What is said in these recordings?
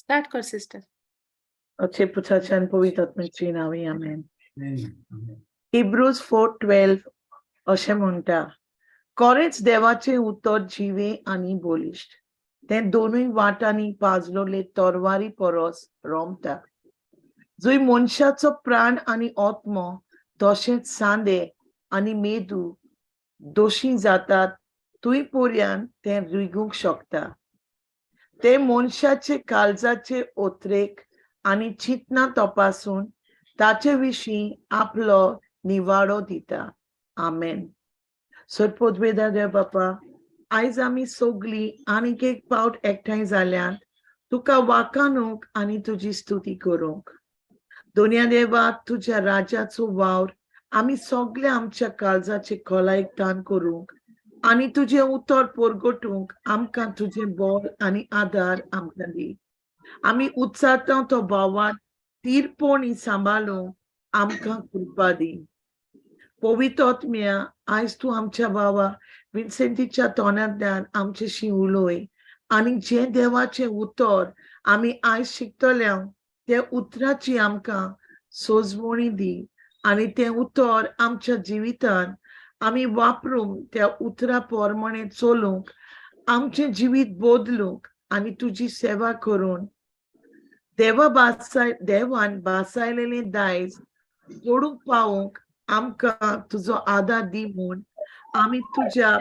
Start कर sister. अच्छे पुत्राच्या पवित्र आत्म्याची नावे, आमेन. हिब्रूज 4:12 अशें म्हणटा, कोरेंच देवाचें उतर जिवें आनी बळिश्ट, तें दोनूय वाटांनी पाजलोले तरवारी परस रोमता, जंय मनशाचो प्राण आनी आत्मो तशेंच सांदे आनी मेदू दोशी जातात थंय पर्यंत तें रिगूंक शकता. तें मनशाचे काळजाचे ओतरेक आनी चिंतना तपासून ताचे विशीं आपलो निवाडो दिता. आमेन. सरपोदवेदा देव बापा, आयज आमी सगळीं आनीक एक पावट एकठांय जाल्यात तुका वाकानूंक आनी तुजी स्तुती करूंक. दोनया देवा, तुज्या राज्याचो वावर आमी सगळे आमच्या काळजाचे खोलायेक तान करूंक आनी तुजें उतर परगटूंक आमकां तुजें बळ आनी आदार आमकां दी. आमी उत्साहता तो भावान तीरपणी सांबाळूंक आमकां कृपा दी. पवित्र आत्म्या, आयज तूं आमच्या भावा विन्सेंटीच्या तोंडांतल्यान आमच्याशी उलय आनी जें देवाचें उतर आमी आयज शिकतले त्या उतराची आमकां सोजवणी दी आनी तें उतर आमच्या जिवितान आमी वापरूंक, त्या उतरा प्रमाणे चलूंक, आमचें जिवीत बदलूंक आनी तुजी सेवा करून देवा बासाय देवान बासायलेलें दायज जोडूंक पावोवंक आमकां तुजो आदार दी म्हूण आमी तुज्या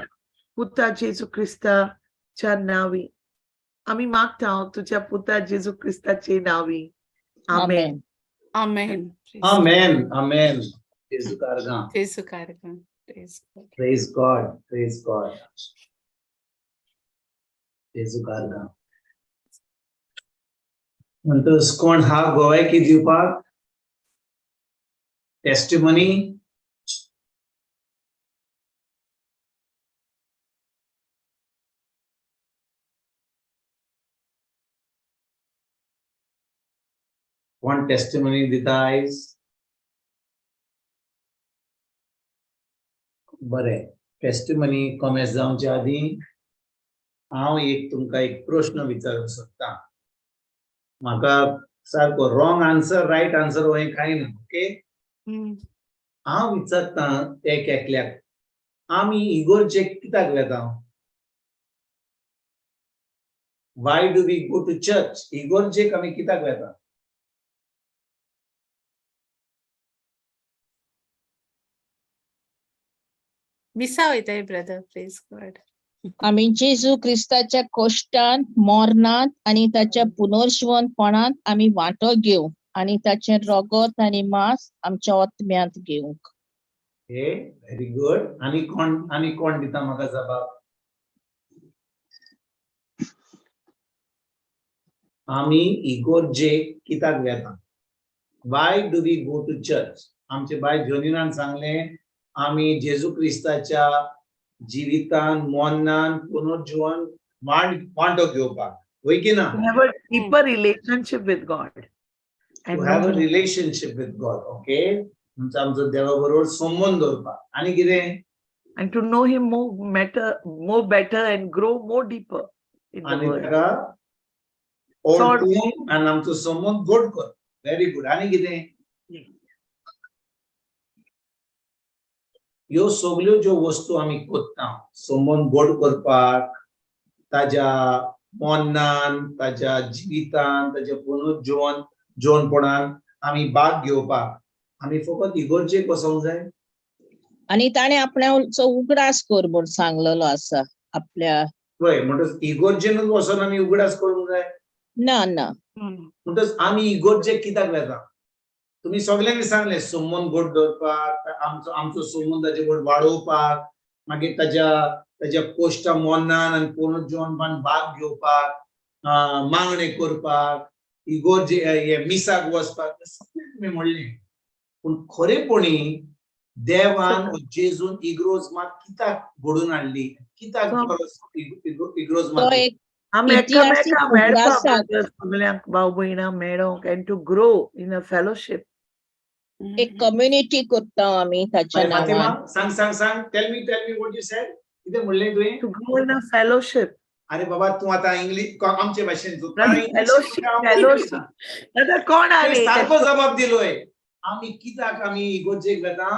पुता जेजू क्रिस्ताच्या नांवी आमी मागता, तुज्या पुता जेजू क्रिस्ताचे नांवी, आमेन. आमेन. Amen. Amen. जेजू कारगां. जेजू कारगां. Praise God. Praise God. Praise God. जेजू कारगां. म्हणटच कोण हा गोवायकी दिवपाक, टेस्टिमनी? कोण टेस्टिमनी दिता आयज? बरें, टेस्टिमनी कॉमेस जावचे आदीं हांव एक तुमकां एक प्रश्न विचारूंक सोदतां. म्हाका सारको रॉंग आन्सर, रायट आन्सर हो कांय ना, ओके? हांव विचारतां एक एकल्याक, आमी इगोर्जेक कित्याक वेता? Why do we go to church? इगोर्जेक आमी कित्याक वेता? मिसा वयताय ब्रदर. Praise God. आमी जेजू क्रिस्ताच्या कश्टांत, मरणांत आनी ताच्या पुनर्जिवंतपणांत आमी वांटो घेवंक आनी ताचें रगत आनी मांस आमच्या आत्म्यांत घेवंक. हे, व्हेरी गुड. आनी कोण, आनी कोण दिता म्हाका जबाब? आमी इगोर्जेक कित्याक वेता? Why do we go to church? आमचे बाय जोनिनान सांगलें, आमी जेजू क्रिस्ताच्या जिवितान, मरणान, पुनर्जिवन वांटो घेवपाक, वय की ना? To have a deeper relationship with God. To have a relationship with God, okay? म्हणजे आमचो देवा बरोबर संबंद दवरपाक. आनी कितें? And to know Him more better and grow more deeper in the आनी word. ताका ओळखून आनी आमचो संबंद गोड कर. Very good. आनी कितें? ह्यो सगल्यो ज्यो वस्तू आमी कोत्ता, संबंद गोड करपाक, ताज्या मरणान, ताज्या जिवितान, ताज्या पुनर्जिवन जिवनपणान आमी भाग घेवपाक, आमी फकत इगोर्जेक वचोंक जाय? आनी ताणें आपणाचो उगडास कर म्हूण सांगलेलो आसा आपल्या. वय, म्हणटच इगोर्जेनूच वचोन आमी उगडास करूंक जाय? ना ना. म्हणटच आमी इगोर्जेक कित्याक वेता? तुमी सगल्यांनी सांगलें, संबंद गोड दवरपाक, आमचो संबंद ताजे बरोबर वाडोवपाक, मागीर ताज्या कोश्टा मरणान आनी पुनर्जिवनपणान भाग घेवपाक, मागणें करपाक, इगोर्जे हे मिसाक वचपाक, सगळें तुमी म्हणलें. पूण खरेपणी देवान, जेजून इग्रोज मात कित्याक घडोवन हाडली? कित्याक इग्रोज तो मात? एक आमी इतिहासीक एकामेकां मेळपाक, उगडासाक. brothers, सगल्यांक भाव भयणां मेळोंक and to grow in a fellowship. एक कम्युनिटी करता आमी ताच्या फातिमा, नांवान. सांग, सांग, सांग. Tell me, tell me what you said. कितें म्हणलें तुवें? To grow in a fellowship. अरे बाबा, तूं आतां इंग्लीश आमचे भाशेन तूं Fellowship, fellowship. दादा कोण आले? सारको जबाब दिलोय. आमी कित्याक आमी इगोर्जेक वेता?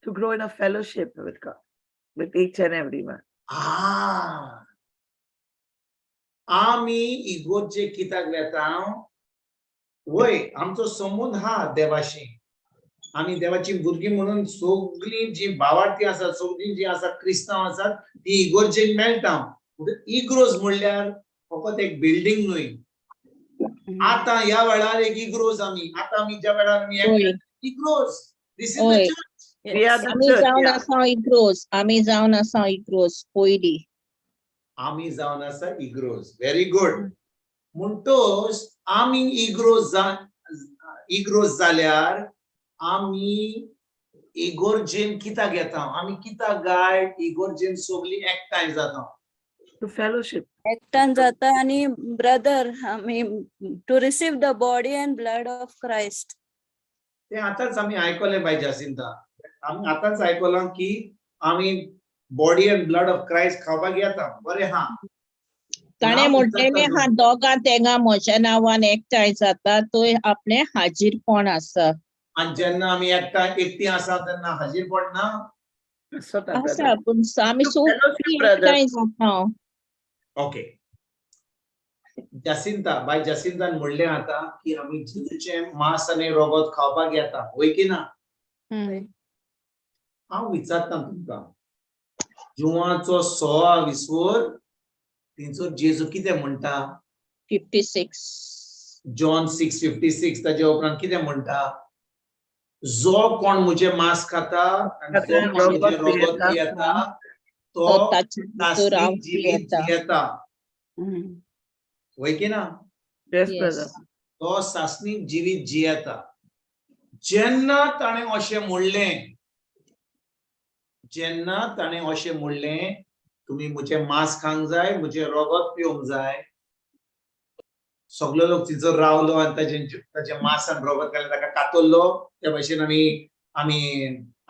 To grow in a fellowship with God, with each and everyone. आमी इगोर्जेक कित्याक वेता? वय, आमचो संबंद हा देवाशी. आमी देवाची भुरगीं म्हणून सगळीं जी भावार्थी आसात, सगळीं जी आसा क्रिस्तांव आसात, ती इगोर्जेक मेळटा. इग्रोज म्हणल्यार फकत एक बिल्डींग न्हय. आतां ह्या वेळार एक इग्रोज आमी, आतां आमी ज्या वेळार आमी इग्रोज, this is the church. We are the आमी church, जावन yeah. आसा इग्रोज, आमी जावन आसा इग्रोज पयली. आमी जावन आसा इग्रोज. Very good. म्हणटोच आमी इग्रोज जाल्यार आमी इगोर्जेन कित्याक येता? आमी कित्याक गाय इगोर्जेन सगळीं एकठांय जाता? To fellowship. एकठांय जाता आणि ब्रदर आमी to receive the body and blood of Christ. ते आतांच आमी आयकलें बाय जासिंता. आमी आतांच आयकलां की आमी body and blood of Christ खावपाक येता. बरें हा. ताणें म्हणलेलें हा, दोगां तेगां म्हज्या नांवान एकठांय जाता थंय आपलें हाजीरपण आसा. आनी जेन्ना आमी एकठांय एकटी आसा तेन्ना हाजीर पडना? स्वतः, आसा, brother. पूण आमी To सगळीं fellowship, brother. एकठांय जाता. ओके जासिंता, बाय जासिंतान म्हणलें आतां की आमी जेजूचें मांस आनी रोगोत खावपाक येता, वय की ना? हांव विचारता तुमकां, जुवाचो 16 विसवर थंयसर जेजू कितें म्हणटा? 56. जॉन 6:56. ताजे उपरांत कितें म्हणटा? जो कोण म्हजें मांस खाता आनी जो कोण म्हजें रोगोत पियेता तो तो ताचे भितर हांव नास्तीक जिवीत जियेता. जियेता, वय की ना? Yes, Yes. brother. तो सासणीक जिवीत जियेता. जेन्ना ताणें अशें म्हणलें, जेन्ना ताणें अशें म्हणलें, तुमी म्हजें मांस खावंक जाय, म्हजें रोगत पिवंक जाय, सगलो लोक थंयसर रावलो आनी ताजें मांस आनी रोगत घालें, ताका कातरलो. त्या भशेन आमी आमी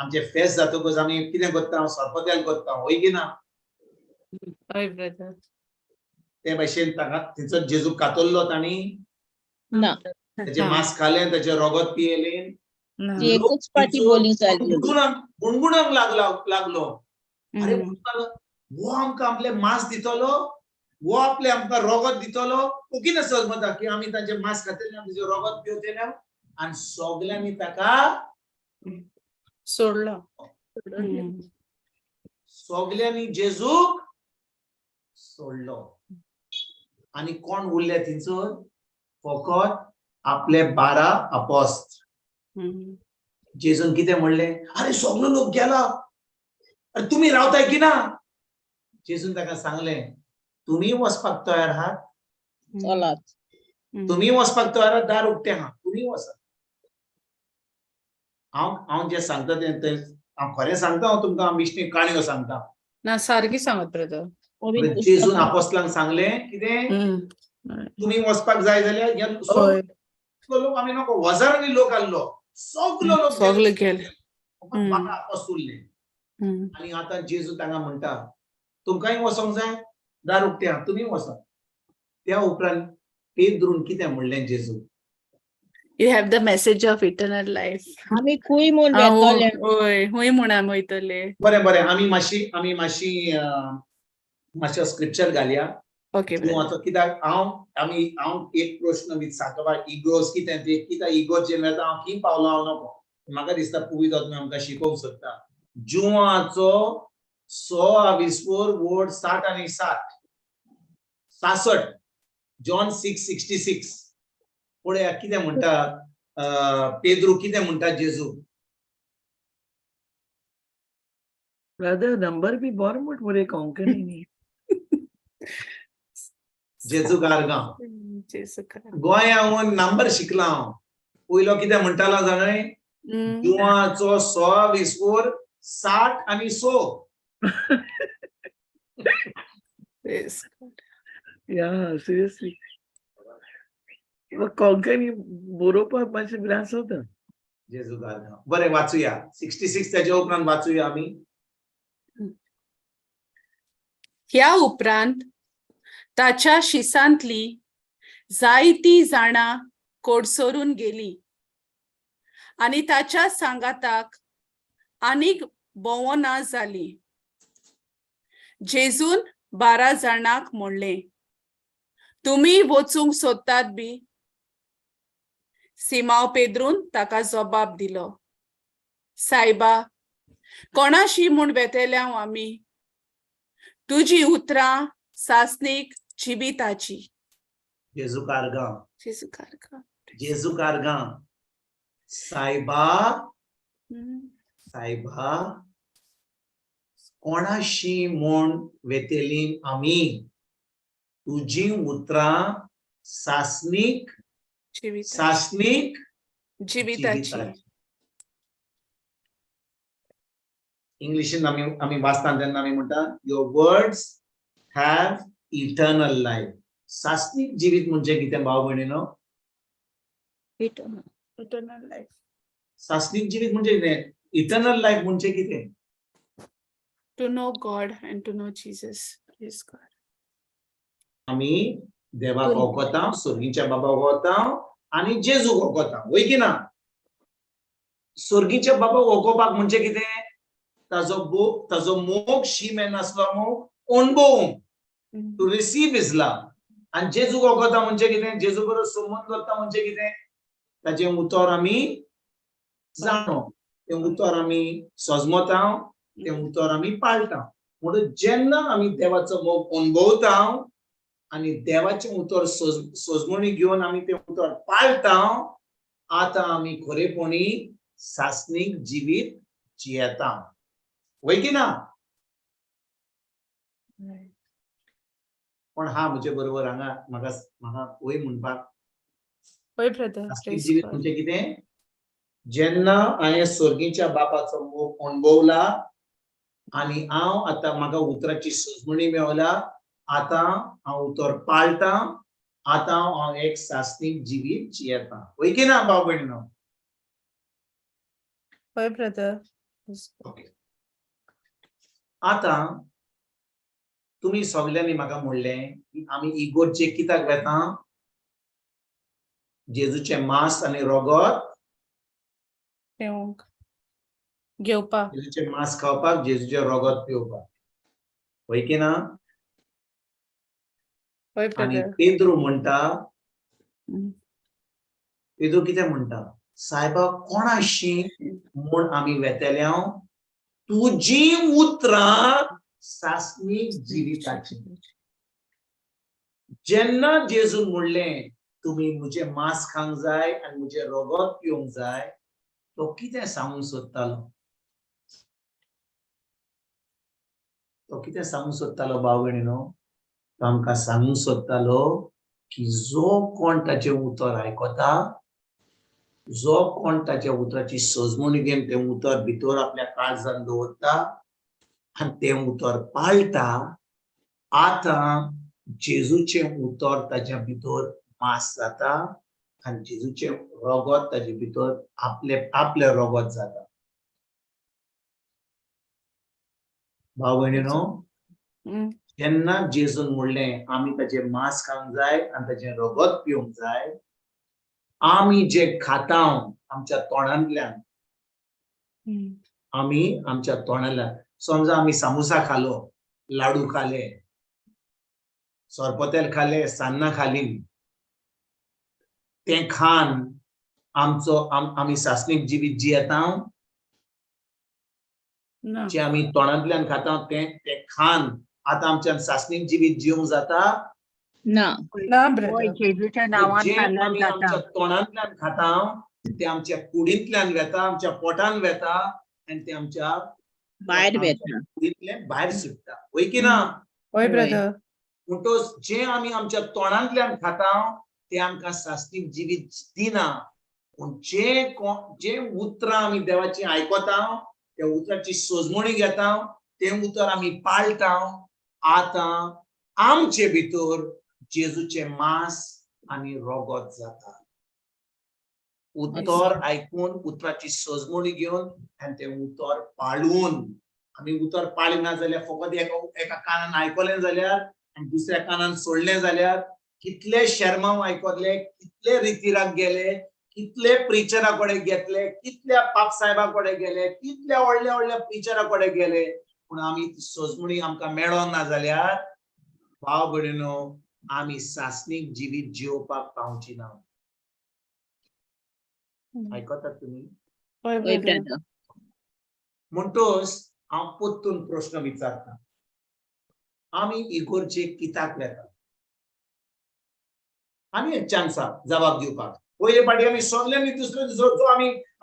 आमचें फेस्त जातकच आमी कितें करता? सरपतेल करता, वय की ना? हय ब्रदर. ते भशेन ताका थंयसर जेजूक कातरलो तांणी? ना. ताजें मांस खालें, ताजें रोगत पियेलें? ना. ती एकूच पाटी बोली जाली. गुणगुणांक गुणगुणांक लागलो. अरे, म्हणपाक लागलो, वो आमकां आपलें मांस दितलो, वो आपलें आमकां रोगत दितलो, ओगी ना सगमता की आमी तांचें मांस खातले आनी ताचें रोगत पिवतले. आनी सगल्यांनी ताका सोडलो. सगल्यांनी जेजूक सोडलो. आनी कोण उरले थंयसर? फकत आपले 12 अपोस्त. जेजून कितें म्हणलें? अरे, सगलो लोक गेला, अरे तुमी रावताय की ना? जेजून ताका सांगलें, तुमी वचपाक तयार आहात? चलात. तुमी वचपाक तयार आहात? दार उक्तें आहा, तुमी वचात. हांव हांव जें सांगता तें तें हांव खरें सांगता. हांव तुमकां बेश्टी काणयो सांगता? ना, सारकी सांगत ब्रदर. पवित्र जेजून पुस्तकां. आपोस्लांक सांगलें कितें? तुमी वचपाक जाय जाल्यार ह्या सगलो लोक आमी नको. हजारांनी लोक आहलो, सगलो लोक. सगळे गेले. फकत 12 आपोस्त उरले. आनी आतां जेजू तांकां म्हणटा, तुमकांय वचोंक जाय? दार उक्तें आहा, तुमी वचात. त्या उपरांत पेद्रून कितें म्हणलें जेजू? You have the message of eternal life. आमी खूंय म्हूण वेतले? हय, हुंय म्हूण आमी वयतले? बरें बरें, आमी मातशी मातशें स्क्रिप्चर घालया. ओके. तूं आतां कित्याक हांव आमी हांव एक प्रश्न विचारता, इगोज कितें ते, कित्याक इगोर्जेन वेता, हांव की पावलो हांव नको. म्हाका दिसता पुवी तुमी आमकां शिकोवंक सोदता. जुवाचो 16 विस्पोर वोड 60 आनी 60 66, जॉन 6:66. पळया कितें म्हणटा पेद्रू, कितें म्हणटा जेजू. ब्रदर, नंबर बी बरो म्हूण मरे कोंकणी न्ही. जेजू गारगांव. जेजू. गोंया नंबर शिकला हांव. पयलो कितें म्हणटालो जाणय? जुवाचो 16 विस्पोर 60 आनी 6. Praise God. Yeah, seriously. Konkani बरोवपाक मातशें त्रास जाता. जेजू गारगांव. बरें, वाचुया 66. त्याच्या उपरांत वाचुया आमी. ह्या उपरांत ताच्या शिसांतली जायतीं जाणां कोडसरून गेली आनी ताच्या सांगाताक आनीक भोंवना जाली. जेजून 12 जाणांक म्हणलें, तुमी वचूंक सोदतात बी? सिमांव पेद्रून ताका जबाब दिलो, सायबा, कोणाशी म्हूण वेतेल्या आमी? तुजी उतरां सासणीक जिविताची. जेजू कारगांव. जेजू कारगांव. जेजू कारगांव. सायबा, सायबा, कोणाशी म्हूण वेतेली आमी? तुजी उतरां सासणीक सासणीक जिविताची. इंग्लिशीन आमी आमी वाचता तेन्ना आमी म्हणटा, your words have eternal life. सासणीक जिवीत म्हणजे कितें भाव भयणीनो? Eternal life. सासणीक जिवीत म्हणजे कितें? इटर्नल लायफ म्हणजे कितें? To know God and to know Jesus. Praise God. आमी देवाक वळखता, स्वर्गीच्या बाबाक वळखता आनी जेजूक वळखता, वय की ना? स्वर्गीच्या बाबाक वळखोवपाक म्हणजे कितें? ताजो मोग, शीम नासलो मोग अणभवूंक, टू रिसीव his लव. आनी जेजूक वळखता म्हणजे कितें? जेजू बरोबर संबंद दवरता म्हणजे कितें? ताजें उतर आमी जाणो, तें उतर आमी सजमता, तें उतर आमी पाळटा. म्हणून जेन्ना आमी देवाचो मोग अणभवता आनी देवाचें उतर सजमणी घेवन आमी तें उतर पाळटा, आतां आमी खरेपणी सासणीक जिवीत जियेता, वय की ना? पण हा म्हजे बरोबर हांगा म्हाका म्हाका वय म्हणपाक? हय ब्रदर. सासणीक जिवीत म्हणजे कितें? जेन्ना हांवें स्वर्गीच्या बापाचो मोग अणभवला आनी हांव आतां म्हाका उतराची सजमणी मेवला, आतां हांव उतर पाळटा, आतां हांव एक सासणीक जिवीत जियेता, वय की ना भाव भयणीनो? हय ब्रदर. ओके, आतां तुमी सगल्यांनी म्हाका म्हणलें की आमी इगोर्जेक कित्याक वेता? जेजूचें मांस आनी रोगत पेवंक, घेवपाक. जेजूचें मांस खावपाक, जेजूचें रोगत पिवपाक, वय की ना? हय आनी ब्रदर. पेद्रू म्हणटा, पेद्रू कितें म्हणटा? सायबा, कोणाशी म्हूण आमी वेतेल्या? तुजी उतरां सासणीक जिविताची. जेन्ना जेजून म्हणलें तुमी म्हजें मांस खावंक जाय आनी म्हजें रोगत पिवंक जाय, तो कितें सांगूंक सोदतालो? तो कितें सांगूंक सोदतालो भाव भयणीनो? तो आमकां सांगूंक सोदतालो की जो कोण ताचें उतर आयकता, जो कोण ताच्या उतराची सजमणी घेवन तें उतर भितर आपल्या काळजान दवरता आनी तें उतर पाळटा, आतां जेजूचें उतर ताच्या भितर मास जाता आनी जेजूचें रोगत ताजे भितर आपले आपलें रोगत जाता. भाव भयणीनो, जेन्ना जेजून म्हणलें आमी ताचें मांस खावंक जाय आनी ताचें रोगत पिवंक जाय, आमी जे खाता आमच्या तोंडांतल्यान, आमी आमच्या तोंडांतल्यान, समजा आमी सामोसा खालो, लाडू खाले, सोरपोतेल खाले, सान्नां खाली, तें खान आमचो आमी सासणीक जिवीत जियेता? ना. जे आमी तोंडांतल्यान खाता तें तें खान आतां आमच्यान सासणीक जिवीत जिवंक जाता? ना. ना होय, ब्रदर. जेजूच्या नांवान जे खाल्ल्यार आमी जाता. आमच्या तोंडांतल्यान खाता ते आमच्या कुडींतल्यान वेता, आमच्या पोटान वेता आनी ते आमच्या भायर वेता. कुडींतल्यान भायर सुट्टा, वय की ना? हय ब्रदर. म्हणटोच जे आमी आमच्या तोंडांतल्यान खाता ते आमकां सासणीक जिवीत दिना, पूण जे जे उतरां आमी देवाची आयकता, त्या उतराची सजमणी घेता, तें उतर आमी पाळटा, आतां आमचे भितर जेजूचें मांस आनी रोगत जाता. उतर आयकून, उतराची सजमणी घेवन आनी तें उतर पाळून. आमी उतर पाळिना जाल्यार, फकत एका कानान आयकलें जाल्यार आनी दुसऱ्या कानान सोडलें जाल्यार, कितले शेरमांव आयकले, कितले रितीराक गेले, कितले प्रिचरा कडेन घेतले, कितल्या पाप साहेबा कडेन गेले, कितल्या व्हडल्या व्हडल्या प्रिचरा कडेन गेले, पूण आमी ती सजमणी आमकां मेळोंक ना जाल्यार भाव भयणीनो, आमी सासणीक जिवीत जियोवपाक पावची ना. आयकतात तुमी? हय हय ब्रदर. ब्रदर. म्हणटोच हांव परतून प्रश्न विचारता, आमी इगोर्जेक कित्याक वेता? आनी एक चान्स आहा जबाब दिवपाक. पयले फाटी आमी सगल्यांनी दुसरो दुसरो जो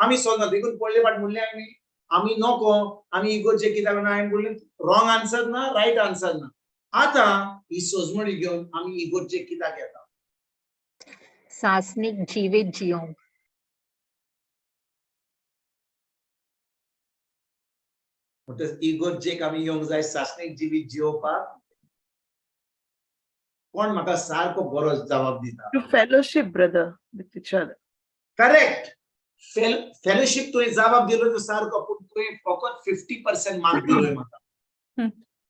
आमी सोदना, देखून पयले फाटी म्हणलें आमी, आमी नको आमी इगोर्जेक कित्याक वयना, हांवें म्हणलें रॉंग आन्सर ना, रायट आन्सर ना. आतां ही सजमणी घेवन आमी इगोर्जेक कित्याक येता? सासनीक जिवीत जियोंक. म्हणटच इगोर्जेक आमी येवंक जाय सासणीक जिवीत जियोवपाक. कोण म्हाका सारको बरो जबाब दिता? To fellowship, brother, with each other. Correct. Fellowship तुवें जबाब दिलो तो सारको, पूण तुवें फकत 50% मार्क दिलोय म्हाका.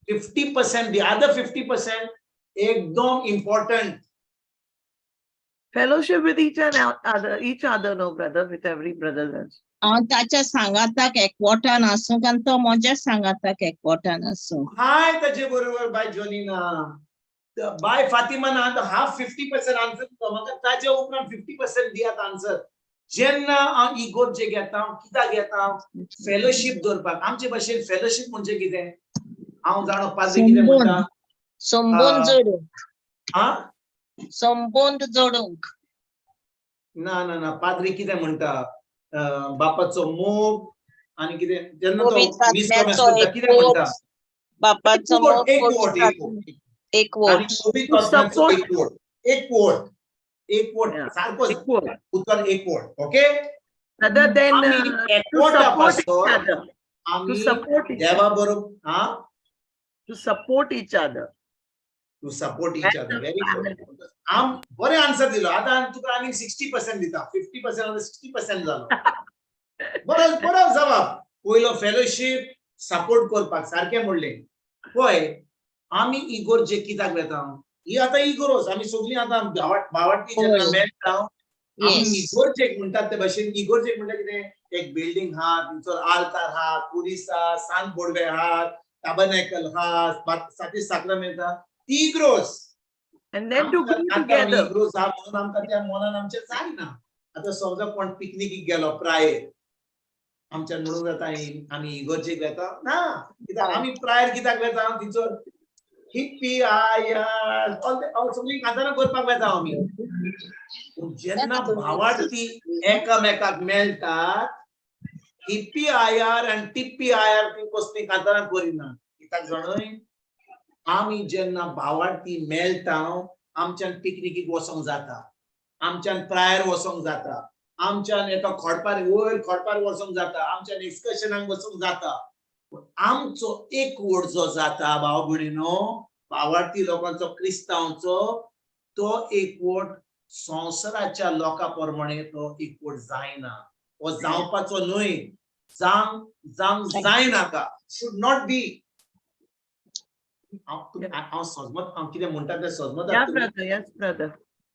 50%, the other 50% एकदम important. Fellowship with each and other, each other, no brother, with every brother. हांव ताच्या सांगाताक एकवटान आसूंक आनी तो म्हज्या सांगाताक एकवटान आसूंक. हाय ताजे बरोबर बाय जोनीना, बाय फातिमा ना, हाफ 50% आन्सर दिता म्हाका, ताजे उपरांत 50% दियात आन्सर. जेन्ना हांव इगोर्जेक येता, हांव कित्याक येता? फेलोशीप दवरपाक. आमचे भाशेन फेलोशीप म्हणजे कितें हांव जाणो, पाद्री कितें म्हणटा? संबंद जोडूंक. आ? संबंद जोडूंक. ना ना ना, पाद्री कितें म्हणटा? बापाचो मोग आनी कितें जेन्ना तो पवित्र मीस आत्म्याचो कॉमेस करता कितें म्हणटा? एकवट, बापाचो मोग, एक वोट, पवित्र एक वोट, एक आनी वोट. पवित्र आत्म्याचो Support. एक वोट, एक वोट, एक वोट, Yeah. सारको Equal. उतर एक वोट. ओके. Other than आमी to एकवटा support each पासत other, to आमी support each, देवा बरोबर, हा, to support each other. To support each As other. a very good. family. आम बरें आन्सर दिलो. आतां तुका आनीक 60% दिता. 50% आतां 60% जालो. बरो बरो जबाब. पयलो फेलोशीप सपोर्ट करपाक सारकें म्हणलें. पळय, आमी इगोर्जे कित्याक वेता? ही आतां इगोर्ज आमी सगळीं आतां भावाटी जेन्ना हय. मेळटा आमी Yes. इगोर्जेक म्हणटात ते भाशेन. इगोर्जेक म्हणल्यार कितें? एक बिल्डींग आहा, थंयसर आल्तार आहा, कुरीस आहा, सांत बोडवे आहात, ताबरनॅकल आहा, साती साक्रामेंत आहा, ती इग्रोज. And then to go together. इग्रोज आहा म्हणून आमकां त्या मनान आमच्या जायना. आतां समजा कोण पिकनिकीक गेलो प्रायर, आमच्यान म्हणूंक जाता आमी इगोर्जेक वेता ना, कित्याक आमी प्रायर कित्याक वेता? थंयसर हिप्पी आय सगळीं कांतारां करपाक वेता आमी. पूण जेन्ना भावार्थी एकामेकाक मेळटात, हिप्पी आयार आनी टिप्पी आयार ती कसली कांतारां करिना. कित्याक जाणय, आमी जेन्ना भावार्थी मेळटा आमच्यान पिकनिकीक वचोंक जाता, आमच्यान प्रायर वचोंक जाता, आमच्यान एका खडपार वयर खडपार वचोंक जाता, आमच्यान एक्सकर्शनाक वचोंक जाता. पूण आमचो एकवट जो जाता भाव भयणीनो, भावार्थी लोकांचो, क्रिस्तांवचो, तो एकवट संवसाराच्या लोकां प्रमाणे तो एकवट जायना. हो जावपाचो न्हय, जावंक जावंक जायनाका, should not be. हांव सजमत, हांव कितें म्हणटा तें सजमत. Yeah, brother, yes, brother.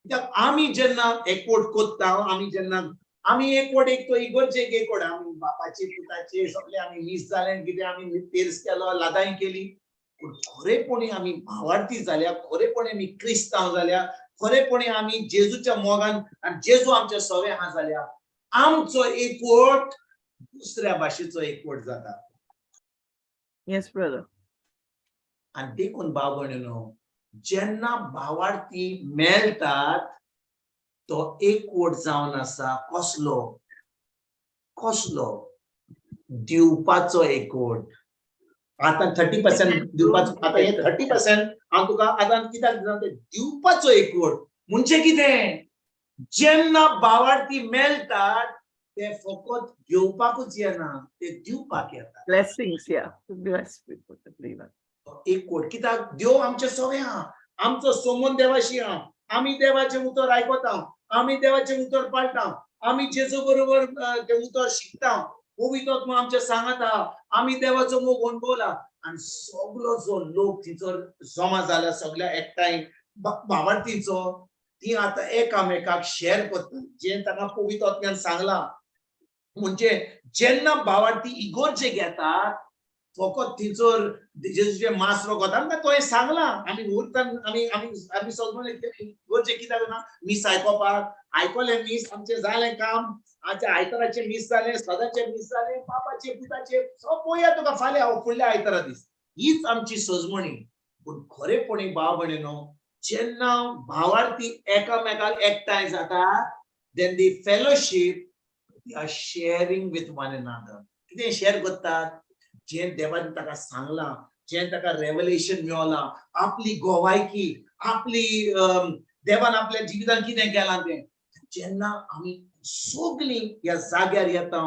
कित्याक आमी जेन्ना एकवट कोत्ता, आमी जेन्ना आमी एकवट, एक तो इगोर्जेक एकवट, आमी बापाचे पुताचे सगळे आमी मीस जालें कितें, आमी तेर्स केलो, लादाई केली, पूण खरेपणी आमी भावार्थी जाल्या, खरेपणी आमी क्रिस्तांव जाल्या, खरेपणी आमी जेजूच्या मोगान आनी जेजू आमच्या सवे आहा जाल्या, आमचो एकवट दुसऱ्या भाशेचो एकवट जाता. Yes, brother. आनी देखून भाव भयणीनो, जेन्ना भावार्थी मेळटात तो एकवट जावन आसा. कसलो? कसलो? दिवपाचो एकवट. आतां 30% दिवपाचो, आतां हे 30% हांव तुका आतां कित्याक दिता ते दिवपाचो एकवट म्हणजे कितें? जेन्ना भावार्थी मेळटात ते फकत घेवपाकूच येना, ते दिवपाक येता. Blessings, yeah. To bless people, everyone. एकवट कित्याक? देव आमचे सवे आहा, आमचो सोमन देवाशी आहा, आमी देवाचें उतर आयकता, आमी देवाचें उतर पाळटा, आमी जेजू बरोबर तें उतर शिकता. पवित्र आत्मा आमच्या सांगात आहा, आमी देवाचो मोग अणभवला. आनी सगलो जो लोक थंयसर जमा जाला सगल्या एकठांय भावार्थीचो, ती आतां एकामेकाक शेअर करता जें ताका पवित्र आत्म्यान सांगलां. म्हणजे जेन्ना भावार्थी इगोर्जे घेतात फकत थंयसर जेजूचें मास रगत आमकां तुवें सांगलां, आमी उरतान आमी आमी आमी सगळे इगोर्जे कित्याक ना मीस आयकोपाक, आयकलें मीस, आमचें जालें काम, आमच्या आयताराचें मीस जालें, सदाचें मीस जालें, बापाचें पुताचें सो पळोवया तुका फाल्यां हांव फुडल्या आयतारा दीस. हीच आमची सजमणी. पूण खरेपणी भाव भयणीनो, जेन्ना भावार्थी एकामेकाक एकठांय जाता then the fellowship they are sharing with one another. कितें शेअर करतात? जें देवान ताका सांगलां, जें ताका रेवलेशन मेवलां, आपली गोवायकी, आपली देवान आपल्या जिवितान कितें केलां तें. जेन्ना आमी सगळीं ह्या जाग्यार येता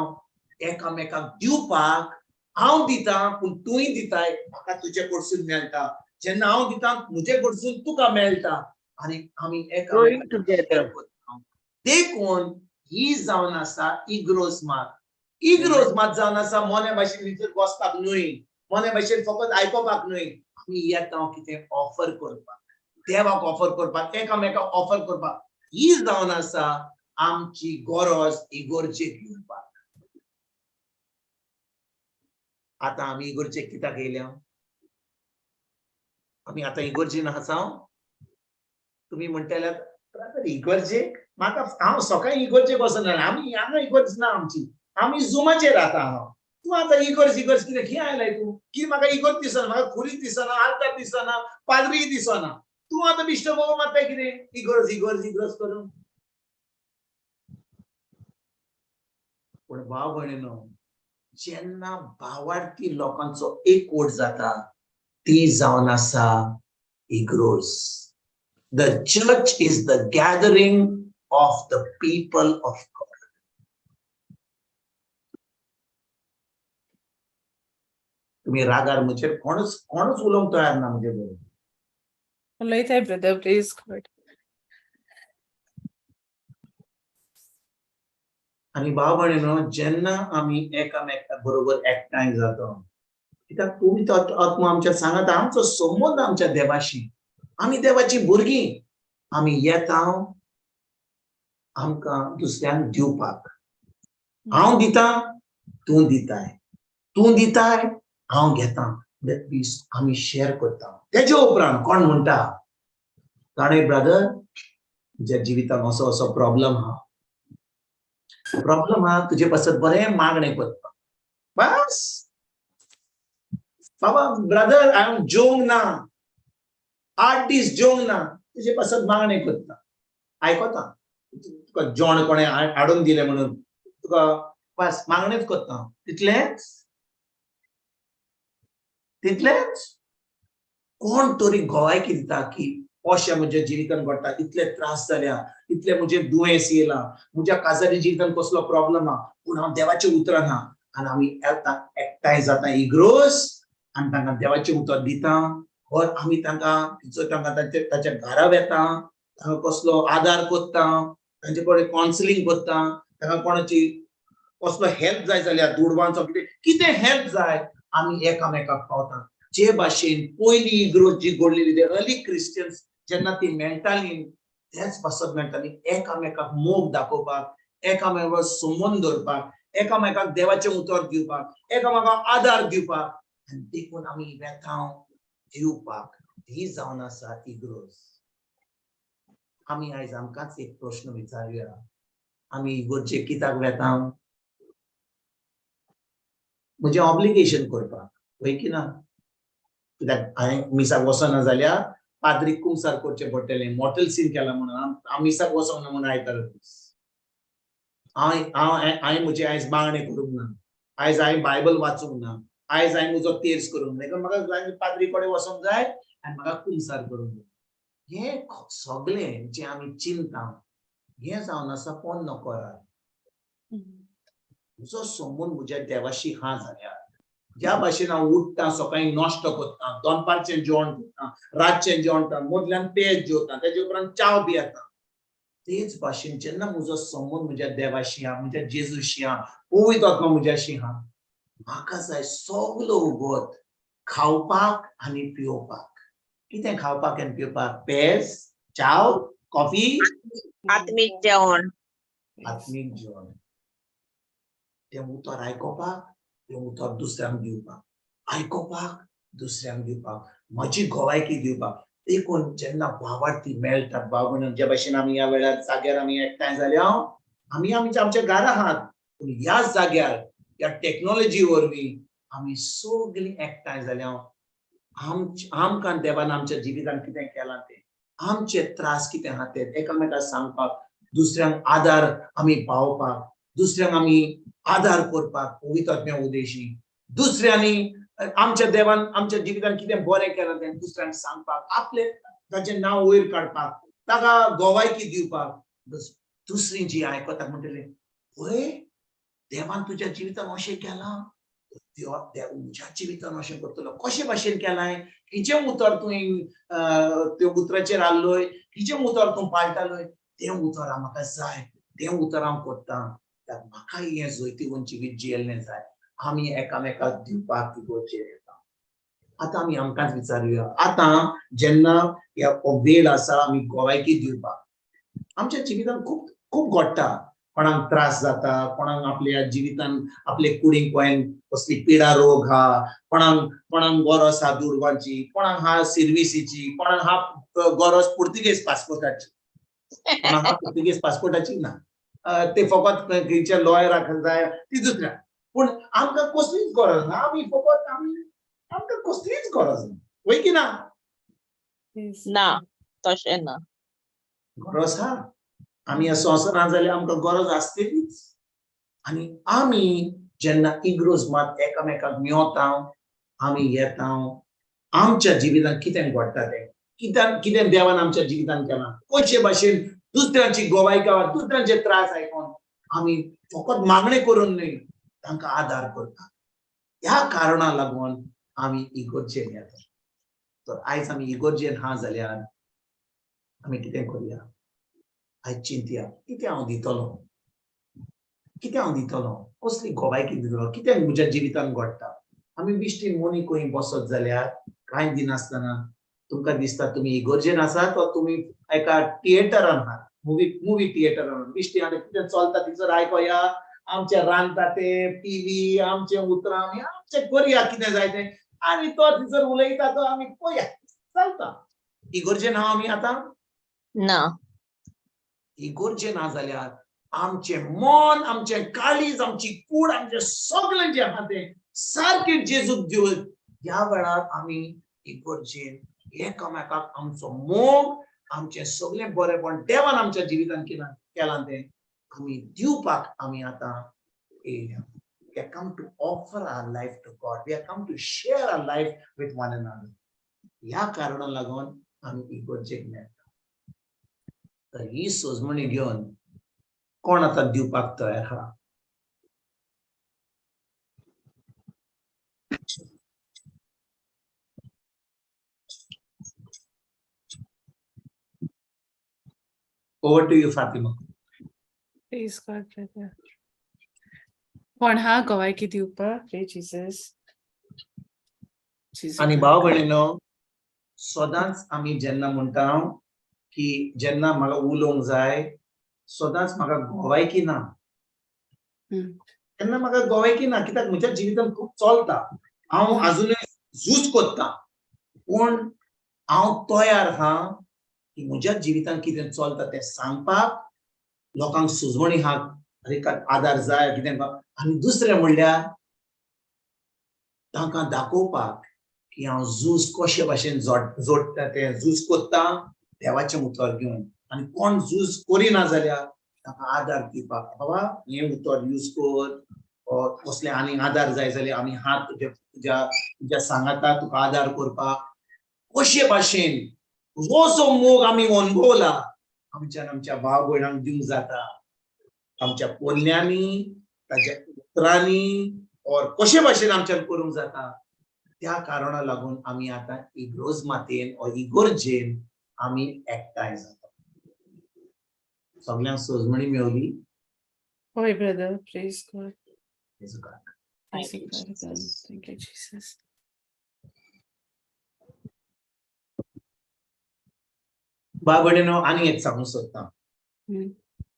एकामेकाक दिवपाक, हांव दितां पूण तूंय दिताय, म्हाका तुजे कडसून मेळटा. जेन्ना हांव दितां म्हजे कडसून तुका मेळटा आनी आमी एकामेकाक. देखून ही जावन आसा इग्रोज मात. इग्रोज मात जावन आसा मोन्या भाशेन भितर बसपाक न्हय, मोन्या भाशेन फकत आयकोपाक न्हय, आमी येता कितें ऑफर करपाक, देवाक ऑफर करपाक, एकामेकाक ऑफर करपाक. ही जावन आसा आमची गरज इगोर्जेक येवपाक. आतां आमी इगोर्जेक कित्याक येयल्या? आमी आतां इगोर्जेन आसा. तुमी म्हणटले इगोर्जेक म्हाका, हांव सकाळी इगोर्जेक वचना, आमी हांगा इगोर्ज ना आमची, आमी जुमाचेर आतां हांव. तूं आतां इगोर्ज इगोर्ज कितें खंय आयलाय तूं? की म्हाका इगोर्ज दिसना, म्हाका खुरीस दिसना, आल्तार दिसना, पाद्री दिसना, तूं आतां बिश्टो बोव मारताय कितें इगोर्ज इगोर्ज इगोर्ज करून? पूण भाव भयणीनो, जेन्ना भावार्थी लोकांचो एकवट जाता ती जावन आसा इग्रोज. The church is the gathering of the people of God. तुम्ही रागार म्हजेर कोणूच कोणूच उलोवंक तयार ना म्हजे बरोबर. उलयताय ब्रदर, प्लीज गॉड. आनी भाव भयणीनो, जेन्ना आमी एकामेका बरोबर एकठांय जाता, कित्याक पवित्र आत्मा आमच्या सांगाता, आमचो संबंद आमच्या देवाशी, आमी देवाची भुरगीं, आमी येता आमकां दुसऱ्यांक दिवपाक. हांव दितां, तूं दिताय, तूं दिताय, हांव घेतां, आमी शेअर करता. तेजे उपरांत कोण म्हणटा, ताणें ब्रदर तुज्या जिवितान असो असो प्रॉब्लम आहा, प्रॉब्लम आहा, तुजे पासत बरें मागणें करता. बस बाबा ब्रदर हांव जेवंक ना, 8 दीस जेवंक ना, तुजे पासत मागणें करता, आयकता, तुका जेवण कोणें हाडून दिलें म्हणून तुका बस मागणेंच करता, तितलेंच तितलेंच. कोण तरी गोवायकी दिता की अशें म्हज्या जिवितान घडटा, इतले त्रास जाल्या, इतले म्हजें दुयेंस येयलां, म्हज्या काजारी जिवितान कसलो प्रॉब्लम आहा, पूण हांव देवाचें उतरान आहा. आनी आमी एकठांय जाता इग्रोज आनी तांकां देवाचें उतर दिता, और आमी तांकां तांकां ताच्या घरा वेता, तांकां कसलो आदार करता, तांचे कडेन कावन्सिलींग करता, तांकां कोणाची कसलो हेल्प जाय जाल्यार दुडवांचो कितें कितें हेल्प जाय, आमी एकामेकाक पावता. जे भाशेन पयली इग्रोज जी घडलेली, अर्ली क्रिस्टियन्स जेन्ना ती मेळटाली तेच पासत मेळटाली एकामेकाक मोग दाखोवपाक, एकामेकाक संबंद दवरपाक, एकामेकाक देवाचें उतर दिवपाक, एकामेकाक आदार दिवपाक. आनी देखून आमी वेता दिवपाक. ही जावन आसा इग्रोज. आमी आयज आमकांच एक प्रश्न विचारुया, आमी इगोर्जे कित्याक वेता? म्हजें ऑब्लिगेशन करपाक, वय की ना? कित्याक हांवें मिसाक वचना जाल्यार पाद्रीक कुमसार करचें पडटलें, मॉटल सीन केला म्हणून हांव मिसाक वचोंक ना म्हणून आयतारा दीस हांव हांव हांवें म्हजें आयज मागणें करूंक ना, आयज हांवें बायबल वाचूंक ना, आयज हांवें म्हजो तेर्स करूंक ना, म्हाका पाद्री कडेन वचोंक जाय आनी म्हाका कुमसार करूंक जाय. हें सगळें जें आमी चिंता हें जावन आसा पोन्नो करार. म्हजो संबंद म्हज्या देवाशी हा जाल्यार ज्या भाशेन हांव उठ्ठा सकाळीं नाश्तो करता, दनपारचें जेवण करता, रातचें जेवण करता, मदल्यान पेज जेवता, तेजे उपरांत च्याव पियेता, तेच भाशेन जेन्ना म्हजो संबंद म्हज्या देवाशी आहा, म्हज्या जेजूशी आहा, पवित्र आत्मा म्हज्याशी आहा, म्हाका जाय सगलो उगत खावपाक आनी पिवपाक. कितें खावपाक आनी पिवपाक? पेज, चाव, कॉफी, आत्मीक जेवण. आत्मीक जेवण. तें उतर आयकोपाक, तें उतर दुसऱ्यांक दिवपाक, आयकोपाक, दुसऱ्यांक दिवपाक, म्हजी गोवायकी दिवपाक. देखून जेन्ना भावार्थी मेळटात, भाव भयण, ज्या भशेन आमी ह्या वेळार जाग्यार आमी एकठांय जाल्या, आमी आमच्या आमच्या घरा आहात, पूण ह्या जाग्यार ह्या टॅक्नोलॉजी वरवीं आमी सगळीं एकठांय जाल्या. आमकां देवान आमच्या जिवितान कितें केलां तें, आमचे त्रास कितें आहा ते एकामेकांक सांगपाक, दुसऱ्यांक आदार आमी पावोवपाक, दुसऱ्यांक आमी आदार करपाक पवित्र आत्म्या उदेशी, दुसऱ्यांनी आमच्या देवान आमच्या जिवितान कितें बरें केलां तें दुसऱ्यांक सांगपाक, आपले ताचें नांव वयर काडपाक, ताका गोवायकी दिवपाक. दुसरी जी आयकता म्हणटले, पळय देवान तुज्या जिवितान अशें केलां, देव म्हज्या जिवितान अशें करतलो. कशे भाशेन केलां? खंयचें उतर तुवें त्या उतराचेर आसलोय, खंयचें उतर तूं पाळटालोय, तें उतर म्हाका जाय, तें उतर हांव करतां, म्हाका हें जैतिवंत जिवीत जियेल्लें जाय. आमी एकामेकाक दिवपाक इगर्जेर येता. आतां आमी आमकांच विचारुया, आतां जेन्ना हो वेळ आसा आमी गोवायकी दिवपाक, आमच्या जिवितान खूब खूब घडटा. कोणाक त्रास जाता, कोणाक आपल्या जिवितान आपले कुडीक गोंयान कसली पिडा रोग हा, कोणाक कोणाक गरज आहा दुडवांची, कोणाक हा सिर्विसीची, कोणाक हा गरज पुर्तुगेज पासपोर्टाची, कोणाक हा पुर्तुगेज पासपोर्टाची ना, ते फकत खंयच्या लॉयराक जाय ती दुसऱ्या. पूण आमकां कसलीच गरज ना, आमी फकत आमी आमकां कसलीच गरज ना, वय की ना? ना, तशें ना. गरज आहा, आमी ह्या संवसारांत जाल्यार आमकां गरज आसतलीच. आनी आमी जेन्ना इगरोज मात एकामेकाक मेवता, आमी येता, आमच्या जिवितांत कितें घडटा तें, कित्याक कितें देवान आमच्या जिवितांत केलां, कशे भाशेन दुसऱ्यांची गोवायका, दुसऱ्यांचे त्रास आयकोन आमी फकत मागणें करून न्हय, तांकां आदार करता. ह्या कारणा लागून आमी इगर्जेन येता. तर आयज आमी इगर्जेन हा जाल्यार आमी कितें करुया? आयज चिंतया, कितें हांव दितलो, कितें हांव दितलो, कसली गोवायकी दितलो, कितें म्हज्या जिवितांत घडटा. आमी बिश्टी मोनी खंय बसत जाल्यार कांय दिनासतना तुमकां दिसता तुमी इगर्जेन आसात वा तुमी एका थिएटरान आहात, मुवी थिएटरान. बिश्टी आनी कितें चलता थंयसर आयकोया, आमचें रांदता तें टिवी, आमचें उतरां आमी आमचें करया कितें जाय तें, आनी तो थंयसर उलयता तो आमी पळया चलता. इगर्जेन आहा आमी आतां ना. इगर्जेन ना जाल्यार आमचें मन, आमचें काळीज, आमची कूड, आमचें सगळें जें आहा तें सारकें जेजूक दिवन ह्या वेळार आमी इगर्जेन एकामेकाक आमचो मोग, आमचें सगळें बरेंपण देवान आमच्या जिवितान केलां तें आमी दिवपाक आमी आतां येयल्या. We have come to offer our life to God. We have come to share our life with one another. ह्या कारणाक लागून आमी इगर्जेक मेळटा. तर ही सोजमणी घेवन कोण आतां दिवपाक तयार आहा? Over to you, Fatima. Praise God, brother. कोण हा गोवायकी दिवपाक? Pray Jesus. Jesus. आनी भाव भयणीनो, सदांच आमी जेन्ना म्हणटा की जेन्ना म्हाका उलोवंक जाय, सदांच म्हाका गोवायकी ना, तेन्ना म्हाका गोवायकी ना, कित्याक म्हज्या जिवितांत खूब चलता, हांव आजुनूय झूज करता, पूण हांव तयार आहा की म्हज्या जिवितांत कितें चलता तें सांगपाक, लोकांक सुजवणी आहा, आरे आदार जाय कितें. आनी दुसरें म्हणल्यार तांकां दाखोवपाक की हांव झूज कशे भाशेन जोडटा तें, झूज करता देवाचें उतर घेवन. आनी कोण झूज करिना जाल्यार तांकां आदार दिवपाक, बाबा हें उतर यूज कर, कसलें आनी आदार जाय जाल्यार आमी हात तुज्या तुज्या सांगाता तुका आदार करपाक. कशे भाशेन हो जो मोग आमी अणभवला आमच्यान आमच्या भाव भयणांक दिवंक जाता, आमच्या पोन्न्यांनी, ताच्या उतरांनी, और कशे भाशेन आमच्यान करूंक जाता. त्या कारणा लागून आमी आतां इगरोज मातयेन वा इगर्जेन आमी एकठांय जाता. सगळ्यांक सोजमणी मेवली. हय brother, praise God. जेजू God. Thank you, God. Jesus. Thank you, Jesus. बाबडेनो आनी एक सांगूंक सोदता.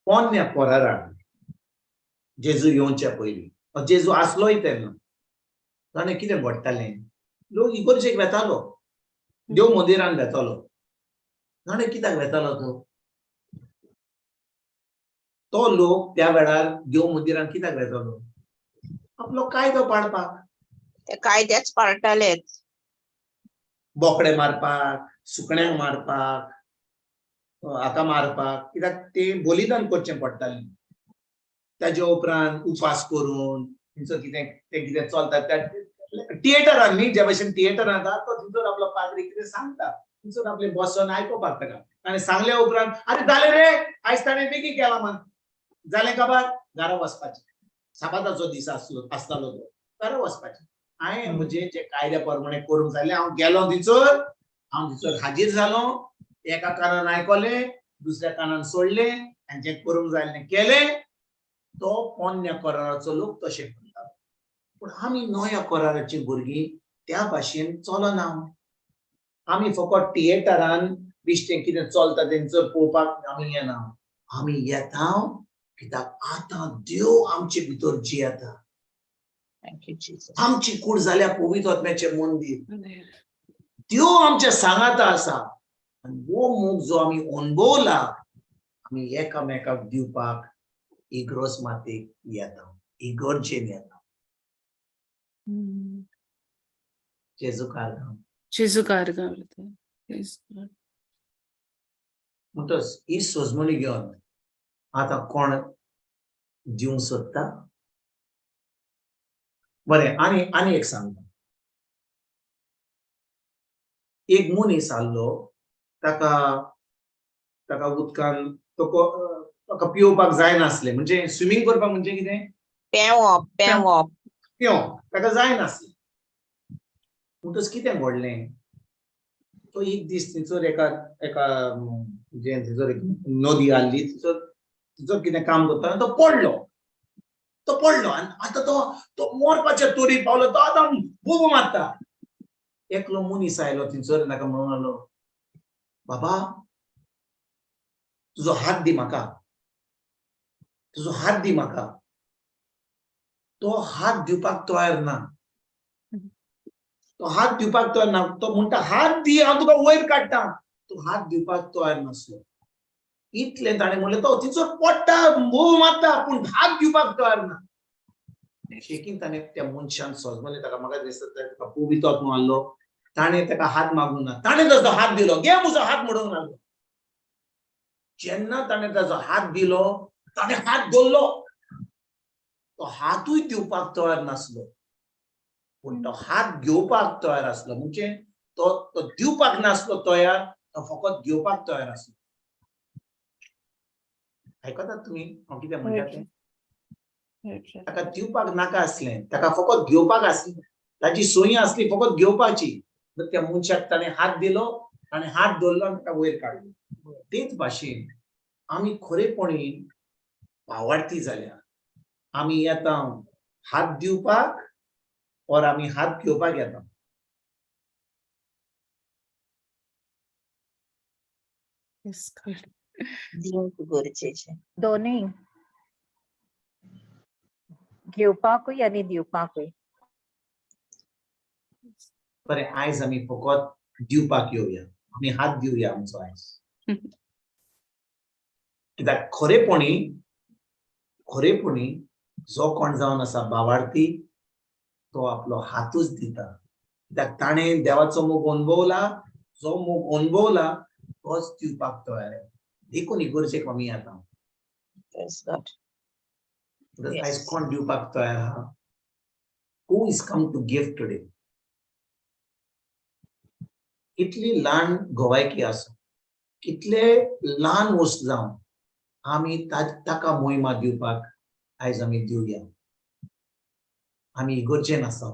पोन्न्या पोरारान जेजू येवच्या पयलीं, जेजू आसलोय तेन्ना, ताणें कितें घडटालें, लोक इगोर्जेक वेतालो, देव मंदिरान वेतालो. ताणें कित्याक वेतालो तो? तो लोक त्या वेळार देव मंदिरान कित्याक वेतालो? आपलो कायदो पाळपाक. ते कायद्याच पाळटाले. बोकडे मारपाक, सुकण्यांक मारपाक, हाका मारपाक, कित्याक ते बलिदान करचें पडटालें. ताजे उपरांत उपास करून थंयसर कितें तें कितें चलता त्या थिएटरान न्ही, ज्या भशेन थिएटरान आसा तो थंयसर आपलो पाद्री कितें सांगता, थंयसर आपलें बसोन आयकुपाक ताका. आनी सांगल्या उपरांत आरे जालें रे, आयज ताणें बेगीन केलां मान, जालें काबार, घरा वचपाचें. साबाताचो दीस आसलो आसतालो तो, घरा वचपाचें. हांवें म्हजें जे कायद्या प्रमाणे करूंक जालें, हांव गेलो थंयसर, हांव थंयसर हाजीर जालो, एका कानान आयकलें, दुसऱ्या कानान सोडलें, आनी जें करूंक जाय तें केलें. तो पोन्न्या कराराचो लोक तशें करता. पूण आमी नव्या कराराची भुरगीं त्या भाशेन चलना. आमी फकत थिएटरान बेश्टें कितें चलता तेंचो पळोवपाक आमी येना. आमी येता कित्याक आतां देव आमचे भितर जियेता. Thank you, Jesus. आमची कूड जाल्या पवित्र आत्म्याचें मंदीर. देव आमच्या सांगाता आसा. आनी हो मोग जो आमी अणभवला, आमी एकामेकाक दिवपाक इग्रोज मातेक येता, इगर्जेन येता. जेजू कारगांव. जेजू कारगांव brother. Praise God. म्हणटच ही सोजमणी घेवन आतां कोण दिवंक सोदता? बरें, आनी आनी एक सांगता. एक मनीस आहलो, ताका ताका उदकान तो ताका पिवपाक जायनासलें. म्हणजे स्विमींग करपाक म्हणजे कितें? पेंवप, पेंवप. पिवंक ताका जायनासलें. म्हणटच कितें घडलें, तो एक दीस थंयसर एका एका जें थंयसर एक नदी आहली, थंयसर थंयसर कितें काम करता, तो पडलो. तो पडलो आनी आतां तो तो मरपाच्या तोरीर पावलो. तो आतां बोबो मारता. एकलो मनीस आयलो थंयसर, ताका म्हणूंक लागलो, बाबा तुजो हात दी म्हाका, तुजो हात दी म्हाका. तो हात दिवपाक तयार ना. तो हात दिवपाक तयार ना. तो म्हणटा हात दी, हांव तुका वयर काडटा. तो हात दिवपाक तयार नासलो. इतलें ताणें म्हणलें, तो थंयसर पडटा, बोव मारता, पूण हात दिवपाक तयार ना. शेकीन ताणें त्या मनशान सजमलें ताका, म्हाका दिसता ताका पवित्र आत्मो आहलो. ताणें ताका हात मागूंक ना, ताणें ताजो हात दिलो. घे म्हजो हात म्हणूंक लागलो. जेन्ना ताणें ताजो हात दिलो, ताणें हात धरलो. तो हातूय दिवपाक तयार नासलो, पूण तो हात घेवपाक तयार आसलो. म्हणजे तो तो दिवपाक नासलो तयार, तो फकत घेवपाक तयार आसलो. आयकतात तुमी हांव कितें म्हणटा तें? ताका दिवपाक नाका आसलें, ताका फकत घेवपाक आसलें. ताची सोयी आसली फकत घेवपाची. त्या मनशाक ताणें हात दिलो, ताणें हात धरलो आनी ताका वयर काडलो. तेच भाशेन आमी खरेपणी भावार्थी जाल्या. आमी येता हात दिवपाक और आमी हात घेवपाक येता. दिवंक गरजेचें. दोनूय, घेवपाकूय आनी दिवपाकूय. बरें, आयज आमी फकत दिवपाक येवया, आमी हात दिवया आमचो आयज. कित्याक खरेपणी खरेपणी जो कोण जावन आसा भावार्थी, तो आपलो हातूच दिता. कित्याक ताणें देवाचो मोग अणभवला. जो मोग अणभवला तोच दिवपाक तयार आहे. देखून इगर्जेक आमी येता. Praise God. आयज कोण दिवपाक तयार आहा? Who is come to give today? कितली ल्हान गवायकी आसूं, कितले ल्हान वस्त जावं, आमी ताका मोहिमा दिवपाक आयज आमी दिवया. आमी इगर्जेन आसा.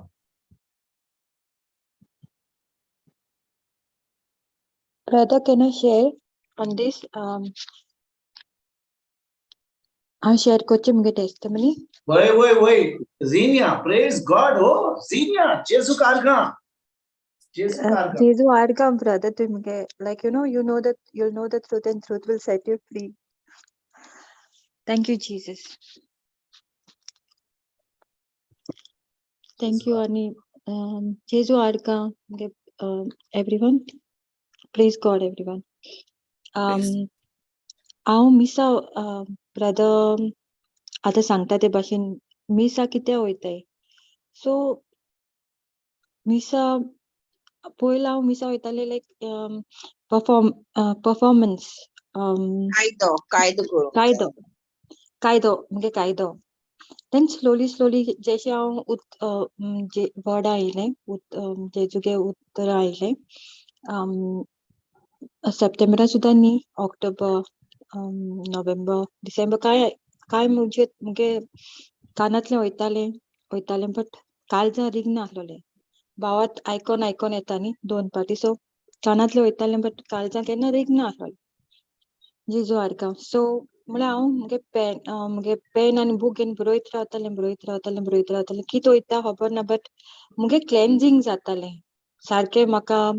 Brother, can I share on this? हांव शेअर करचें मुगे टेस्टमनी. वय वय वय, झिनिया, प्रेज गॉड. हो झिनिया, जेजू कारगा, जेजू कारगा. जेजू आर्गां ब्रदर. तुवें मुगे like you know that you'll know the truth and truth will set you free. Thank you Jesus. Thank you. आनी जेजू आर्गां मुगे एवरीवन. Praise God everyone. हांव मिसा, ब्रदर आतां सांगता ते भाशेन मिसा कित्याक वयताय. सो मिसा पयलीं हांव मिसा वयतालें लायक परफॉर्मन्स. कायदो कायदो करूंक. कायदो कायदो, मुगे कायदो. Then slowly slowly जशें हांव जे वर्डां येयलें, जेजूगे उतरां आयलें, सप्टेंबरा सुद्दां न्ही, ऑक्टोबर, नोव्हेंबर, डिसेंबर, कांय कांय म्हणजे मुगे कानांतलें वयतालें वयतालें, बट काळजां रिगनासलोलें. भावात आयकोन आयकोन येता न्ही दोन पाटी. सो कानांतलें वयतालें बट काळजां केन्ना रिगनासलोलें. जेजू आर्गां. सो म्हळ्यार हांव मुगे पेन आनी बूक घेवन बरयत रावतालें, बरयत रावतालें, बरयत रावतालें. कितें वयता खबर ना, बट मुगे क्लेन्जींग जातालें सारकें. म्हाका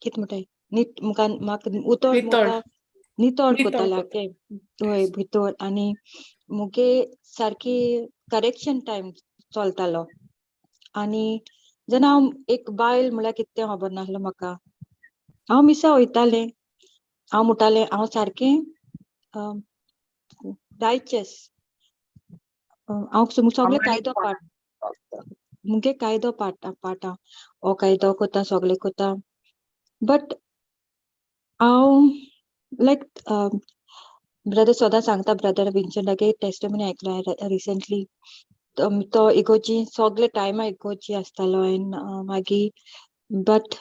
कितें म्हणटाय, नीट मुखान म्हाका उतळ नितळ. म्हाका नितळ नितळ कोतालें कोता. आख्खें, हय, भितर. आनी मुगे सारकी करेक्शन टायम चलतालो. आनी जेन्ना हांव एक बायल म्हळ्यार कितें तें खबर नासलें म्हाका. हांव मिसा वयतालें, हांव म्हणटालें हांव सारकें रायचस, हांव सगळे कायदो पाठ, मुगे कायदो पाठ पाठा, हो कायदो कोता, सगळें कोता. बट हांव लायक ब्रदर सदां सांगता, ब्रदर विन्संटागे टेस्टमनी आयकलो हांवें रिसेंटली. तो इगोर्जी सगळे टायमा इगोर्जी आसतालो. एंड मागीर but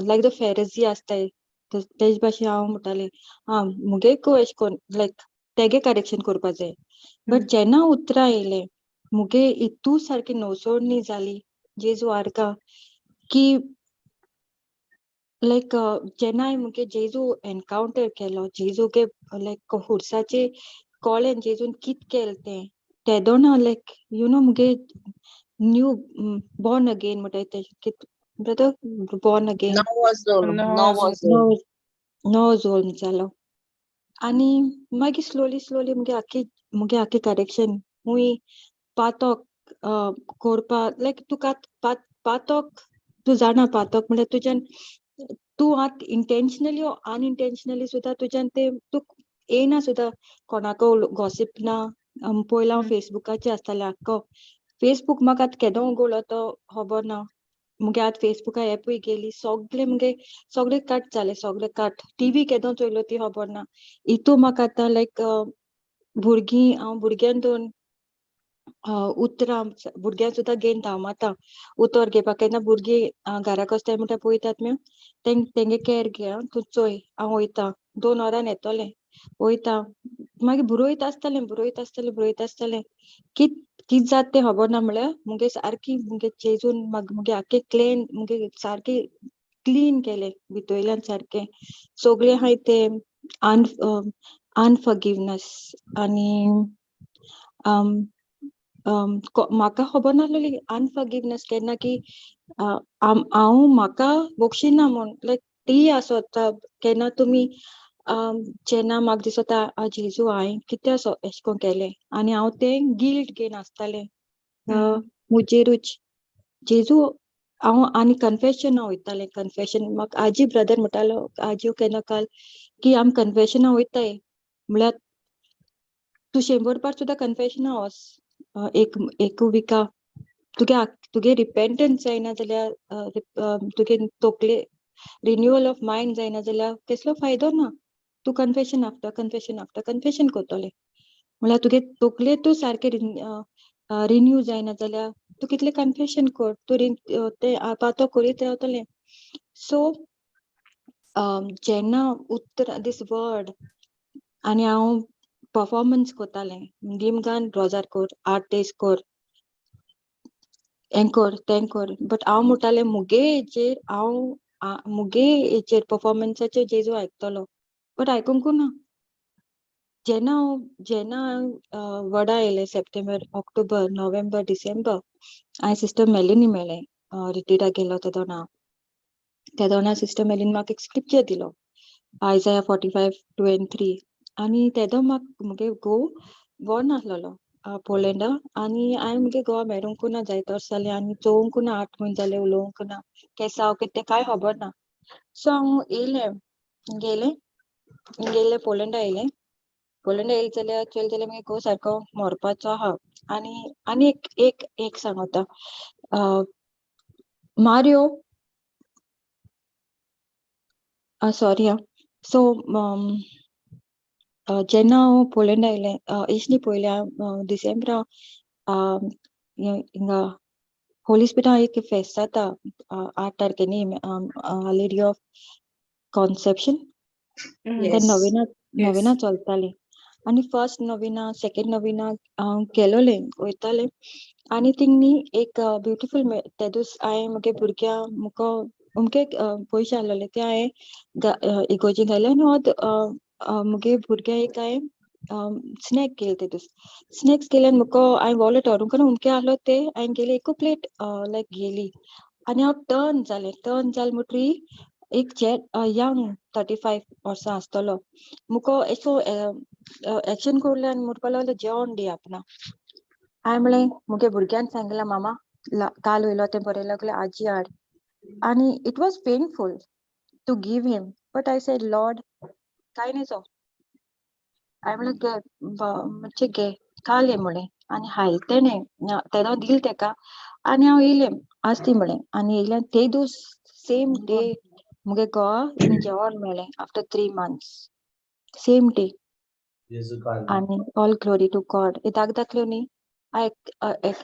like the Pharisee आसताय तेज भाशेन हांव म्हणटालें, आं, मुगे एशें कोन्न लायक तेगे करेक्शन करपा जाय. बट जेन्ना उतरां येयलें, मुगे इतू सारकी नवसोडणी जाली, जेजू आर्गां, की लायक जेन्ना हांवें मुगे जेजू एनकावंटर केलो, जेजूगे लायक खुर्साचे कळ्ळें जेजून कित केलें तें, तेदोना लायक you know मुगे न्यू बॉर्न अगेन म्हणटाय तें कित ब्रदर, बॉर्न अगेन. नवो जल्म. नवो नवो जल्म. नवो जल्म जालो. आनी मागीर स्लोली स्लोली मुगे आख्खी करेक्शन हुंय पातोक करपा लायक तुका पातोक तूं जाणा, पातोक म्हळ्यार तुज्यान तूं आतां इंटेन्शनली अनइंटेन्शनली सुद्दां तुज्यान तें तूं येयना सुद्दां, कोणाको गॉसीप ना. पयलीं हांव फेसबुकाचेर आसतालें आख्खो. फेसबूक म्हाका आतां केदो उगडलो तो खबर ना. मुगे आतां फेसबुका एपूय गेली, सगळे मुगे सगळे कट जाले, सगळे कट. टीव्ही केदो चोयलो ती खबर ना. इतू म्हाका आतां लायक भुरगीं, हांव भुरग्यां दोन उतरां भुरग्यां सुद्दां घेवन धांवता उतर घेवपाक. केन्ना भुरगीं घराक आसताय म्हणटा पळयतात म्या तेंगे कॅर घे आं तूं, चोय, हांव वयता, 2 वरां येतोलें. वयता, मागीर बरयत आसतलें, बरयत आसतलें, बरयत आसतलें. कित कित जाता तें खबर ना. म्हळ्यार मुगे सारकी मुगे जेजून म्हाका मुगे आख्खें क्लेन मुगे सारकें क्लीन केलें भितरल्यान सारकें. सगळें आहाय तें अनफॉरगिवनेस आनी म्हाका खबर नासलेली अनफॉरगिवनेस केन्ना की हांव म्हाका बक्षिना म्हूण. लायक ती आसता केन्ना तुमी जेन्ना म्हाका दिसता, जेजू, हांवें कित्याक एशें कोन्न केलें आनी हांव तें गिल्ट घेवन आसतालें मुजेरूच. जेजू, हांव आनी कन्फेशना वयतालें. कन्फेशन म्हाका आजी ब्रदर म्हणटालो, आजयो केन्ना काल की आमी कन्फेशना वयताय म्हळ्यार तूं 100 पाट सुद्दां कन्फेशना वच एक एक विका, तुगे तुगे रिपेंटन्स जायना जाल्यार, तुगे तकले रिन्युअल ऑफ मायंड जायना जाल्यार कसलो फायदो ना. तूं confession after confession after confession करतलें म्हळ्यार तुगे तकले तूं सारकें रिन्यू जायना जाल्यार तूं कितलें कन्फेशन कर, तूं तें पातो करीत रावतलें. सो जेन्ना उतर दीस वर्ड आनी हांव परफॉर्मन्स करतालें, दिमगान रोजार कर, 8 डेज कर, हें कर, तें कर, बट हांव म्हणटालें मुगे हेजेर हांव मुगे हेजेर परफॉर्मन्साचेर जेजू आयकतलो. बट आयकूंक ना. जेन्ना हांव जेन्ना हांव वडा येयलें, सप्टेंबर, ऑक्टोबर, नोव्हेंबर, डिसेंबर, हांवें सिस्टर मेलिनी मेळ्ळें. रिट्रीटाक गेलो तेदोना, तेदोना सिस्टर मेलीन म्हाका एक स्क्रिप्चर दिलो, Isaiah 45:2 and 3. आनी तेदो म्हाका मुगे घोव बोर नासलेलो पोलंडा आनी हांवें मुगे घोवा मेळूंक ना जायते वर्स जालें आनी चोवंक ना, 8 म्हयने जाले उलोवंक ना, केसो हांव कितें तें कांय खबर ना. सो हांव येयलें, गेलें गेलें पोलंडा येयलें. पोलंडा येयलें जाल्यार चोयलें जाल्यार मुगे घोव सारको मरपाचो आहा. आनी आनी एक एक एक सांगता, मारियो, सॉरी. आं, सो जेन्ना हांव पोलंडा येयलें, एशनी पयल्या डिसेंबरा हिंगा होली स्पिरिटा एक फेस्त जाता 8 तारखेनी, लेडी ऑफ कॉन्सेप्शन. ते नोवेना, नोवेना चलताली आनी फर्स्ट नोवेना, सेकेंड नोवेना हांव गेलोलें, वयतालें आनी थिंग न्ही एक ब्युटिफूल ते दीस हांवें मुगे भुरग्यां मुको अमके पयशे आहलोले ते हांवें इगोर्जीन घाले आनी अर्द मुगे भुरग्यां एक हांवें स्नॅक केले. ते दीस स्नॅक्स केले आनी मुको हांवें वॉलेट व्हरूंक ना, अमके आहलो ते हांवें गेले, एकू प्लेट लायक घेली आनी हांव टर्न जालें. टर्न जालें म्हणटरी एक जेट यंग 35 वर्सां आसतलो मुको एसो एक्शन कोरले आनी म्हणपाक लागलो, जेवण दी आपणा. हांवें म्हणलें, मुगे भुरग्यान सांगलां, मामा काल वयलो तें बरें लागलें, आजी हाड. आनी it was painful to give him, but I said, Lord, कांय नजो. हांवें म्हणलें, घे, मातशें घे, काल ये म्हणलें आनी हायल तेणें तेदो दिल तेका आनी हांव येयलें, आसती म्हणलें. आनी येयलें ते दीस, सेम डे मुगे घोवा जेवण मेळ्ळें आफ्टर 3 मंथ्स, सेम डे. आनी ऑल ग्लोरी टू गॉड. हे दाग दाखल्यो न्ही, एक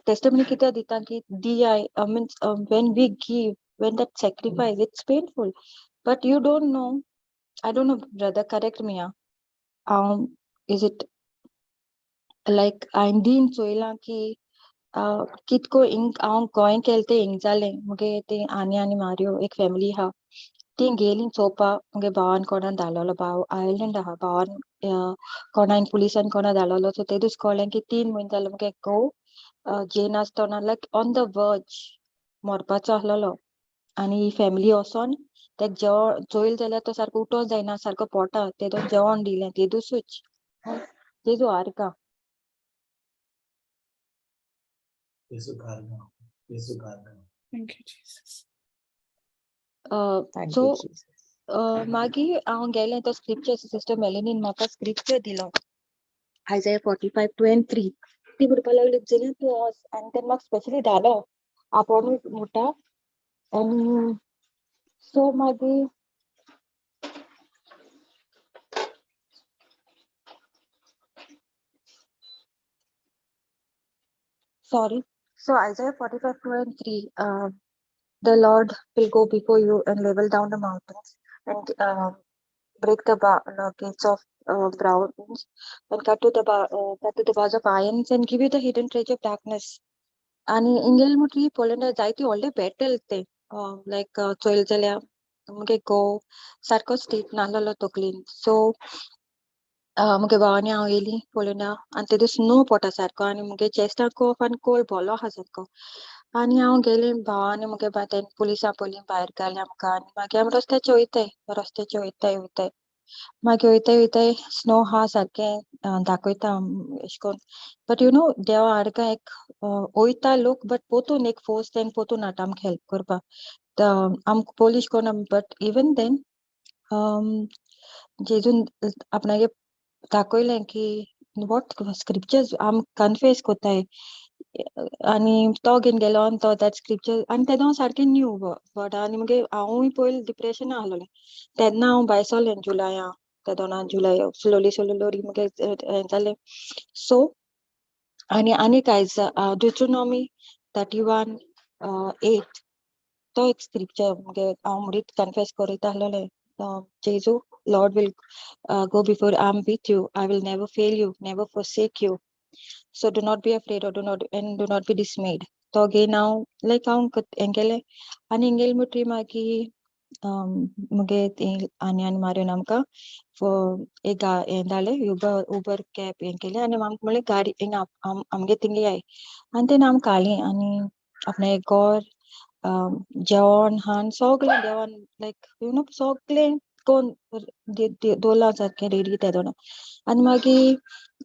टेस्टिमनी कित्याक दिता की दी I means when we give, when that sacrifice, it's painful, but you don't know. I don't know, brother, correct me. Is it like हांवें दीन चोयलां की कितको हिंग हांव गोंय केलें तें हिंग जालें. मुगे ते आनी आनी मारियो एक फॅमिली आहा, ती गेली चोवपाक. मुगे भावान कोणाक धाडलेलो, भाव आयर्लंड आहा, भावान कोणाक पुलिसान कोणा धाडलेलो. सो ते दीस कळ्ळें की 3 म्हयने जाले मुगे घोव जेन आसतना लायक ऑन the वर्ज मरपाचो आसलेलो. आनी ही फॅमिली वचोन तेका जेवण चोयलें जाल्यार तो सारको उठोंक जायना, सारको पोटा तेदोन जेवण दिलें ते दिसूच. जेजू Arka. Thank you, Jesus. Thank so you, Jesus. मागीर हांव गेलें, तो स्क्रिप्चर सिस्टर मेलेनीन म्हाका स्क्रिप्चर दिलो, Isaiah 45:2 and 3. ती म्हणपाक लागली, जाल्यार तूं वच आनी तेणें म्हाका स्पेशली धालो आपोवनूच म्हणटा. आनी सो मागीर sorry. So Isaiah 45:2 and 3, the Lord will go before you and level down the mountains and break the gates of bronze and cut to the bars of irons and give you the hidden treasure of darkness. आनी इंगेल म्हटली पोलंडा जायती व्हडले battle ते लायक चोयले जाल्यार मुगे घोव सारको state नासलेलो तकलेन. सो मुगे भावानी हांव येयली पोलंडा आनी ते दीस स्नो पडटा सारको आनी मुगे चेस्टाक कफ आनी कोल्ड भोलो आहा सारको. आनी हांव गेलें, भावानी मुगे तेणें पुलिसां पयलीं भायर घालें आमकां आनी मागीर आमी रस्त्याचे वयताय, रस्त्याचे वयताय वयताय, मागीर वयताय वयताय स्नो आहा सारकें दाखयता एशें कोन्न. बट you know देवा आडका एक वयता लोक, बट पोतून एक फोर्स तेणें पोतून हाडटा आमकां हेल्प करपाक. आमकां पोलीश कोणा, बट इवन then जेजून आपणागे दाखयलें की what scriptures आम कन्फेस कोताय. आनी तो घेवन गेलो आनी तो that scripture आनी तेदो सारकें न्यू वर्ड. आनी मुगे हांवूय पयलीं डिप्रेशना आसलोलें तेन्ना. हांव भायर सरलें जुलाया, तेदोना जुलय स्लोली स्लोली मुगे हें जालें. सो आनी आनीक आयज ड्युट्रोनॉमी 31:8, तो एक स्क्रिप्चर मुगे हांव म्हणीत कन्फेस करीत आसलोलें, जेजू, Lord will go before, I'm with you, I will never fail you, never forsake you. So do not be afraid or do not and do not be dismayed. तो घेवन हांव लायक हांव हें केलें आनी हिंगेल म्हणटरी मागीर मुगे आनी आनी मारून आमकां एक हें धाडलें, उबर उबर कॅब हें केलें आनी आमकां म्हणलें गाडी हिंगा आमगे थिंगा याय. आनी तेन्ना आमकां हाडली आनी आपणें घोर जेवण खाण सगळें देवान लायक you know सगळें कोन दवरलां सारकें रेडी तेदोना. आनी मागीर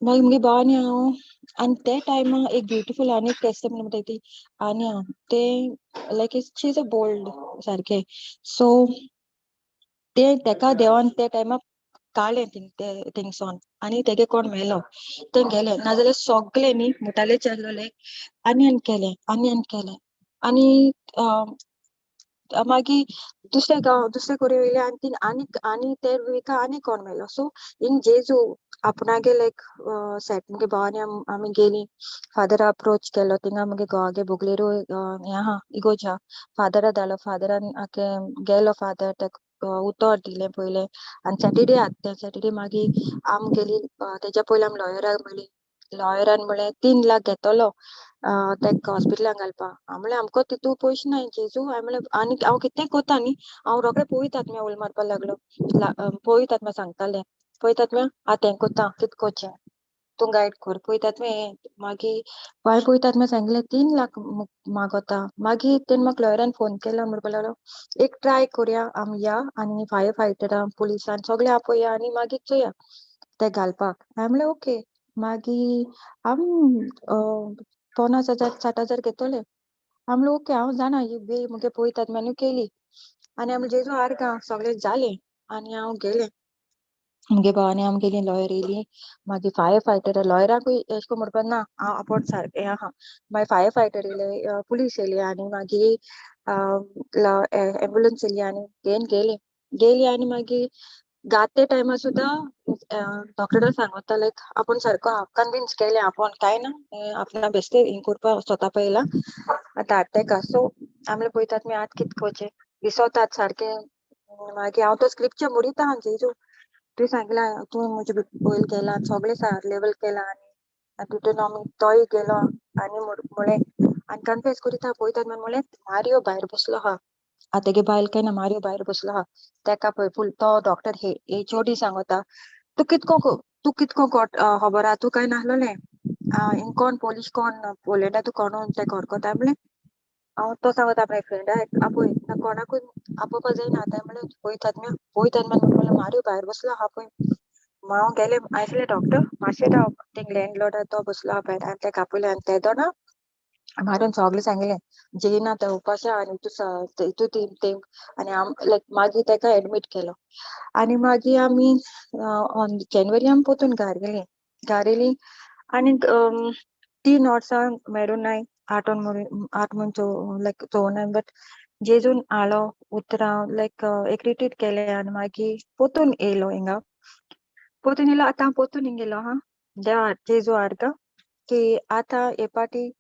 मागीर मुगे भाव आनी हांव आनी ते टायमार एक ब्युटिफूल आनी एक टेस्टिमनी म्हणटा ती आनी हांव तें like she is a bold सारकें. सो ते तेका देवान ते टायमार काडलें थिंग ते थिंगसोन आनी तेगे कोण मेलो तें गेलें, नाजाल्यार सगळें न्ही मुटाले चल्लोले आनी आनी केलें आनी आनी केलें. आनी मागीर दुसरे गांव दुसरे कडेन वयले आनी थिंग आनी आनी ते विका आनी कोण मेलो. सो हिंग जेजू आपणागे लायक सेट मुगे भाव आनी आमी गेली, फादर अप्रोच केलो थिंगा मुगे घोवागे बोगलेरो हें आहा इगोर्ज आहा, फादरा धाडलो, फादरान आके गेलो, फादर तेका उतर दिलें पयलें. आनी सॅटर्डे आहा तें सॅटर्डे मागीर आम गेली, तेज्या पयलीं आमी लॉयराक मेळ्ळी, लॉयरान म्हणलें 3 लाख घेतलो तेका हॉस्पिटलान घालपा. हांव म्हणलें आमकां तितू पयशे नाय जेजू, हांवें म्हणलें आनी हांव कितें कोता न्ही, हांव रोखडें पवित्र आत्म्या उलो मारपाक लागलो, पवित्र आत्म्या सांगतालें पवित्र आत्म्या आतां हें कोता कितें कोचें तूं गायड कर पवित्र आत्म्या हें. मागीर हांवें पवित्र आत्म्या सांगलें 3 लाख मागोता. मागीर तेणें म्हाका लॉयरान फोन केलो, म्हणपाक लागलो एक ट्राय करुया आमी या आनी फायर फायटरां पुलिसान सगळें आपोया आनी मागीर चोया ते घालपाक. हांवें म्हणलें ओके. मागीर आम 50,000 60,000 घेतले. हांव म्हणलें ओके हांव जाणा ही वे मुगे पवित्र आत्म्यानूय केली. आनी आमी जेजू आर्गां सगळें जालें आनी हांव गेलें मुगे भाव आनी आमी गेलीं, लॉयर येयली, मागीर फायर फायटर लॉयराकूय एशें कोन्न म्हणपाक ना हांव आपोण सारकें आहा. मागीर फायर फायटर येयले, पुलीस येयली आनी मागीर एम्बुलंस येयली आनी घेवन गेली गेली. आनी मागीर गाते टायमार सुद्दां डॉक्टराक सांगता लायक आपूण सारको कन्विन्स केलें आपूण कांय ना आपणा बेश्टें हें करपा स्वता पयला आतां तेका. सो आमले पळयतात मी आतां कितें करचें दिसोतात सारकें. मागीर हांव तो स्क्रिप्चर मोडिता जेजू तुवें सांगलां तूं म्हजें पयल केलां सगळें लेवल केलां आनी तितून आमी तोय गेलो आनी म्हणलें आनी कन्फेस करीता पळयतात म्हणलें मारियो भायर बसलो आहा, आतां तेगे बायल काय ना मारियो भायर बसलो आहा तेका पळय फूल तो डॉक्टर हे एच ओ डी सांगता तूं कितको तूं कितको खबर आहा तूं काय नासलोलें हिंग कोण पोलीस कोण पोलंडा तूं कोण तेका व्हरकोता म्हणलें हांव तो सांगता आपल्या फ्रेंडाक आपय ना कोणाकूय आपोवपा जायना. आतां म्हणलें पळयतात मी पळयतात म्हणलें मारियो भायर बसलो आहा पळय. हांव गेलें आयसलें डॉक्टर मातशें राव थिंग लँडलॉर्ड तो बसलो आहा भायर आनी तेका आपयलें आनी ते दोना मारून सगळें सांगलें जेयना तो उपाशा आनी तूं तूं तें आनी हांव लायक मागीर तेका एडमीट केलो. आनी मागीर आमी ऑन जानेवारी आमी पोतून घार गेलीं, घार येयलीं आनी 3 वर्सां मेळूं नाय आठोन म्हणून आठ म्हण लायक चोवनाय बट जेजून हाडलो उतरां लायक एक रिट्रीट केलें आनी मागीर पोतून येयलो हिंगा पोतून येयलो. आतां हांव पोतून हिंग येयलो हा देवा जेजू आर्गां की आतां हे पाटी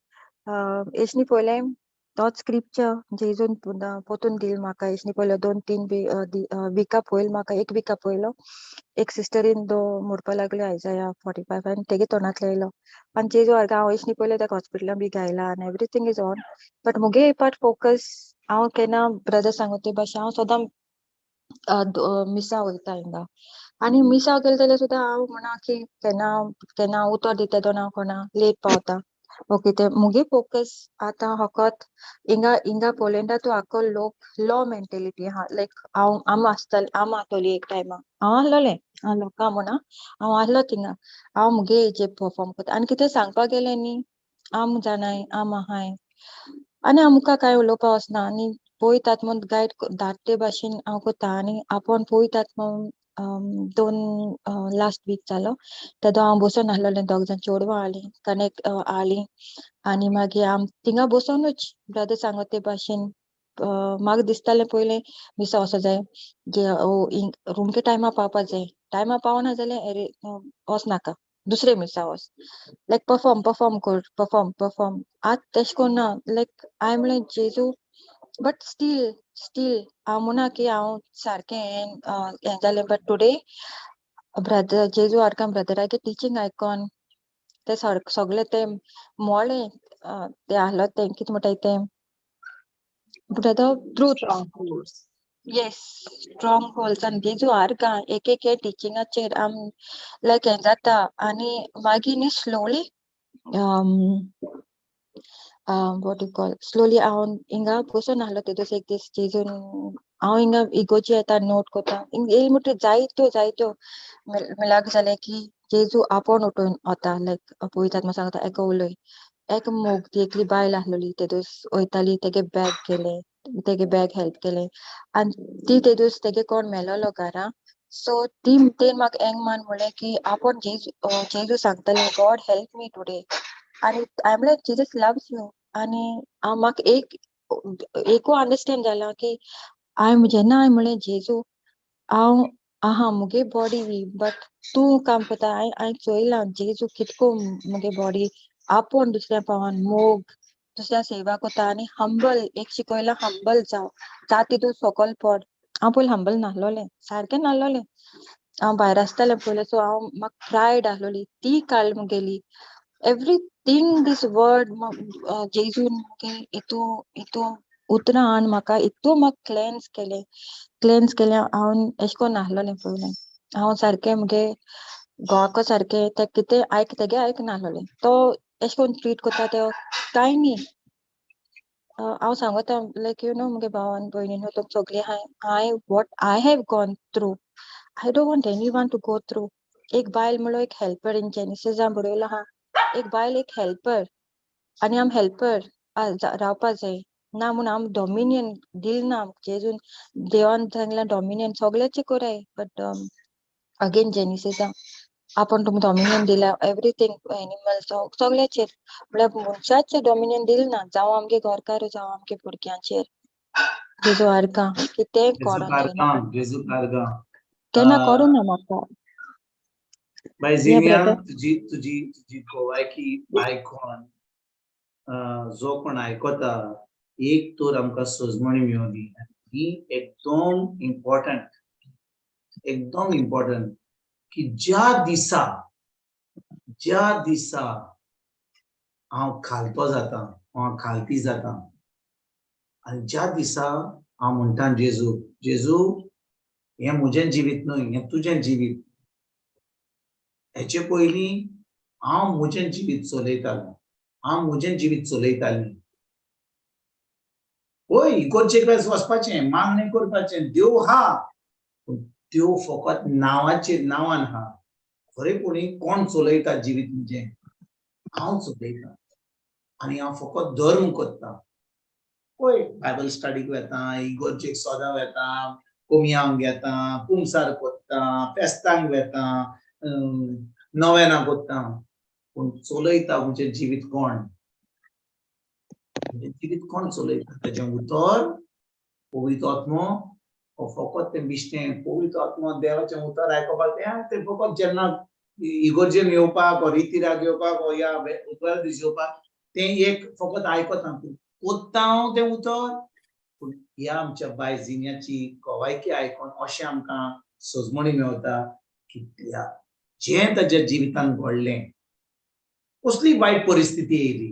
एशनी पयलें तोच स्क्रिप्चर जेजून पोतून दिल म्हाका. एशनी पयलो 2-3 विका पयल म्हाका, एक विका पयलो एक सिस्टरीन दो म्हणपाक लागल्यो आयजाया 45 आनी तेगे तोंडांतलो येयलो. आनी जेजू आर्गां हांव एशनी पयलें तेका हॉस्पिटलान बी घायला आनी एवरीथींग is on but मुगे हे पाट फोकस हांव केन्ना ब्रदर सांगता ते भाशेन हांव सदां मिसा वयता हिंगा आनी मिसा गेले जाल्यार सुद्दां हांव म्हणा की केन्ना केन्ना उतर दिता दोना हांव कोणा लेट पावता ओके ते मुगे फोकस आतां फकत हिंगा हिंगा पोलंडा तूं आख्खो लोक लॉ मेंटेलिटी आहा लायक हांव आम आसतले आम आसतली एक टायमा हांव आसलोलें हांव लोकां म्हणा हांव आसलो थिंगा हांव मुगे हेजेर परफॉर्म करता आनी कितें सांगपाक गेलें न्ही आम जाणाय आम आहाय आनी आमकां कांय उलोवपा वचना आनी पळयतात म्हूण गायड धाडटे भाशेन हांव करता. आनी आपूण पळयतात म्हूण 2 लास्ट वीक जालो तेदो हांव बसोन आसलोलें, दोग जाण चेडवां आहलीं कनेक्ट आहलीं आनी मागीर आम थिंगा बसोनूच ब्रदर सांगता ते भाशेन म्हाका दिसतालें पयलें मिसा वचो जाय रुमके टायमार पावपा जाय, टायमार पावना जाल्यार वचनाका दुसरे मिसा वच लायक परफॉर्म परफॉर्म कर परफॉर्म परफॉर्म. आतां तेशें कोन्न ना लायक हांवें म्हणलें जेजू बट स्टील स्टील हांव म्हणा की हांव सारकें हें जालें बट टुडे ब्रदर जेजू आर्गां ब्रदरागे टिचींग आयकोन ते सगळें तें मोळें तें आहलो तें कितें म्हणटाय तें brother truth. येस, स्ट्रॉंग होल्ड्स आनी जेजू आर्गां एक एक टिचिंगाचेर आम लायक हें जाता. आनी मागीर न्ही slowly, what you call, slowly हांव हिंगा बसून आहलो तेदूस एक दीस जेजून हांव हिंगा इगोर्जी येता, नोट कोता. हिंग येयली म्हणटकीर जायत्यो जायत्यो मिलाग्र जालें की जेजू आपोवन उठोवन वता. लायक पळयतात म्हाका सांगता एका उलय एक मोग. ती एकली बायल आहलोली, तेदूस वयताली, तेगे बॅग गेलें, तेगे बॅग हेल्प केलें. आनी ती तेदूस तेगे कोण मेलोलो घरा, सो ती तेन म्हाका एंग मान म्हणलें की आपूण जेजू जेजू सांगतालें, "God help me today." आनी हांवें म्हणलें, "Jesus loves you." आनी हांव म्हाका एक एकू अंडरस्टँड जालां की हांवें जेन्ना हांवें म्हणलें, "जेजू, हांव आहा, मुगे बॉडी वीक, बट तूं काम करता." हांवें हांवें चोयलां जेजू कितको मुगे बॉडी आपोवन दुसऱ्या पावान मोग, दुसऱ्या सेवा करता आनी हंबल एक शिकयलां, हंबल जाव, जाता तितू सकल पड. हांव पयलीं हंबल नासलोलें, सारकें नासलोलें. हांव भायर आसतालें पयलें, सो हांव म्हाका प्रायड आसलोली, ती काडली मुगेली. एवरीथींग दीस वर्ड जेजून मुगे हितू हितू उतरां हाण म्हाका इतू म्हाका क्लेन्स केलें, क्लेन्स केलें. हांव एशें कोन्न नासलोलें पयलें. हांव सारकें मुगे घोवाको सारकें तें कितें आयक तेगे आयकनासलोलें. तो एशें कोन्न ट्रीट करता तो कांय न्ही. हांव सांगोता, लायक you know, मुगे भावान भयणीनो, तुम सगळीं हांवें हांवें what I have gone through, I don't want anyone to go through. एक बायल म्हणलो एक हेल्पर, इन जेनिसिसान बरयलां आहा, एक बायल एक हेल्पर आनी आम हेल्पर रावपा जाय ना म्हूण आम डॉमिनियन दिल ना जेजून. देवान सांगलां डॉमिनियन सगळ्याचें कराय, बट अगेन जेनिसिसा आपूण तुमकां डॉमिनियन दिला एवरीथींग, एनिमल्स सगळ्याचेर, म्हळ्यार मनशाचेर डॉमिनियन दिल ना, जावं आमगे घरकार, जावं आमगे भुरग्यांचेर. जेजू आर्गां कितेंय जेजू करोन आर्गां, जेजू आर्गां. केन्ना करूं ना म्हाका. बाय जिनिया, brother. तुजी तुजी तुजी गोवायकी आयकोन जो कोण आयकता, एक तर आमकां सजमणी मेवली. ही एकदम इम्पॉर्टंट, एकदम इम्पॉर्टंट की ज्या दिसा हांव खालतो जाता, हांव खालती जाता आनी ज्या दिसा हांव म्हणटा, "जेजू, जेजू, हें म्हजें जिवीत न्हय, हें तुजें जिवीत. हेचे पयलीं हांव म्हजें जिवीत चलयतालों, हांव म्हजें जिवीत चलयतालीं." वय, इगोर्जेक वचपाचें, मागणें करपाचें, देव हा, पूण देव फकत नांवाचेर, नांवान हा. खरेपणी कोण चलयता जिवीत म्हजें? हांव चलयता आनी हांव फकत धर्म करता. पळय, बायबल स्टडीक वेता, इगोर्जेक सदां वेता, कोमियांक घेता, कुमसार करता, फेस्तांक वेता, नवेनां करता, पूण चलयता म्हजें जिवीत कोण? म्हजें जिवीत कोण चलयता? तेजें उतर, पवित्र आत्मो? हो फकत तें बिश्टें पवित्र आत्मो देवाचें उतर आयकुपाक तें तें फकत जेन्ना इगोर्जेन येवपाक वो रितिराक येवपाक वो या उतरां दीस येवपाक तें एक फकत आयकता, पूण कोत्ता हांव तें उतर? पूण ह्या आमच्या बाय जिन्याची गवायकी आयकोन अशें आमकां सजमणी मेवता की त्या जें ताच्या जिवितान घडलें, कसली वायट परिस्थिती येयली,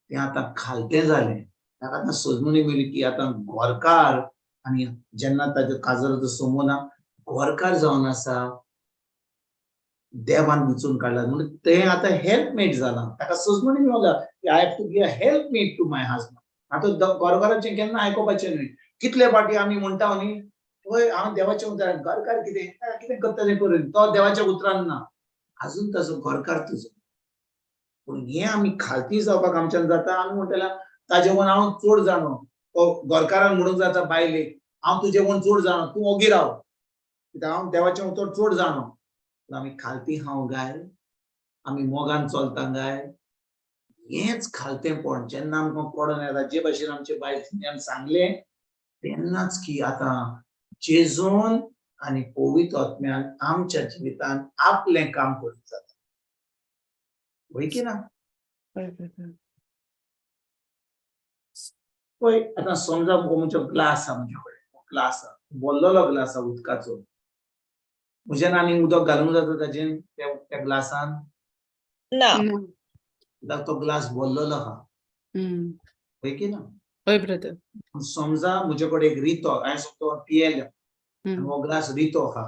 तें आतां खालतें जालें. ताका आतां सजमणी मेळ्ळी की आतां घरकार आनी जेन्ना ताच्या काजराचो समोना घरकार जावन आसा, देवान विचून काडला म्हणून तें आतां हेल्पमेट जालां. ताका सजमणी मेवला की I have to be a helpmate to my husband. आतां घरकाराचें केन्ना आयकुपाचें न्हय. कितले फावटी आमी म्हणटा न्ही, "वय, हांव देवाच्या उतरान घरकार कितें कितें करता तें करून." तो देवाच्या उतरान ना अजून, ताजो घरकार तुजो. पूण हें आमी खालती जावपाक आमच्यान जाता. आमी म्हणटले, "ताजे कोण हांव चड जाणो." घरकारान म्हणूंक जाता बायलेक, "हांव तुजे कोण चड जाणो, तूं ओगी राव, कित्याक हांव देवाचें उतर चड जाणो." पूण आमी खालती हांव गाय? आमी मोगान चलता गाय? हेंच खालतेंपण जेन्ना आमकां पडोन येता, जे भशेन आमचे बायल सांगलें, तेन्नाच की आतां जेजून आनी पवित्र आत्म्यान आमच्या जिवितान आपलें काम करूंक जाता, वय की ना? हय. पळय, आतां समजा म्हजो ग्लास आहा, म्हजे कडेन ग्लास आहा, भरलेलो ग्लास आहा उदकाचो. म्हज्यान आनी उदक घालूंक जाता ताजेन, त्या त्या ग्लासान? ना. ना. कित्याक? तो ग्लास भरलेलो आहा. वय की ना? हय ब्रदर. समजा म्हजे कडेन एक रितो, हांवें तो पियेलो आनी हो ग्लास रितो आहा,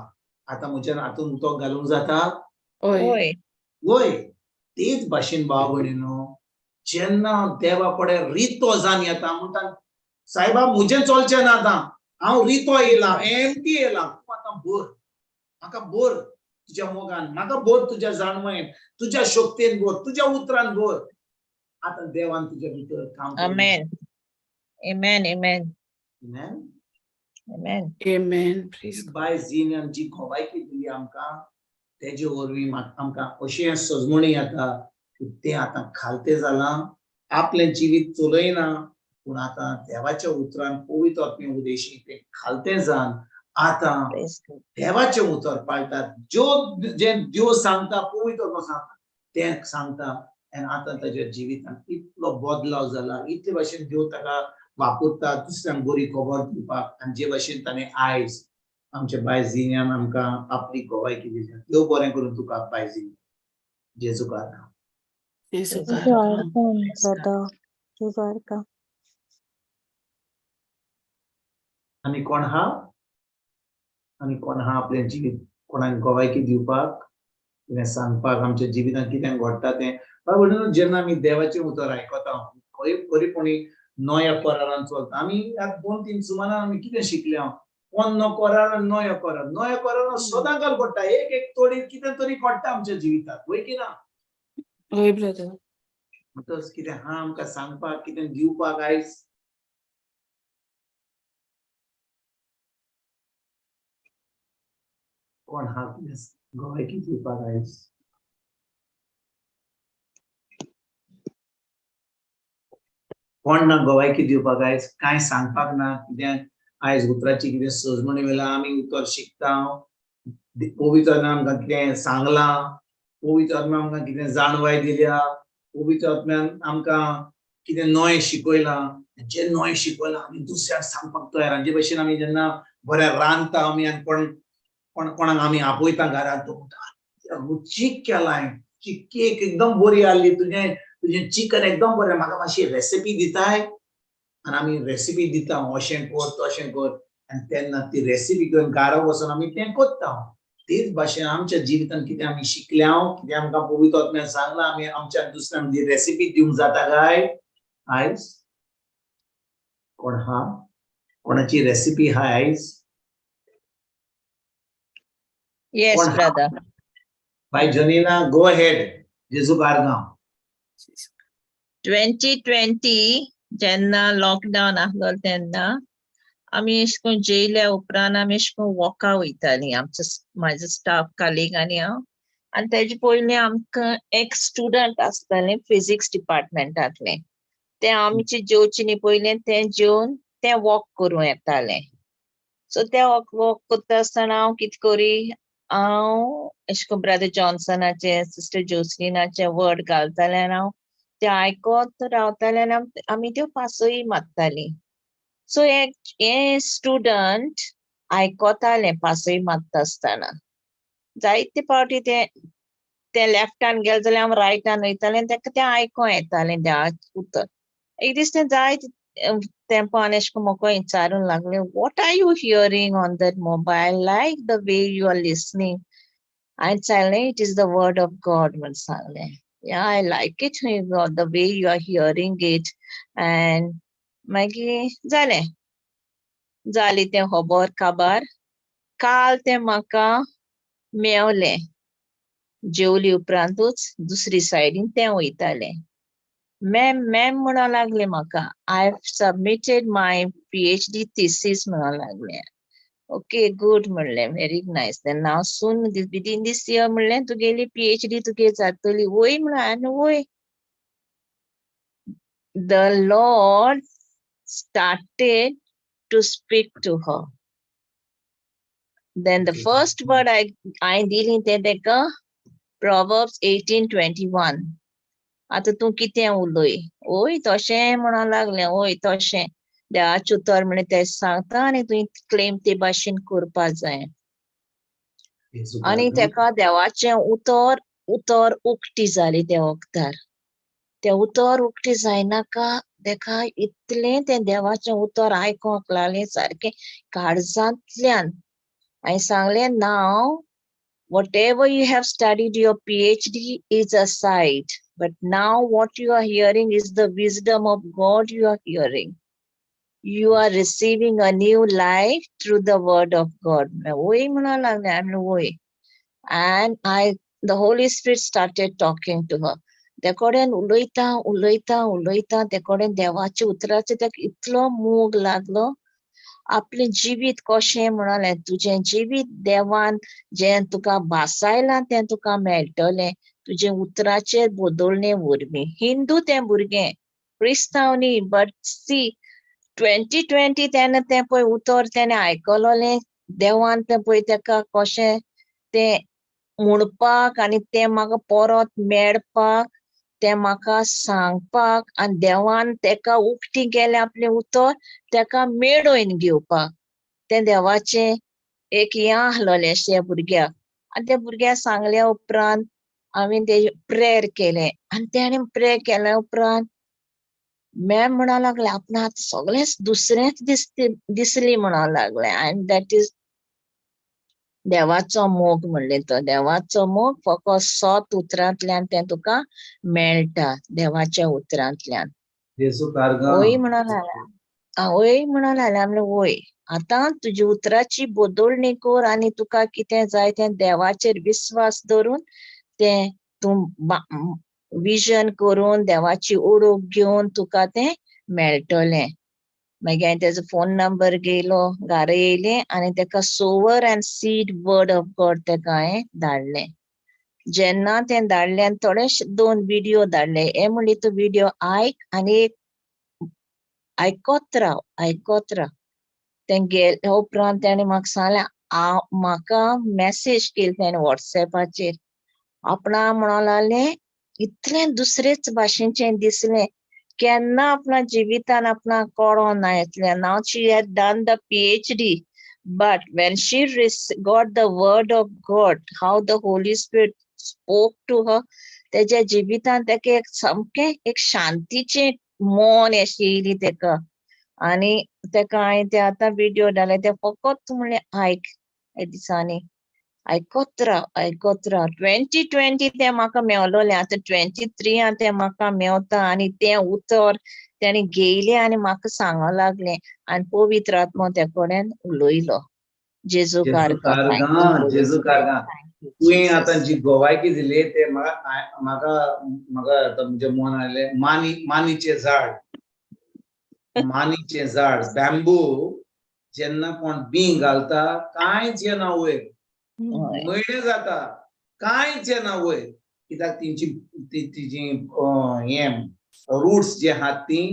आतां म्हज्यान हातून उदक घालूंक जाता? हय. वय. वय. तेच भाशेन भाव भयणीनो, जेन्ना देवा कडेन रितो जावन येता म्हणटा, सायबा म्हजें चलचें ना, आतां हांव रितो येयला, एमटी येयला, तूं आतां भर, म्हाका भर तुज्या मोगान, म्हाका भर तुज्या जाणवयेन, तुज्या शक्तेन भर, तुज्या उतरान भर. आतां देवान तुज्या भितर काम. Amen. Amen, amen. Amen. Amen. Amen. Praise God. बाय जिन्यान जी गोवायकी दिली आमकां, तेजे वरवीं आमकां अशें सजमणी येता की तें आतां खालतें जालां, आपलें जिवीत चलयना, पूण आतां देवाच्या उतरान पवित्र आत्मे उदेशी तें खालतें जावन आतां Praise God. देवाचें उतर पाळटात. ज्यो जें देव सांगता, पवित्र आत्मो सांगता तें सांगता. आनी आतां ताच्या जिवितांत इतलो बदलाव जाला, इतले भाशेन देव ताका वापरता दुसऱ्यांक बरी खबर दिवपाक. आनी जे भाशेन ताणें आयज आमच्या बाय जिन्यान आमकां आपली गवायकी दिल्या. देव बरें करूं तुका बाय जिन्या, जेजू कारणान. जेजू जेजू कारणान. ब्रदर, जेजू. आनी कोण हा? आनी कोण हा आपलें जिवीत कोणाक गवायकी दिवपाक, कितें सांगपाक, आमच्या जिवितांत कितें घडटा तें? बाबा, जेन्ना आमी देवाचें उतर आयकता, खंय खरीपणी नव्या करारान चलता आमी. ह्या 2-3 सुमानान आमी कितें शिकले? हांव पोन्नो करार आनी नव्या करार. नव्या करारान सदां काल घडटा, एक एक तोडी कितें तरी घडटा आमच्या जिवितांत, वय की ना? हय ब्रदर. म्हणटच कितें हा आमकां सांगपाक, कितें दिवपाक आयज? कोण हा कितें गवायकी दिवपाक आयज? कोण ना गवायकी दिवपाक आयज? कांय सांगपाक ना कितें आयज? उतराची कितें सजमणी वेला आमी उतर शिकता, पवित्र आत्म्यान आमकां कितें सांगलां, पवित्र आत्म्यान आमकां कितें जाणवाय दिल्या, पवित्र आत्म्यान आमकां कितें नवें शिकयलां. जें नवें शिकयलां आमी दुसऱ्यांक सांगपाक तयार. आनी जे भशेन आमी जेन्ना बरें रांदता आमी आनी कोण कोण कोणाक आमी आपयता घरांत, तो म्हणटा, रुचीक केलां, तुजी केक एकदम बरी आहली, तुजें तुजें चिकन एकदम बरें, म्हाका मातशी रेसिपी दिताय? आनी आमी रेसिपी दिता, अशें कर, तशें कर. आनी तेन्ना ती रेसिपी घेवन घरा वचून आमी तें करता. तेच भाशेन आमच्या जिवितांत कितें आमी शिकल्या, कितें आमकां पवित्र आत्म्यान सांगलां, आमी आमच्या दुसऱ्यांक ती रेसिपी दिवंक जाता काय आयज? कोण हा? कोणाची रेसिपी हा आयज? Yes, कोण हा? brother. बाय जनीना, गो अहेड. जेजू कारगांव. 2020 जेन्ना लॉकडावन आहलो तेन्ना आमी अशें करून जेयल्या उपरांत आमी अशें करून वॉका वयतालीं, आमचो म्हाजो स्टाफ कलिग आनी हांव. आनी तेजे पयलीं आमकां एक स्टुडंट आसतालें फिजिक्स डिपार्टमेंटांतलें, तें आमचें जेवचें न्ही पयलें, तें जेवन तें वॉक करूं येतालें. सो तें वॉक वॉक करता आसतना हांव कितें करी, हांव अशें करून ब्रदर जॉन्सनाचें, सिस्टर जोसलिनाचें वर्ड घालतालें आनी हांव तें आयकोत रावतालें आनी आमी त्यो पासय मारतालीं. सो हे स्टुडंट आयकोतालें पासय मारता आसतना. जायते फावटी ते ते लेफ्टान गेले जाल्यार हांव रायटान वयतालें आनी ताका तें आयकों येतालें देवाचें उतर. एक दीस तें जायते तेंपान अशें करून म्हाका विचारूंक लागलें, "What are you hearing on that mobile? Like the way you are listening." हांवें सांगलें, "It is the word of God," म्हण सांगलें. "Yeah, I like it, the way you are hearing it." And मागीर जालें, जाली तें खबर काबार. काल तें म्हाका मेवलें जेवली उपरांतूच. दुसरी सायडीन तें वयतालें. "मॅम, मॅम," म्हणूंक लागलें म्हाका, "I have submitted my PhD thesis," म्हणूंक लागलें. "ओके, गुड," म्हणलें, "Very nice. Then now soon, within this year," म्हणलें, "तुगेली पीएचडी तुगे जातली." "वय," म्हणून. हांवें वय. The Lord started to speak to her. Then the first word I दिली तें तेका Proverbs 18:21. आतां तूं कितें उलय. वय, तशें म्हणूंक लागलें. वय, तशें देवाचें उतर म्हळें तें सांगता आनी तुवें क्लेम ते भाशेन करपा जाय. आनी तेका देवाचें उतर उतर उक्ती जाली त्या वखदार. तें उतर उक्ती जायनाका. तेका इतलें तें देवाचें उतर आयकोंक लागलें सारकें काळजांतल्यान. हांवें सांगलें, now whatever you have studied, your PhD is aside, but now what you are hearing is the wisdom of God. You are hearing, you are receiving a new life through the word of God. वय म्हणूंक लागलें. हांवें म्हणलें वय. And I the Holy Spirit started talking to her. ते कडेन उलयता उलयता उलयता ते कडेन देवाच्या उतराचो ताका इतलो मोग लागलो. आपलें जिवीत कशें म्हणालें, तुजें जिवीत देवान जें तुका भासायलां तें तुका मेळटलें तुजें उतराचेर बदलणे वरवीं. हिंदू तें भुरगें, क्रिस्तांव न्ही, बट सी 2020 तेन्ना तें पळय उतर तेणें आयकलोलें, देवान तें पळय तेका कशें तें म्हणपाक आनी तें म्हाका परत मेळपाक, तें म्हाका सांगपाक, आनी देवान तेका उक्ती केलें आपलें उतर तेका मेळोवन घेवपाक. तें देवाचें एक हें आसलोलें अशें भुरग्याक. आनी त्या भुरग्याक सांगल्या उपरांत हांवें तेजें प्रेयर केलें आनी तेणें प्रेयर केल्या उपरांत मॅम म्हणूंक लागलें, आपणा आतां सगळेंच दुसरेंच दिसते दिसली म्हणूंक लागलें. आनी that is देवाचो मोग म्हणलें तो. देवाचो मोग फकत सत उतरांतल्यान तें तुका मेळटा, देवाच्या उतरांतल्यान. जेजू कारगां. वय म्हणूंक लागलें. वय म्हणूंक लागलें. म्हणलें वय, आतां तुजी उतराची बदलणी कर आनी तुका कितें जाय तें देवाचेर विस्वास दवरून तें तूं विजन करून देवाची ओळख घेवन तुका तें मेळटलें. मागीर हांवें तेजो फोन नंबर घेयलो, घरा येयलें आनी तेका sower and seed word of God तेका हांवें धाडलें. जेन्ना तें धाडलें आनी थोडेशे दोन विडियो धाडले, हे म्हणली तूं विडियो आयक आनी एक आयकोत राव, आयकोत राव. तें गेले उपरांत तेणें म्हाका सांगलें, हांव म्हाका मॅसेज केली तेणें वॉट्सएपाचेर, आपणा म्हणूंक लागलें इतलें दुसरेच भाशेचें दिसलें, केन्ना आपणा जिवितान आपणाक कळों ना येतलें. Now she had done the PhD, but when she got the word of God, how the Holy Spirit spoke to her, तेज्या जिवितान तेका एक सामकें एक शांतीचें मन अशें येयली तेका. आनी तेका हांवें ते आतां विडियो धाडले, ते फकत म्हणलें आयक, ह्या दिसांनी आयकोत राव, आयकोत राव. 2020 तें म्हाका मेवलोलें, आतां 23 तें म्हाका मेवता. आनी तें उतर तेणें घेयलें आनी म्हाका सांगो लागलें आनी पवित्र आत्मो ते कडेन उलयलो. जेजू जेजू कारगां. कारगां, जेजू कारगां. तुवें आतां जी गोवायकी दिली ते म्हाका म्हाका म्हाका आतां म्हजें मन आयलें मानी मानीचें झाड, मानीचें झाड, बॅम्बू जेन्ना कोण बीं घालता कांयच येना वयर, म्हयने जाता कांयच येना वयर, कित्याक तेंची तिजी हें रुट्स जे आहात तीं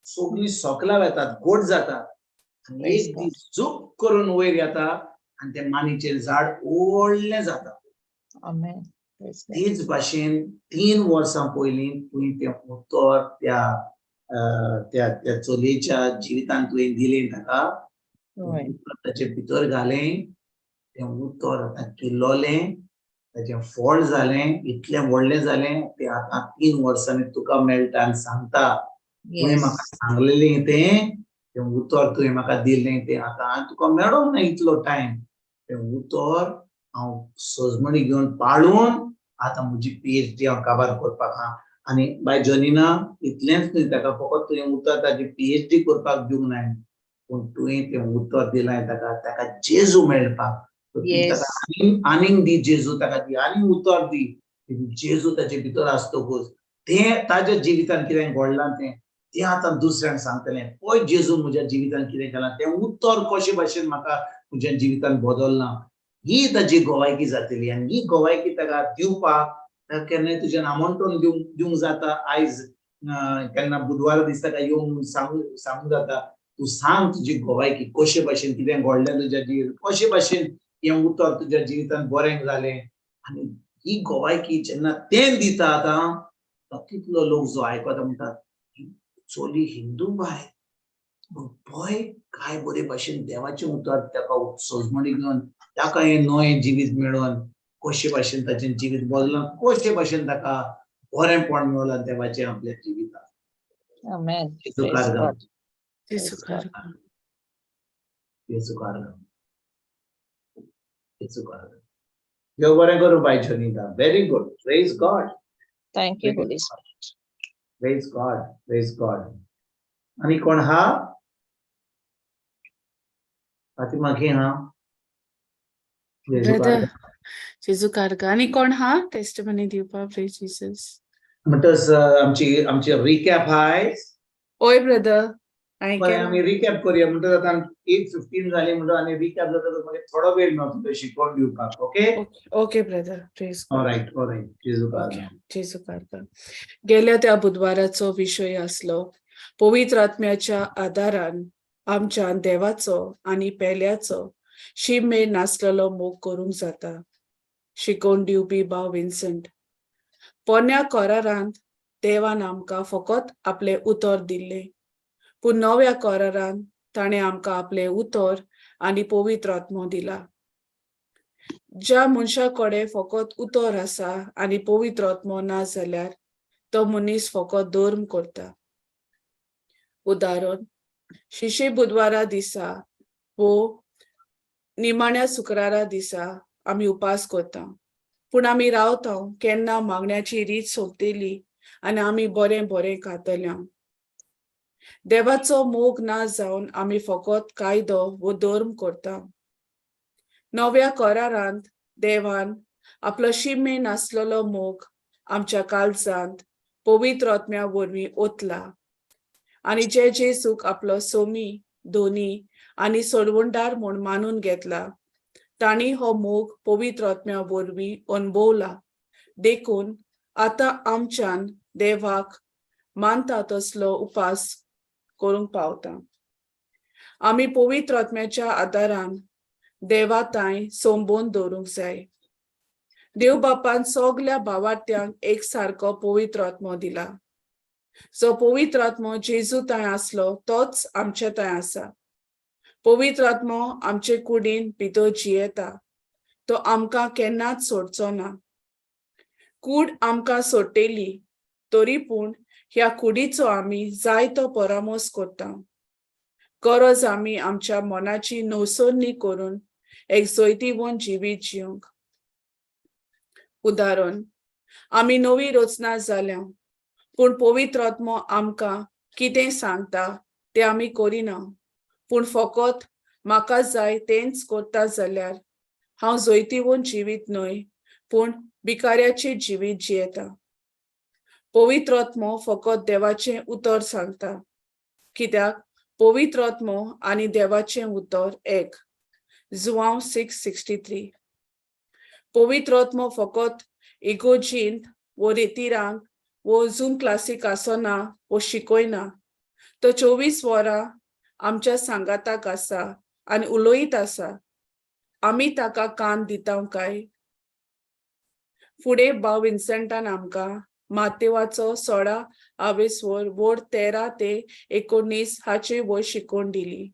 सगळीं सोकला वेतात, गोड जातात आनी एक दीस झूप करून वयर येता आनी तें मानीचें झाड व्हडलें जाता. तेच भाशेन 3 वर्सां पयलीं तुवें तें उतर त्या त्या त्या चलयेच्या जिवितान तुवें दिलें ताका, ताचे भितर घालें, तें उतर आतां किल्लोलें, ताचें फळ जालें, इतलें व्हडलें जालें तें आतां 3 वर्सांनी तुका मेळटा आनी सांगता, तुवें म्हाका सांगलेलें तें, तें उतर तुवें म्हाका दिलें तें आतां हांवें तुका मेळोंक ना इतलो टायम, तें उतर हांव सजमणी घेवन पाळून आतां म्हजी PhD हांव काबार करपाक आहा. आनी बाय जॉनिना, इतलेंच न्हय ताका फकत तुवें उतर ताजी PhD करपाक दिवंक नाय, पूण तुवें तें उतर दिलां ताका, ताका जेजू मेळपाक, ताका आनीक दी जेजू, ताका दी आनीक उतर दी, जेजू ताचे भितर आसतकूच तें ताज्या जिवितान कितें घडलां तें तें आतां दुसऱ्यांक सांगतलें, पळय जेजू म्हज्या जिवितान कितें केलां, तें उतर कशे भाशेन म्हाका म्हज्या जिवितान बदललां, ही ताजी गोवायकी जातली. आनी ही गोवायकी ताका दिवपाक ताका केन्नाय तुज्यान आमंत्रण दिवंक जाता, आयज केन्ना बुधवारा दिसा ताका येवंक सांगूंक जाता, तूं सांग तुजी गोवायकी कशे भाशेन कितें घडलें तुज्या जिवितान, कशे भाशेन हें उतर तुज्या जिवितान बरें जालें. आनी ही गोवायकी जेन्ना तें दिता आतां तो कितलो लोक जो आयकता म्हणटा, चली हिंदू बायल पूण पळय काय बरे भाशेन देवाचें उतर ताका सजमणी घेवन ताका हें नवें जिवीत मेळोवन कशे भाशेन ताचें जिवीत बदलां, कशे भाशेन ताका बरेंपण मेळोवन देवाचें आपल्या जिवितांत. Amen. जेजू Praise कारगांव. God. जेजू Praise God. कारगांव. जेजू कारगांव. जेजू कारगांव. देव बरें करूं बाय Jonita. Very good. Praise God. Thank you, Praise Holy Spirit. Praise God. Praise God. आनी कोण हा? फातिमा की हा? जेजू ब्रदर कारगांव. जेजू कारगांव. आनी कोण हा टेस्टमनी दिवपा? प्रेज जीसस. म्हणटच आमची आमची रिकॅप हाय. ओय ब्रदर, हांवें बरें, केलां. आमी रिकॅप करूया. म्हणटच आतां 8:15 जाली म्हणटच आनी रिकॅप जाता तर मागीर थोडो वेळ मेळटलो शिकोवन दिवपाक. Okay? Okay brother, praise God. Alright, alright. जेजू ओके कारगांव. जेजू कारगांव. गेल्या त्या बुधवाराचो विशय आसलो पवित्र आत्म्याच्या आदारान आमच्यान देवाचो आनी पेल्याचो शीम मेर नासलेलो मोग करूंक जाता. शिकोवन दिवपी भाव विन्संट. पोन्न्या करारांत देवान आमकां फकत आपलें उतर दिल्लें, पूण नव्या करारान ताणें आमकां आपलें उतर आनी पवित्र आत्मो दिला. ज्या मनशा कडेन फकत उतर आसा आनी पवित्र आत्मो ना जाल्यार तो मनीस फकत धर्म करता. उदाहरण, शिशे बुधवारा दिसा वो निमाण्या शुक्रारा दिसा आमी उपास करता, पूण आमी रावता केन्ना मागण्याची रीत सोंपतली आनी आमी बरें बरें खातले. देवाचो मोग ना जावन आमी फकत कायदो वो धर्म करता. नव्या करारांत देवान आपलो शिमे नासलेलो मोग आमच्या काळजांत पवित्र आत्म्या वरवीं ओतला आनी जे जेजूक आपलो सोमी, धोनी आनी सोडवणदार म्हूण मानून घेतला तांणी हो मोग पवित्र आत्म्या वरवीं अणभवला. देखून आतां आमच्यान देवाक मानता तसलो उपास करूंक पावता. आमी पवित्र आत्म्याच्या आदारान देवा तांय सोंबोवन दवरूंक जाय. देव बापान सगल्या भावार्थ्यांक एक सारको पवित्र आत्मो दिला. जो पवित्र आत्मो जेजू तांय आसलो तोच आमचे तांय आसा. पवित्र आत्मो आमचे कुडीन भितर जियेता. तो आमकां केन्नाच सोडचो ना. कूड आमकां सोडटेली तरी पूण ह्या कुडीचो आमी जायतो परामोस करता. गरज आमी आमच्या मनाची नवसरणी करून एक जैतिवंत जिवीत जिवंक. उदाहरण, आमी नवी रचना जाल्या, पूण पवित्र आत्मो आमकां कितें सांगता तें आमी करिना, पूण फकत म्हाका जाय तेंच करता जाल्यार हांव जैतिवंत जिवीत न्हय, पूण भिकाऱ्याचें जिवीत जियेता. पवित्र आत्मो फकत देवाचें उतर सांगता, कित्याक पवित्र आत्मो आनी देवाचें उतर एक. जुवांव 6:63. पवित्र आत्मो फकत इगोजींत वो रेतिरांक वो झूम क्लासीक आसना वो शिकयना. तो 24 वरां आमच्या सांगाताक आसा आनी उलयत आसा. आमी ताका कान दिता काय? फुडें भाव विन्सेंटान आमकां मातेवाचो 16 आवेसवर वोड 13 ते 19 हाचे वयर शिकोवन दिली.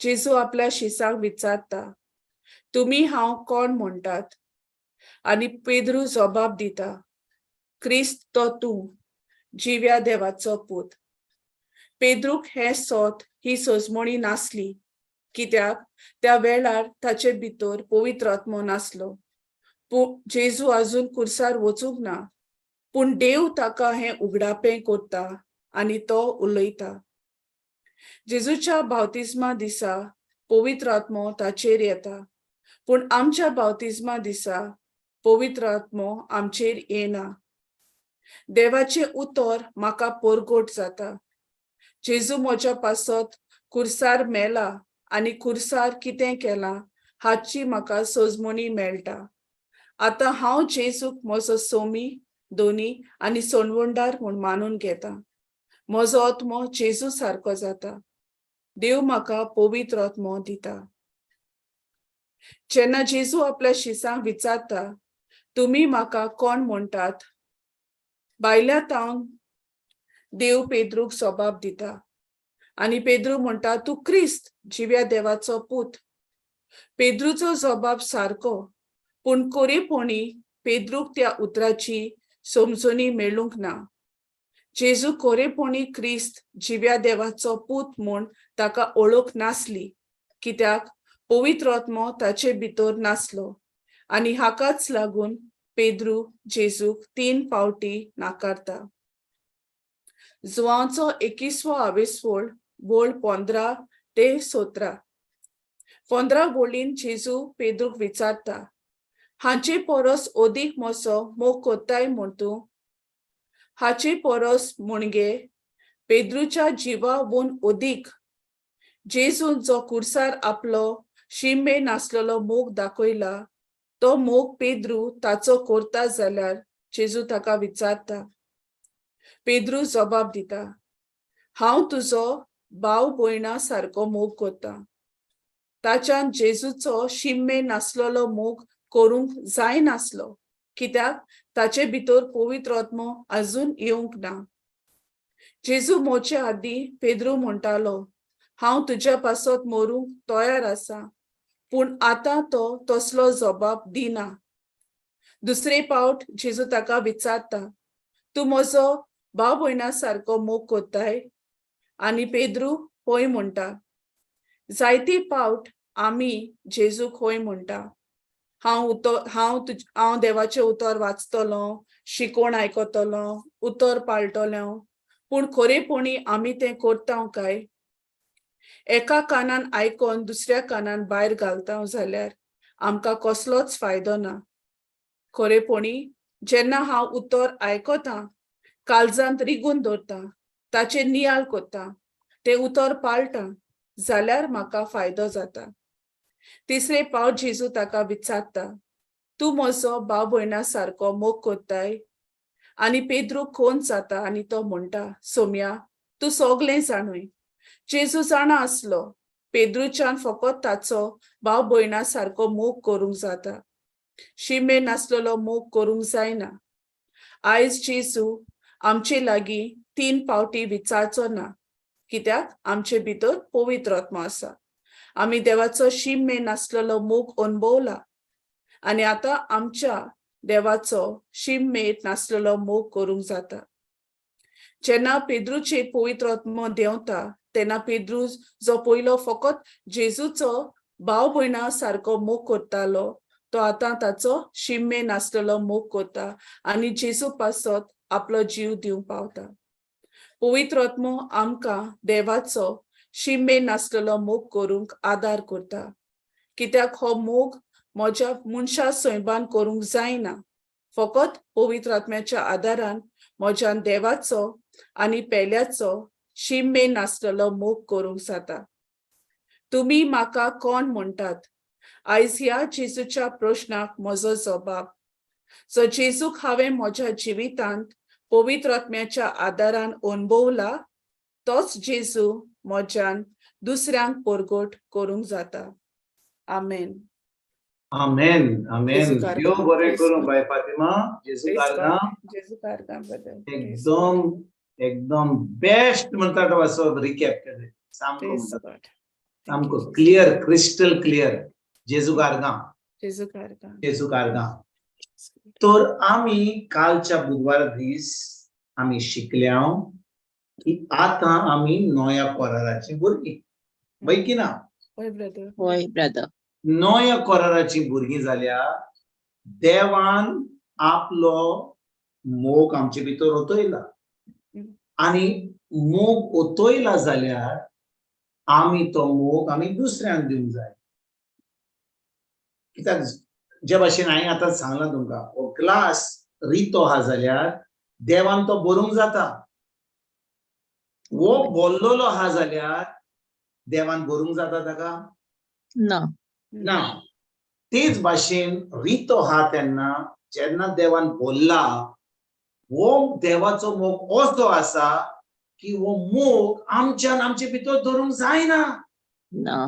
जेजू आपल्या शिसांक विचारता, तुमी हांव कोण म्हणटात? आनी पेद्रू जबाब दिता, क्रिस्त तो तूं, जिव्या देवाचो पूत. पेद्रूक हें सोत ही सजमणी नासली, कित्याक त्या वेळार ताचे भितर पवित्र आत्मो नासलो. पूण जेजू अजून कुर्सार वचूंक ना, पूण देव ताका हें उगडापें करता आनी तो उलयता. जेजूच्या बावतिज्मा दिसा पवित्र आत्मो ताचेर येता, पूण आमच्या बावतिज्मा दिसा पवित्र आत्मो आमचेर येना. देवाचें उतर म्हाका परगट जाता. जेजू म्हज्या पासत कुर्सार मेला आनी कुर्सार कितें केलां हाची म्हाका सजमणी मेळटा. आतां हांव जेजूक म्हजो सोमी, दोनी आनी सोणवंडार म्हूण मानून घेता. म्हजो आत्मो जेजू सारको जाता. देव म्हाका पवित्र आत्मो दिता. जेन्ना जेजू आपल्या शिसांक विचारता, तुमी म्हाका कोण म्हणटात? भायल्या तावन देव पेद्रूक जबाब दिता आनी पेद्रू म्हणटा, तूं क्रिस्त, जिव्या देवाचो पूत. पेद्रूचो जबाब सारको, पूण कोरेपणी पेद्रूक त्या उतराची समजणी मेळूंक ना. जेजू कोरेपणी क्रिस्त जिव्या देवाचो पूत म्हूण ताका ओळख नासली, कित्याक पवित्र आत्मो ताचे भितर नासलो आनी हाकाच लागून पेद्रू जेजूक 3 पावटी नाकारता. जुवांचो 21वो आवेसवोळ बोळ 15 ते 17. 15 वोळीन जेजू पेद्रूक विचारता, हाचे परस अदीक म्हजो मोग कोत्ताय म्हूण तूं? हाचे परस म्हणगे पेद्रूच्या जिवा वून अदीक जेजून जो कुर्सार आपलो शिमे नासलेलो मोग दाखयला तो मोग पेद्रू ताचो करता जाल्यार जेजू ताका विचारता. पेद्रू जबाब दिता, हांव तुजो भाव भयणा सारको मोग करता. ताच्यान जेजूचो शिमे नासलेलो मोग करूंक जायनासलो, कित्याक ताचे भितर पवित्र आत्मो अजून येवंक ना. जेजू मोचे आदीं पेद्रू म्हणटालो, हांव तुज्या पासत मरूंक तयार आसा, पूण आतां तो तसलो जबाब दिना. दुसरे पावट जेजू ताका विचारता, तूं म्हजो भाव भयणा सारको मोग कोत्ताय? आनी पेद्रू हय म्हणटा. जायते पावट आमी जेजूक हय म्हणटा. हांव देवाचें उतर वाचतलो, शिकोवण आयकतलो, उतर पाळटलो, पूण खरेपणी आमी तें करता काय? एका कानान आयकोन दुसऱ्या कानान भायर घालता जाल्यार आमकां कसलोच फायदो ना. खरेपणी जेन्ना हांव उतर आयकतां, काळजांत रिगून दवरता, ताचेर नियाळ करता, तें उतर पाळटा जाल्यार म्हाका फायदो जाता. तिसरे पावट जेजू ताका विचारता, तूं म्हजो भाव भयणा सारको मोग कोत्ताय? आनी पेद्रू कोण जाता आनी तो म्हणटा, सोम्या तूं सगळें जाणूय. जेजू जाणा आसलो पेद्रूच्यान फकत ताचो भाव भयणा सारको मोग करूंक जाता, शिमे नासलेलो मोग करूंक जायना. आयज जेजू आमचे लागीं 3 पावटी विचारचो ना, कित्याक आमचे भितर पवित्र आत्मो आसा. आमी देवाचो शिमे नासलेलो मोग अणभवला आनी आतां आमच्या देवाचो शिमे नासलेलो मोग करूंक जाता. जेन्ना पेद्रूचेर पवित्र आत्मो देंवता तेन्ना पेद्रू जो पयलो फकत जेजूचो भाव भयणा सारको मोग करतालो तो आतां ताचो शिमे नासलेलो मोग करता आनी जेजू पासत आपलो जीव दिवंक पावता. पवित्र आत्मो आमकां देवाचो शिमे नासलेलो मोग करूंक आदार करता, कित्याक हो मोग म्हज्या मनशा सैबान करूंक जायना. फकत पवित्र आत्म्याच्या आदारान म्हज्यान देवाचो आनी पेल्याचो शिमे नासलेलो मोग करूंक जाता. तुमी म्हाका कोण म्हणटात? आयज ह्या जेजूच्या प्रश्नाक म्हजो जबाब, जो जेजूक हांवें म्हज्या जिवितांत पवित्र आत्म्याच्या आदारान अणभवला तोच जेजू म्हज्यान दुसऱ्यांक परगट करूंक जाता. आमेन. आमेन. आमेन. देव बरें करूं बाय फातिमा. जेजू कारगां, जेजू कारगां ब्रदर. एकदम एकदम बेस्ट म्हणटा तो असो रिकॅप केलें. सामको सामको क्लियर, क्रिस्टल क्लियर. जेजू कारगां, जेजू कारगां, जेजू कारगां. तर आमी कालच्या बुधवारा दीस आमी शिकल्या की आतां आमी नव्या कराराची भुरगीं, वय की ना? हय ब्रदर. हय ब्रदर. नव्या कराराची भुरगीं जाल्या देवान आपलो मोग आमचे भितर ओतयला आनी मोग ओतयला जाल्यार आमी तो मोग आमी दुसऱ्यांक दिवंक जाय. कित्याक जे भाशेन हांवें आतां सांगलां तुमकां, हो ग्लास रितो आहा जाल्यार देवान तो भरूंक जाता, वो बोल्लोलो आहा जाल्यार देवान भरूंक जाता ताका ना. ना. तेच भाशेन रितो आहा तेन्ना जेन्ना देवान बोल्ला वो देवाचो मोग असो आसा की वो मोग आमच्यान आमचे भितर धरूंक जायना. ना.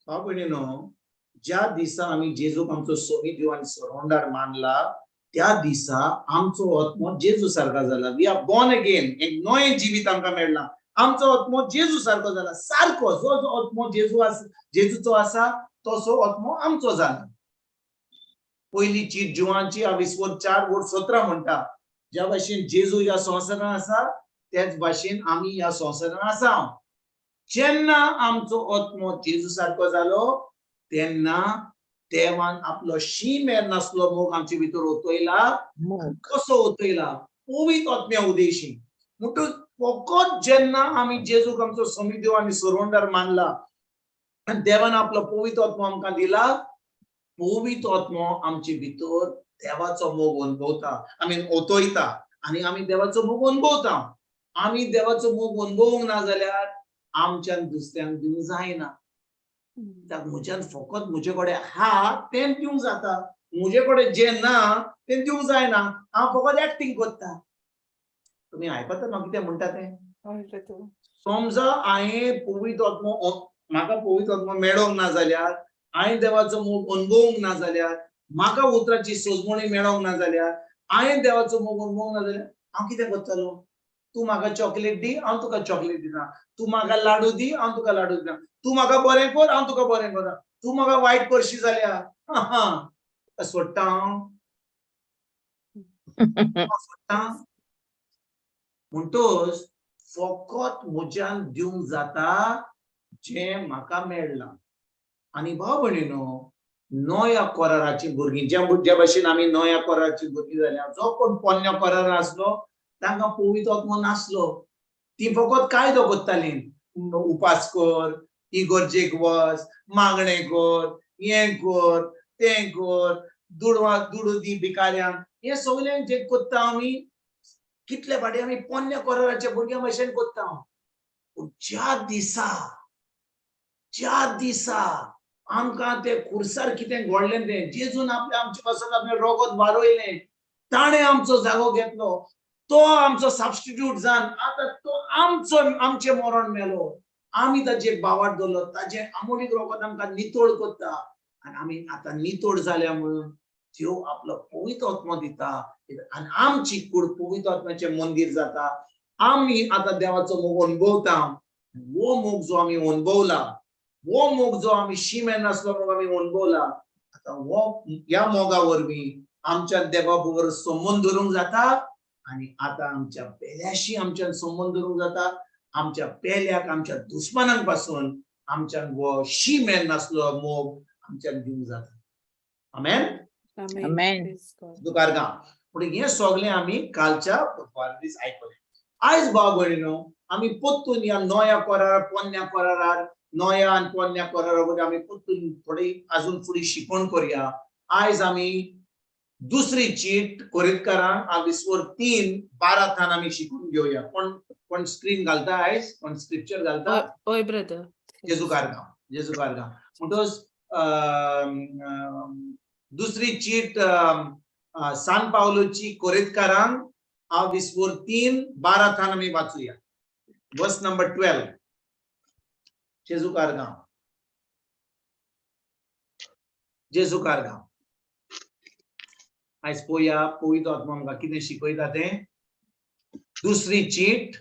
भाव भयणीनो, ज्या दिसा आमी जेजूक आमचो सोमी देव आनी सरोंडार मानला त्या दिसा आमचो आत्मो जेजू सारको जाला. We are born again. एक नवें जिवीत आमकां मेळ्ळां. आमचो आत्मो जेजू सारको जाला, सारको जो जो आत्मो जेजू आसा, जेजूचो आसा तसो आत्मो आमचो जाला. पयली चीट जुवांची 4:17 म्हणटा, ज्या भाशेन जेजू ह्या संवसारान आसा त्याच भाशेन आमी ह्या संवसारान आसा. जेन्ना आमचो आत्मो जेजू सारको जालो तेन्ना देवान आपलो शीम मेर नासलो मोग आमचे भितर ओतयला. कसो ओतयला? पवित्र आत्म्या उदेशी. म्हणटकच फकत जेन्ना आमी जेजूक आमचो समी देव आनी सोरवणदार मानला आनी देवान आपलो पवित्र आत्मो आमकां दिला, पवित्र आत्मो आमचे भितर देवाचो मोग अनुभवता, आमी ओतयता आनी आमी देवाचो मोग अनुभवता. आमी देवाचो मोग अनुभवूंक ना जाल्यार आमच्यान दुसऱ्यांक दिवंक जायना. कित्याक म्हज्यान फकत म्हजे कडेन आहा तें दिवंक जाता, म्हजे कडेन जें ना तें दिवंक जायना. हांव फकत एक्टींग करता. तुमी आयकता म्हाका कितें म्हणटा तें? समजा हांवें पवित्र आत्मो, म्हाका पवित्र आत्मो मेळोंक ना जाल्यार, हांवें देवाचो मोग अनुभवूंक ना जाल्यार, म्हाका उतराची सोजमणी मेळोंक ना जाल्यार, हांवें देवाचो मोग अनुभवूंक ना जाल्यार हांव कितें करतलो? तूं म्हाका चॉकलेट दी, हांव तुका चॉकलेट दिता. तूं म्हाका लाडू दी, हांव तुका लाडू दिता. तूं म्हाका बरें कर, हांव तुका बरें करता. तूं म्हाका वायट करशी जाल्यार सोडटा हांव, सोडटा. म्हणटकच फकत म्हज्यान दिवंक जाता जें म्हाका मेळ्ळां. आनी भाव भयणीनो, नव्या कराराची भुरगीं, ज्या भाशेन आमी नव्या कराराची भुरगीं जाल्या, जो कोण पोन्न्या करार आसलो तांकां पवित्र आत्मो नासलो. ती फकत कायदो करतालीं, उपास कर, इगर्जेक वच, मागणें कर, हें कर तें कर, दुडू दी भिकाऱ्यांक, हें सगळें जें करता आमी कितले फाटी आमी पोन्न्या कराराच्या भुरग्यां भशेन करता. पूण ज्या दिसा आमकां ते खुर्सार कितें घडलें तें, जेजून आपलें आमचे पासून आपलें रोगत वारयलें, ताणें आमचो जागो घेतलो, तो आमचो सबस्टिट्यूट जावन आतां तो आमचो आमचें मरण मेलो, आमी ताचेर बावाट दवरलो, ताचें आमोलीक रोगत आमकां नितळ करता आनी आमी आतां नितळ जाल्या म्हणून देव आपलो पवित्र आत्मो दिता आनी आमची कूड पवित्र आत्म्याचें मंदीर जाता. आमी आतां देवाचो मोग अनुभवता. वो मोग जो आमी अनुभवला, वो मोग जो आमी शीम नासलो मोग आमी अनुभवला, आतां वो ह्या मोगा वरवीं आमच्या देवा बरोबर संबंद धरूंक जाता आनी आतां आमच्या पेल्याशी आमच्यान संबंद धरूंक जाता. आमच्या पेल्याक, आमच्या दुस्मानांक पासून आमच्यान वो शीम नासलो मोग आमच्यान दिवंक जाता. आमेन. आमेन. दुकारगांव. पूण हें सगळें आमी कालच्या बुधवार दीस आयकलें. आयज भाव भयणीनो, आमी परतून ह्या नव्या करार पोन्न्या करारार, नव्या आनी पोन्न्या करारा वरवीं आमी परतून थोडी आजून फुडें शिकवण करया. आयज आमी दुसरी चीट कोरिंतकारांक आविस्वर 3:12 थान आमी शिकून घेवया. कोण कोण स्क्रीन घालता आयज? कोण स्क्रिप्चर घालता? हय ब्रदर. जेजू कारगांव, जेजू कारगांव. म्हणटकच दुसरी चीट सान पावलोची कोरिंतकारांक आविस्वर 3:12 थान आमी वाचूया. वर्स नंबर 12. जेजू कारगांव, जेजू कारगांव. आयज पळोवया पवित्र आत्मो आमकां कितें शिकयता तें. दुसरी चीट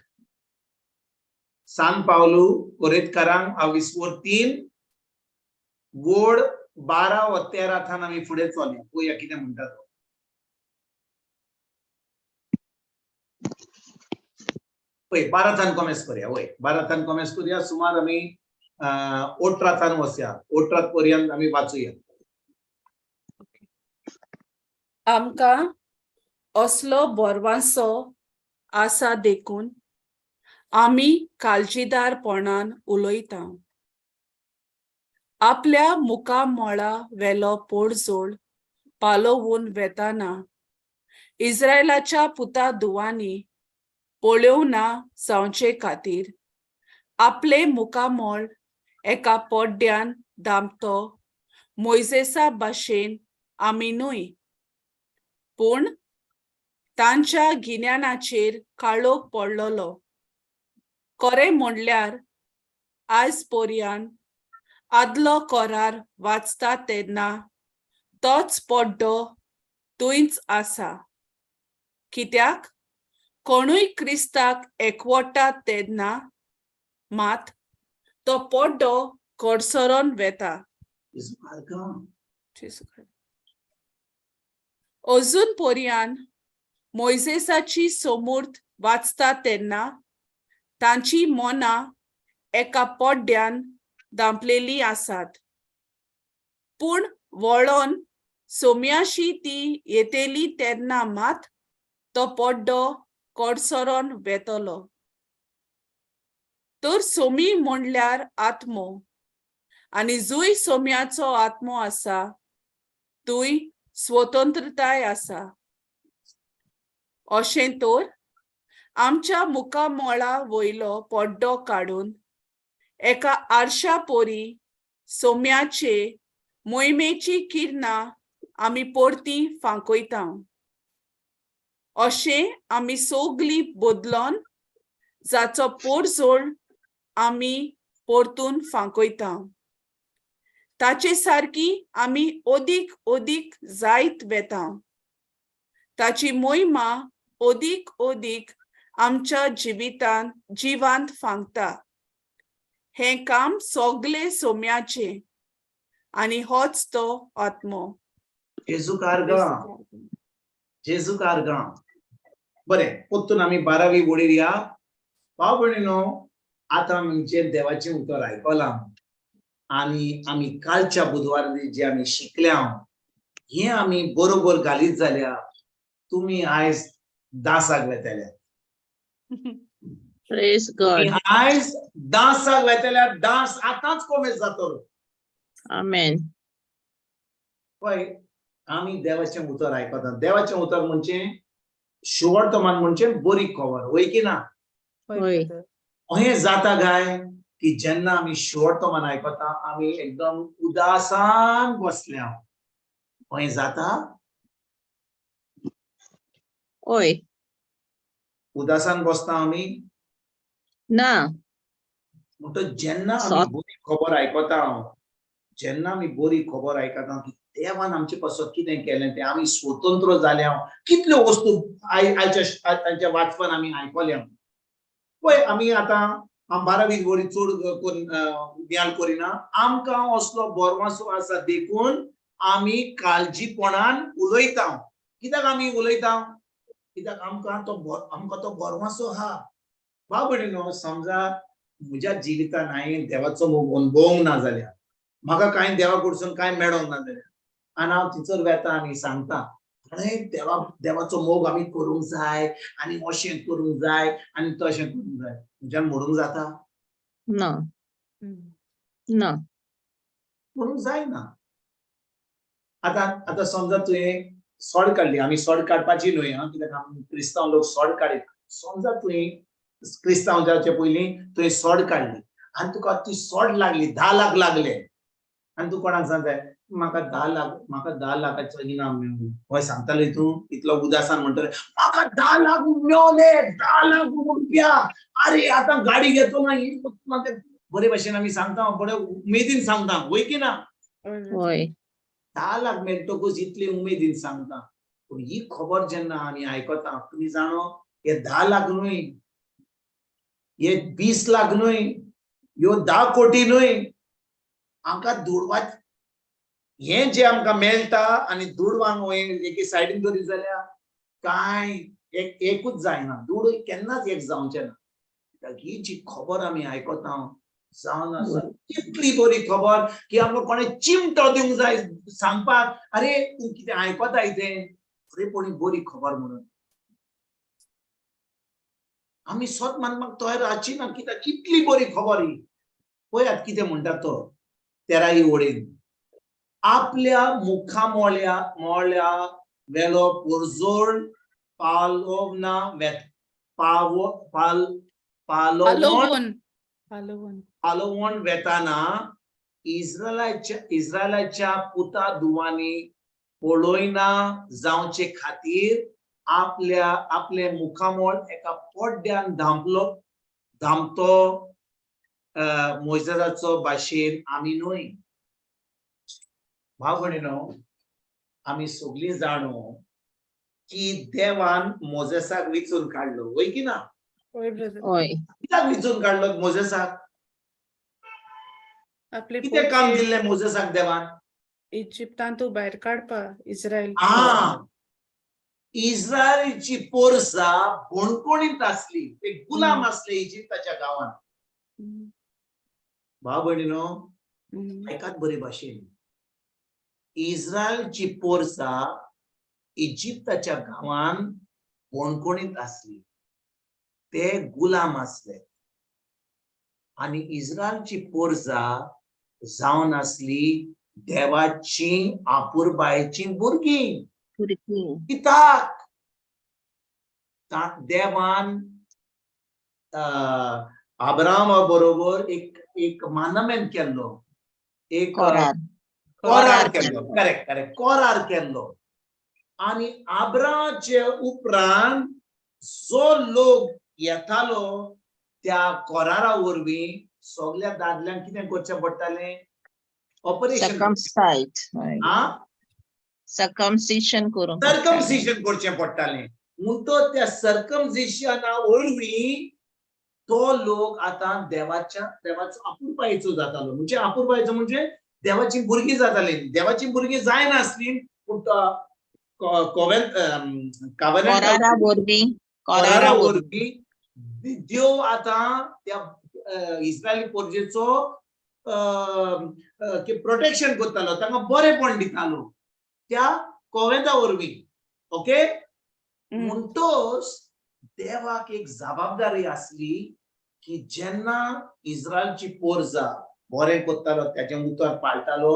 सान पावलू कोरिंतकारांक आविस्वर 3 वोड 12 व 13 थान आमी फुडें चलया. पळोवया कितें म्हणटा तो. पळय 12 थान कॉमेस करया. वय 12 थान कॉमेस करया. सुमार आमी 18 थान वसया. 18 पर्यंत आमी वाचूया. आमकां असलो बोरवांसो आसा देखून आमी काळजीदारपणान उलयता. आपल्या मुखामळा वेलो पोडजोड पालोवन वेताना इस्रायलाच्या पुता दुवांनी पळोवना जावचे खातीर आपले मुखामळ एका पड्ड्यान दामतो मोयजेसा भाशेन आमी न्हय, पूण तांच्या गिन्यानाचेर काळोख पडलेलो. खरें म्हणल्यार आयज पर्यान आदलो करार वाचता तेन्ना तोच पड्डो थंयच आसा. कित्याक कोणूय क्रिस्ताक एकवटा तेन्ना मात तो पड्डो कडसरोन वेता. अजून पर्यान मोयजेसाची सोमूर्त वाचता तेन्ना तांची मनां एका पड्ड्यान दांपलेलीं आसात. पूण वळोन सोम्याशी ती येतेली तेन्ना मात तो पड्डो कडसरोन वेतलो. तर सोमी म्हणल्यार आत्मो आनी जुय सोम्याचो आत्मो आसा थंय स्वतंत्रताय आसा. अशें तर आमच्या मुखामळा वयलो पड्डो काडून एका आरशा पोरी सोम्याचे मोहिमेची किरणां आमी परती फांकयता. अशें आमी सोगलीं बदलोन जाचो पोरजोळ आमी परतून फांकयता ताचे सारकी आमी अदीक अदीक जायत वेता. ताची मोहिमा अदीक अदीक आमच्या जिवितांत जिवांत फांकता. हें काम सोगलें सोम्याचें आनी होच तो आत्मो. जेजू कारगां, जेजू कारगां. बरें, परतून आमी 12वी वळीर या. भाव भयणीनो, आतां आमचें देवाचें उतर आयकलां आनी आमी कालच्या बुधवार जे आमी शिकल्या हें आमी बरोबर घालीत जाल्यार तुमी आयज दासाक वेतले. Praise God. आयज दासाक वेतल्या, दास आतांच कोमेस जातलो. Amen. पळय, आमी देवाचें उतर आयकता. देवाचें उतर म्हणजे शुवर्तमान म्हणजे बरी खबर, वय की ना? हय. अहें जाता काय की जेन्ना आमी शुवर्तमान आयकता आमी एकदम उदासान बसल्या, अहें जाता? हय. उदासान बसता आमी? ना. म्हणटच जेन्ना आमी बरी खबर आयकता, जेन्ना आमी बरी खबर आयकता की देवान आमचे पासत कितें केलें तें, आमी स्वतंत्र जाल्या, कितल्यो वस्तू आयच्या वाचपान आमी आयकल्या. पळय, आमी आतां 12वी वळी चड करून नियाल करिना. आमकां असलो बरवासो आसा देखून आमी काळजीपणान उलयता. कित्याक आमी उलयता? कित्याक आमकां तो बरवासो आहा. भाव भयणीनो, समजा म्हज्या जिवितान हांवें देवाचो मोग अनुभवूंक ना जाल्यार, म्हाका कांय देवा कडसून कांय मेळोंक ना जाल्यार, आनी हांव थंयसर वेता आनी सांगता, अरे देवाचो मोग आमी करूंक जाय आनी अशें करूंक जाय आनी तशें करूंक जाय, म्हज्यान म्हणूंक जाता? ना. ना, म्हणूंक जायना. आतां आतां समजा तुवें सोड काडली, आमी सोड काडपाची न्हय आं, कित्याक आमी क्रिस्तांव लोक सोड काडीत. समजा तुवें क्रिस्तांव जावचे पयलीं तुवें सोड काडली आनी तुका ती सोड लागली, 10 लाख लागले, आनी तूं कोणाक सांगताय म्हाका 10 लाख, म्हाका 10 लाखाचो इनाम मेळ्ळो. हय सांगताले तूं इतलो उदासान म्हणटले म्हाका 10 लाख मेवले, 10 लाख रुपया, अरे आतां गाडी घेतो ना, ही बरे भाशेन आमी सांगता, बरे उमेदीन सांगता, वय की ना? हय. 10 लाख मेळटकूच इतले उमेदीन सांगता. पूण ही खबर जेन्ना आमी आयकता, तुमी जाणो हे 10 लाख न्हय, हे 20 लाख न्हय, ह्यो 10 कोटी न्हय, आमकां दुडवा हें जें आमकां मेळटा आनी दुडवांक एके सायडीन दवरीत जाल्यार कांय एकूच जायना, दुडू केन्नाच एक जावचें ना. ही जी खबर आमी आयकता जावन आसा इतली बरी खबर की आमकां कोणें चिमटो दिवंक जाय सांगपाक, अरे तूं कितें आयकता इतें, खरेपणी बरी खबर म्हणून. आमी सत मानपाक तयार आसची ना, कित्याक इतली बरी खबर ही. पळयात कितें म्हणटा तो 13 वळीन, आपल्या मुखामोळ्या मोळ्या वेलो पुरजोळ पालोवना पावो पाल पालोवन पालोवन वेताना इस्रायलाच्या पुता दुवांनी पळयना जावचे खातीर आपल्या आपले मुखामोळ एका पड्ड्यान धांपलो धांपतो मोयजेसाचो भाशेन आमी न्हय. भाव भयणीनो, आमी सगळीं जाणो की देवान मोजेसाक विचून काडलो, वय की ना? हय. कित्याक विचून काडलो मोजेसाक? कितें काम दिल्लें मोजेसाक देवान? इजिप्तांतू भायर काडपा इस्रायल. इस्रायलची पोरसा बणकोणीत आसली, ते गुलाम आसले इजिप्ताच्या गांवांत. भाव भयणीनो, आयकात बरे भाशेन. इस्रायलची पोरसा इजिप्ताच्या गांवान बणकोणीत आसली, ते गुलाम आसले आनी इस्रायलची पोरसा जावन आसली देवाची आपुरबायेची भुरगीं. भुरगीं. कित्याक देवान अब्राहमा बरोबर एक एक मानमेन केल्लो, एक कोरार. कोरार केल्लो. करेक्ट करेक्ट, कोरार केल्लो. आनी आब्राचे उपरांत जो लोक येतालो त्या कोरारा वरवीं सगल्या दादल्यांक कितें करचें पडटालें? ऑपरेशन. सर्कमसायज. आ सर्कमसिशन करूंक पडटालें. सर्कमसिशन करचें पडटालें. म्हणटो त्या सर्कमसिशना वरवीं तो लोक आतां देवाच्या देवाचो आपुरबायेचो जातालो. म्हणजे आपुरबायेचो म्हणजे देवाची भुरगीं जाताली. देवाची भुरगीं जायनासली पूण कोरारा वरवीं, कोरारा कोरारा वरवीं वरवीं देव आतां त्या इस्रायली पोरजेचो प्रोटेक्शन करतालो, तांकां बरेपण दितालो त्या कोवेंता वरवीं. ओके, म्हणटोच देवाक एक जबाबदारी आसली की जेन्ना इस्रायलची पोरजा बरें करतालो, त्याचें उतर पाळटालो,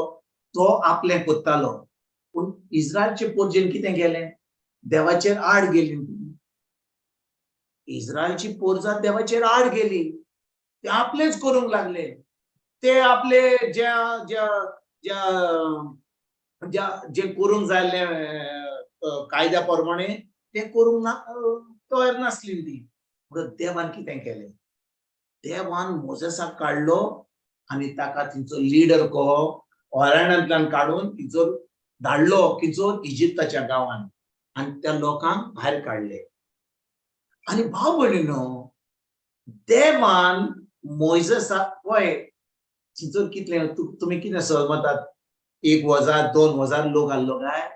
तो आपलें करतालो. पूण इस्रायलचे पोरजेन कितें केलें? देवाचेर आड गेली. इस्रायलची पोरजा देवाचेर आड गेली, ते आपलेच करूंक लागले. ते आपले ज्या ज्या ज्या ज्या जे करूंक जाय आसलें कायद्या प्रमाणे ते करूंक ना तयार नासली ती. म्हणून देवान कितें केलें? देवान मोजेसाक काडलो आनी ताका तिचो लिडर कहो अरण्यांतल्यान काडून तिचो धाडलो किचो इजिप्ताच्या गांवान आनी त्या लोकांक भायर काडले. आनी भाव भयणीनो, देवान मोयजेसाक पळय तिचो कितले तुमी कितें सहमतात? 1000 2000 लोक आसलो काय?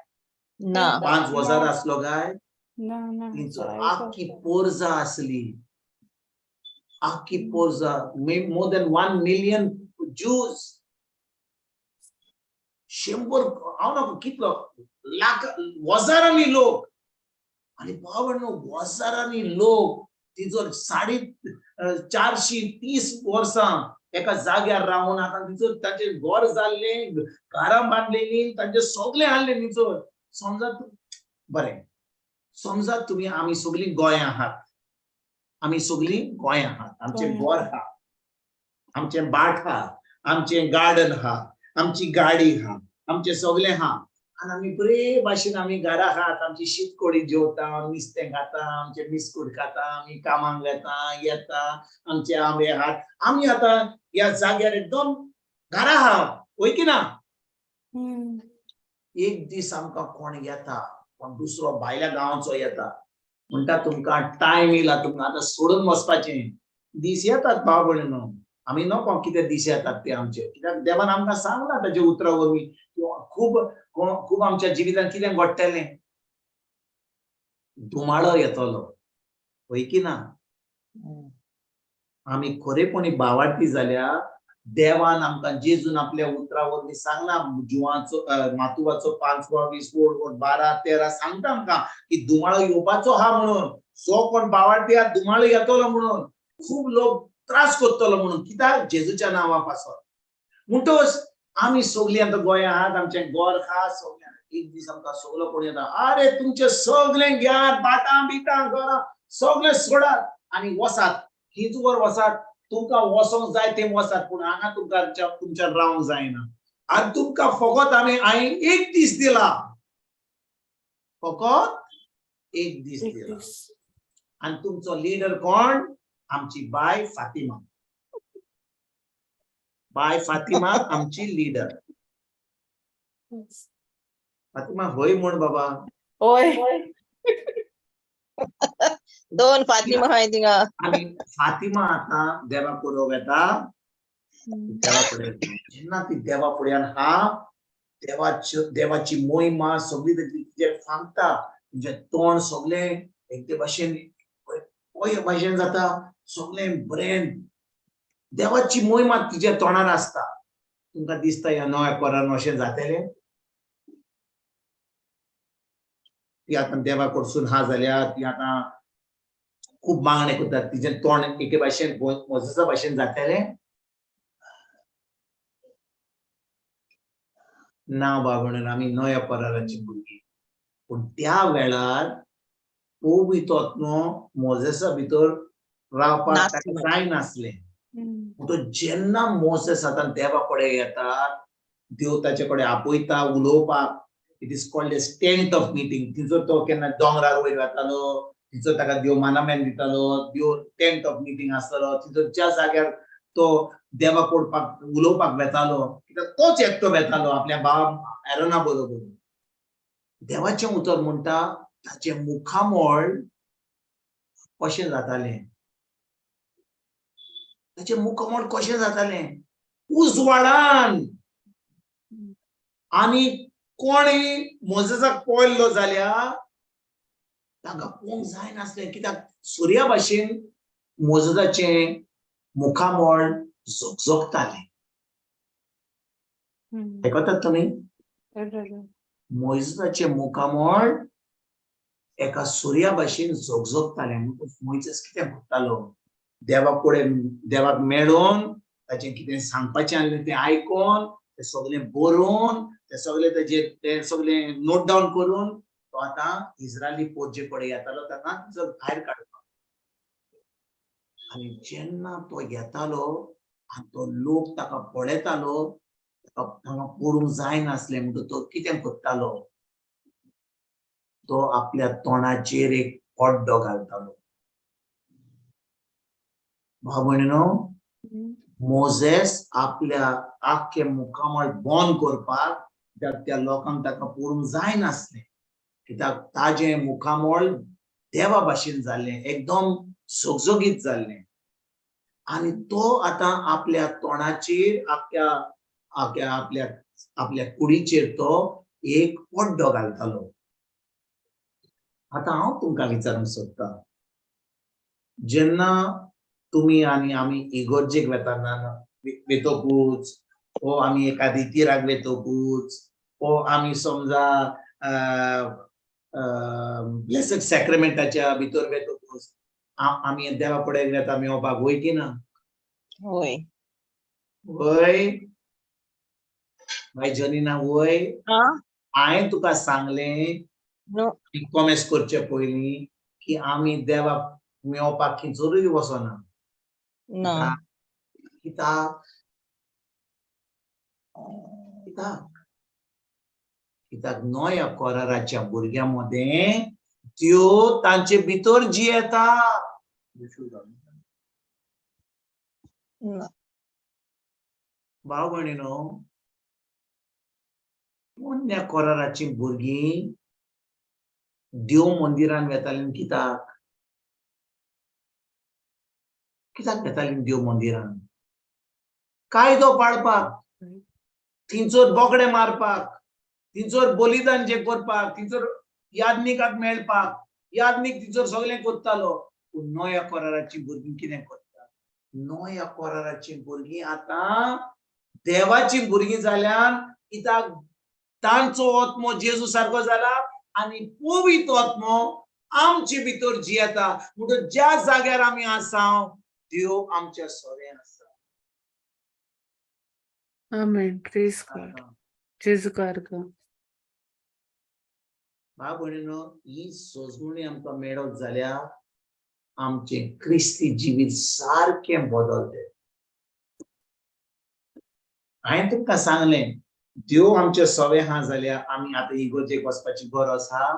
ना. 5000 आसलो काय? ना ना. तिचो आख्खी पोरजा आसली, आख्खी पोरजा, मोर दॅन 1 मिलियन ज्यूज, 100 हांव नाका कितलो लाख हजारांनी लोक. आनी भाव हजारांनी लोक तिचो 430 वर्सां एका जाग्यार रावन आतां तिचो तांचे घर जाल्लें, घरां बांदलेली, तांचे सगळें आहलें तिचो. समजा बरें, समजा तुमी आमी सगळीं गोंयां आहात, आमी सगळीं गोंयां आहात, आमचें घर आहा, आमचें भाट आहा, आमचें गार्डन आहा, आमची गाडी आहा, आमचें सगळें आहा आनी आमी बरे भाशेन आमी घरा आहात, आमची शीतकोडी जेवता, नुस्तें खाता, आमचें बिस्कूट खाता, आमी कामाक वेता येता, आमचे आंबे आहात, आमी आतां ह्या जाग्यार एकदम घरा आहा, वय की ना? एक दीस आमकां कोण येता, कोण दुसरो भायल्या गांवचो येता, म्हणटा तुमकां टायम येयला, तुमकां आतां सोडून वचपाचें. दीस येतात भाव भयणीनो, आमी नको कितें दीस येतात ते आमचे, कित्याक देवान आमकां सांगलां ताच्या उतरा वरवीं खूब खूब आमच्या जिवितांत कितें घडटलें. धुमाळो येतलो, हय की ना? आमी खरेपणी बावाटी जाल्यार देवान आमकां जेजून आपल्या उतरा वरवीं सांगलां, जुवाचो मातुवाचो 5 20 12 13 सांगता आमकां की धुमाळो येवपाचो आहा म्हणून. जो कोण बावाटी आहा धुमाळो येतलो म्हणून, खूब लोक त्रास करतलो म्हणून, कित्याक? जेजूच्या नांवा पासत. म्हणटोच आमी सगळीं आतां गोंया आहात, आमचें घर आहा सगळें. एक दीस आमकां सगलो कोण येता, आरे तुमचें सगळें घेयात, भाटां बिटां घरां सगळें सोडात आनी वसात, हीच वर वसात, तुमकां वचोंक जाय तें वसात, पूण हांगा तुमकां तुमच्यान रावंक जायना. आनी तुमकां फकत आमी हांवें एक दीस दिला, फकत एक दीस दिला. आनी तुमचो लिडर कोण? आमची बाय फातिमा. बाय फातिमा आमची लिडर. फातिमा होय म्हण बाबा. होय. दोन फातिमा हाय थिंगा. आनी फातिमा आतां देवा फुडें वेता, देवा फुडें जेन्ना ती देवा फुड्यान हा, देवाची देवाची मोहिमा सगळी तिचेर सांगता. तुमचें तोंड सगळें एकते भाशेन पय भाशेन जाता, सगळें बरें देवाची मोहिमा तिच्या तोंडार आसता. तुमकां दिसता ह्या नव्या कोरान अशें जातलें? ती आतां देवा कडसून हा जाल्यार ती आतां खूब मागणें करता, तिजें तोंड एके भाशेन मोजेसा भाशेन जातलें ना बाबा, म्हणून आमी नव्या कराराची भुरगीं. पूण त्या वेळार पवित्र आत्मो मोजेसा भितर रावपाक ताका जाय नासलें. तो जेन्ना मोजेस आतां देवा कडेन येता, देव ताचे कडेन आपयता उलोवपाक, it is called as tent of meeting. थंयसर तो केन्ना दोंगरार वयर वतालो, थंयसर ताका देव मानामेन दितालो, देव टेंट ऑफ मिटींग आसतालो, थंयसर ज्या जाग्यार तो देवा कोडपाक उलोवपाक वेतालो, कित्याक तोच एकटो वेतालो आपल्या बाब एरोना बरोबर. देवाचें उतर म्हणटा ताचें मुखामळ कशें जातालें, ताचें मुखामळ कशें जातालें, उजवाडान. आनी कोणी मोजेसाक पळयल्लो जाल्यार ताका पळोवंक जायनासलें, कित्याक सुर्या भाशेन मोजेसाचें मुखामळ झगझगतालें. आयकतात तुमी? मोयजेसाचें मुखामळ एका सुर्या भाशेन झगझगतालें. मोयजेस कितें करतालो, देवा कडेन देवाक मेळोन ताचें कितें सांगपाचें आसलें तें आयकोन, तें सगळें बरोवन, तें सगळें तेजेर तें सगळें नोट डावन करून तो आतां इस्रायली पोरजे कडेन येतालो, ताका जर भायर काडपाक. आनी जेन्ना तो येतालो आनी तो लोक ताका पळयतालो, ताका ताका पडूंक जायनासलें, म्हणटकच तो कितें करतालो, तो आपल्या तोंडाचेर एक पड्डो घालतालो. भाव भयणीनो, मोजेस आपल्या आख्खें मुखामळ बंद करपाक त्या लोकांक ताका पळोवंक जायनासलें, कित्याक ताजें मुखामळ देवा भाशेन जाल्लें, एकदम झगझगीत जाल्लें. आनी तो आतां आपल्या तोंडाचेर आख्या आख्या आपल्या आपल्या कुडीचेर तो एक पड्डो घालतालो. आतां हांव तुमकां विचारूंक सोदतां, जेन्ना तुमी आनी आमी इगर्जेक वेताना वेतकूच, ओ आमी एका रितीराक वेतकूच, ओ आमी समजा ब्लेसड सॅक्रामेंटाच्या भितर वेतकूच, आमी देवा कडेन वेता मेळपाक, वय की ना? वय. वय बाय जनीना, वय? हांवें तुका सांगलें कॉमेस करचे पयलीं की आमी देवाक मेळपाक खंयसरूय वचना. ना. कित्याक? कित्याक? कित्याक नव्या कराराच्या भुरग्यां मदें त्यो तांचे भितर जियेता. भाव भयणीनो, पोन्न्या कराराचीं भुरगीं देव मंदिरान वेतालीं. कित्याक? कित्याक वेतालीं देव मंदिरान? कायदो पाळपाक, थंयसर बोकडे मारपाक, थंयसर बलिदान जे करपाक, थंयसर याज्ञिकाक मेळपाक, याज्ञीक थंयसर सगळें करतालो. पूण नव्या कराराचीं भुरगीं कितें करता? नव्या कराराचीं भुरगीं आतां देवाचीं भुरगीं जाल्यान, कित्याक तांचो आत्मो जेजू सारको जाला आनी पवित्र आत्मो आमचे भितर जियेता. म्हणटकच ज्या जाग्यार आमी आसा, देव आमच्या सोरे आसा. आमेन. Praise God. जेजू कार्ग. भाव भयणीनो, ही सोजमणी आमकां मेळत जाल्यार आमचें क्रिस्ती जिवीत सारकें बदलतें. हांवें तुमकां सांगलें, देव आमचे सवे आहा जाल्यार आमी आतां इगर्जेक वचपाची गरज आहा?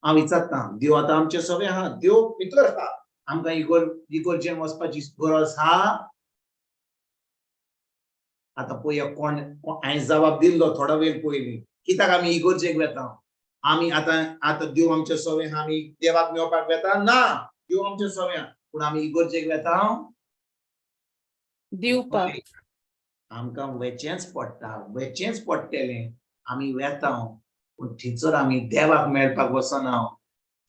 हांव विचारतां, देव आतां आमचे सवे आहा, देव भितर आहा, आमकां इगर्जेन वचपाची गरज आहा? आतां पळया कोण हांवें जबाब दिल्लो थोडो वेळ पयलीं, कित्याक आमी इगर्जेक वेता? आमी आतां आतां देव आमचे सवे आहा, आमी देवाक मेळपाक वेता? ना, देव आमचे सवे आहा, पूण आमी इगर्जेक वेता दिवपाक. आमकां वेचेंच पडटा, वेचेंच पडटलें. आमी वेता. पूण थंयसर आमी देवाक मेळपाक वचना.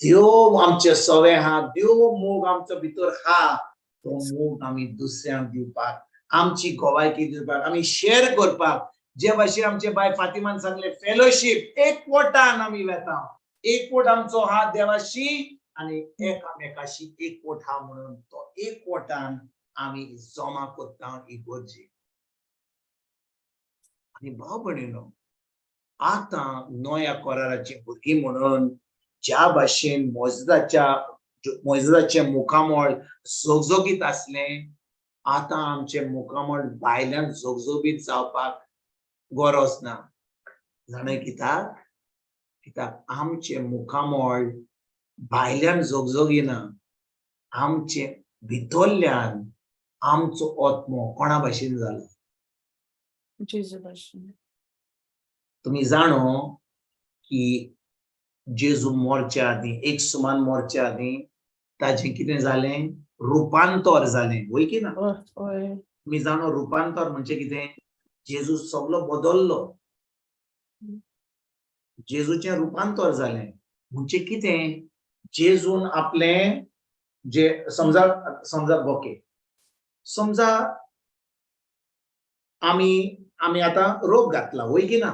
देव आमचे सवे आहा, देव मोग आमचो भितर आहा, तो मोग आमी दुसऱ्यांक दिवपाक, आमची गोवायकी दिवपाक, आमी शेअर करपाक. जे भाशेन आमचे बाय फातिमान सांगले, फेलोशीप, एकवटान आमी वेता. एकवट आमचो आहा देवाशी आनी एकामेकाशी एकवट आहा, म्हणून तो एकवटान आमी जमा करता इगोर्जेक. आनी भाव भयणीनो, आतां नव्या कराराची भुरगीं म्हणून ज्या भाशेन मोजदाचें मुखामळ झगझगीत आसलें, आतां आमचें मुखामळ भायल्यान झगझगीत जावपाक गरज ना. जाणा कित्याक? कित्याक आमचें मुखामळ भायल्यान झगझगिना, आमचें भितरल्यान आमचो आत्मो कोणा भाशेन जाला? जेजू भाशेन. तुमी जाणो की जेजू मरच्या आदीं, एक सुमान मरच्या आदीं ताजें कितें जालें? रुपांतर जालें, वय की ना? हय. तुमी जाणो रुपांतर म्हणजे कितें? जेजू सगलो बदल्लो. जेजूचें रुपांतर जालें म्हणजे कितें? जेजून आपलें जे समजा समजा ओके, समजा आमी आमी आतां रोग घातला, वय की ना?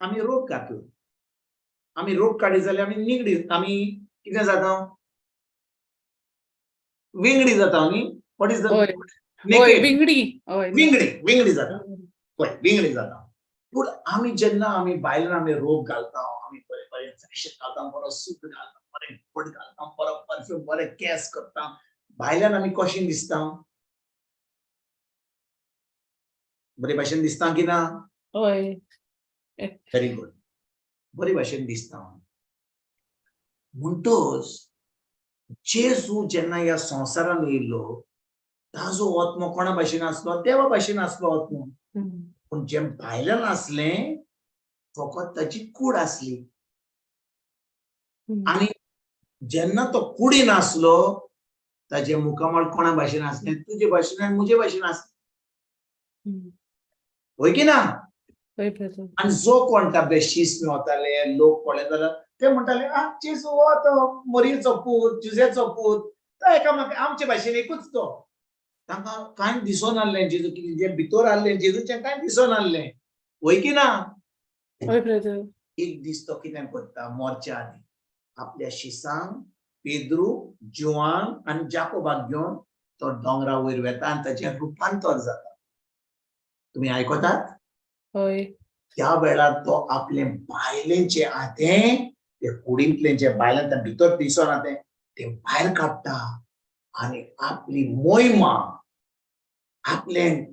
आमी रोग घातला, आमी रोग काडी जाल्यार आमी निगडी, आमी कितें जाता? विंगडी जाता न्ही? What is the हय, विंगडी. हय. विंगडी, विंगडी जाता. हय, विंगडी जाता. पूण आमी जेन्ना आमी बायलां आमी रोग घालता, आमी बरें बरें फॅशन घालता, बरो सूट घालता, बरें कोट घालता, बरो परफ्यूम, बरे केंस करता, भायल्यान आमी कशें दिसता? बरे भाशेन दिसता की ना? हय. व्हेरी गुड, बरे भाशेन दिसता. म्हणटच जेजू जेन्ना ह्या संवसारान येयल्लो, ताजो आत्मो कोणा भाशेन आसलो? देवा भाशेन आसलो आत्मो. पूण जें भायल्यान आसलें फकत ताची कूड आसली. आनी जेन्ना तो कुडीन आसलो, ताजें मुखामळ कोणा भाशेन आसलें? तुजे भाशेन आनी म्हजे भाशेन आसलें, वय की ना? आनी जो कोण ताबे शीस मेवताले, लोक पळयताले जाल्यार ते म्हणटाले, आ जेजू हो तो मरियेचो पूत, जुजेचो पूत, तो एकामेका आमचे भाशेन एकूच तो. तांकां कांय दिसोन आहलें जेजू कितें जें भितर आहलें जेजूचें कांय दिसोन आहलें, वय की ना? एक दीस तो कितें करता, मरच्या आदीं आपल्या शिसांक पेद्रू, जुवान आनी जाकोबाक घेवन तो दोंगरा वयर वेता आनी ताचें रुपांतर जाता. तुमी आयकतात? हय. त्या वेळार तो आपले बायलेचें आहा तें, ते कुडींतलें जें बायलां त्या भितर दिसना तें, तें भायर काडटा आनी आपली मोहिमा, आपलें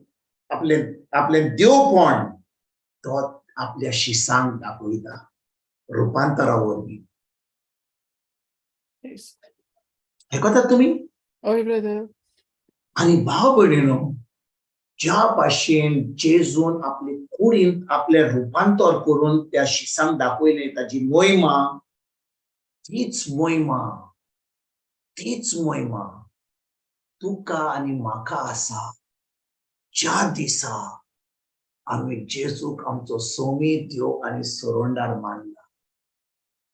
आपलें आपलें देवपण तो आपल्या शिसांक दाखयता रुपांतरा वरवीं. आयकतात तुमी? हय ब्रदर. आनी भाव भयणीनो, ज्या भाशेन जेजून आपले कुडींत आपलें रुपांतर करून त्या शिसांक दाखयलें ताजी मोहिमा, तीच मोहिमा, तीच मोहिमा तुका आनी म्हाका आसा. ज्या दिसा आमी जेजूक आमचो सोमी देव आनी सोरोंडार मानला.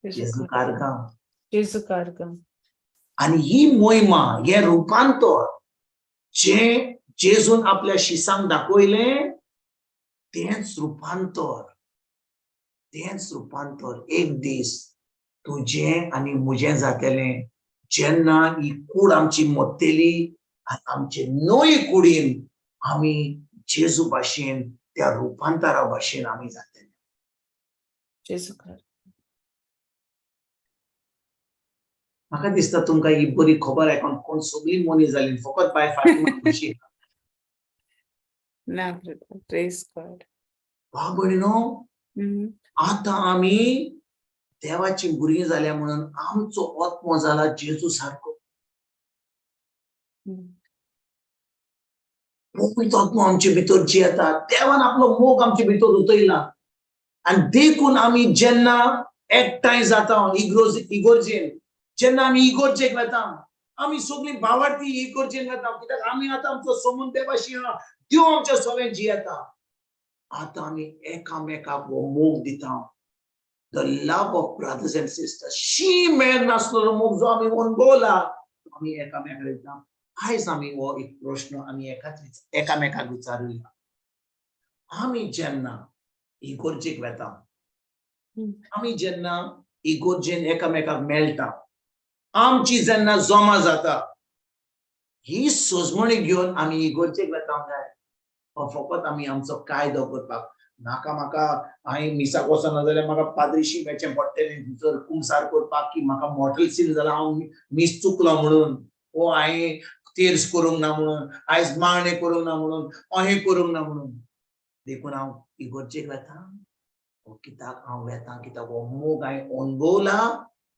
जेजू कारगांव, जेजू कारगांव. आनी ही मोहिमा, हें रुपांतर जें जेजून आपल्या शिसांक दाखयलें, तेंच रुपांतर, तेंच रुपांतर एक दीस तुजें आनी म्हजें जातलें, जेन्ना ही कूड आमची मोत्तेली आनी आमचे नवी कुडीन आमी जेजू भाशेन त्या रुपांतरा भाशेन आमी जातले. जेजू. म्हाका दिसता तुमकां ही बरी खबर आयकोन कोण सगळीं मोनी जाली, फकत बाय फातिमा खुशी ना ब्रदर, प्रेज गॉड. भाव भयणीनो, आतां आमी देवाची भुरगीं जाल्या म्हणून आमचो आत्मो जाला जेजू सारको. पवित्र आत्मो आमचे भितर जियेता. देवान आपलो मोग आमचे भितर उतयला आनी देखून आमी जेन्ना एकठांय जाता इगोर्जेन, जेन्ना आमी इगोर्जेक वेता, आमी सगळीं भावार्थी इगोर्जेन वेता, कित्याक आमी आतां आमचो समून देवाशी आहा, देव आमच्या सगळें जियेता. आतां आमी एकामेकाक हो मोग दिता. The love of brothers and sisters. शी मेळ नासलेलो मोग जो आमी अणभवला, तो आमी एकामेकाक दिता. आयज आमी हो एक प्रश्न आमी एकाच एकामेकाक विचारुया. आमी जेन्ना इगोर्जेक वेता, आमी जेन्ना इगोर्जेन एकामेकाक मेळटा, आमची जेन्ना जमा जाता, ही सजमणी घेवन आमी इगोर्जेक वेता काय फकत आमी आमचो कायदो करपाक? नाका म्हाका, हांवें मिसाक वचना जाल्यार म्हाका पाद्रीशी मेळचें पडटलें भितर कुमसार करपाक, की म्हाका मॉर्टल सीन जाला, हांव मीस चुकलो म्हणून, ओ हांवें तेर्स करूंक ना म्हणून, आयज मागणें करूंक ना म्हणून, अहें करूंक ना म्हणून, देखून हांव इगोर्जेक वेता? ओ कित्याक हांव वेता? कित्याक हो मोग हांवें अणभवला,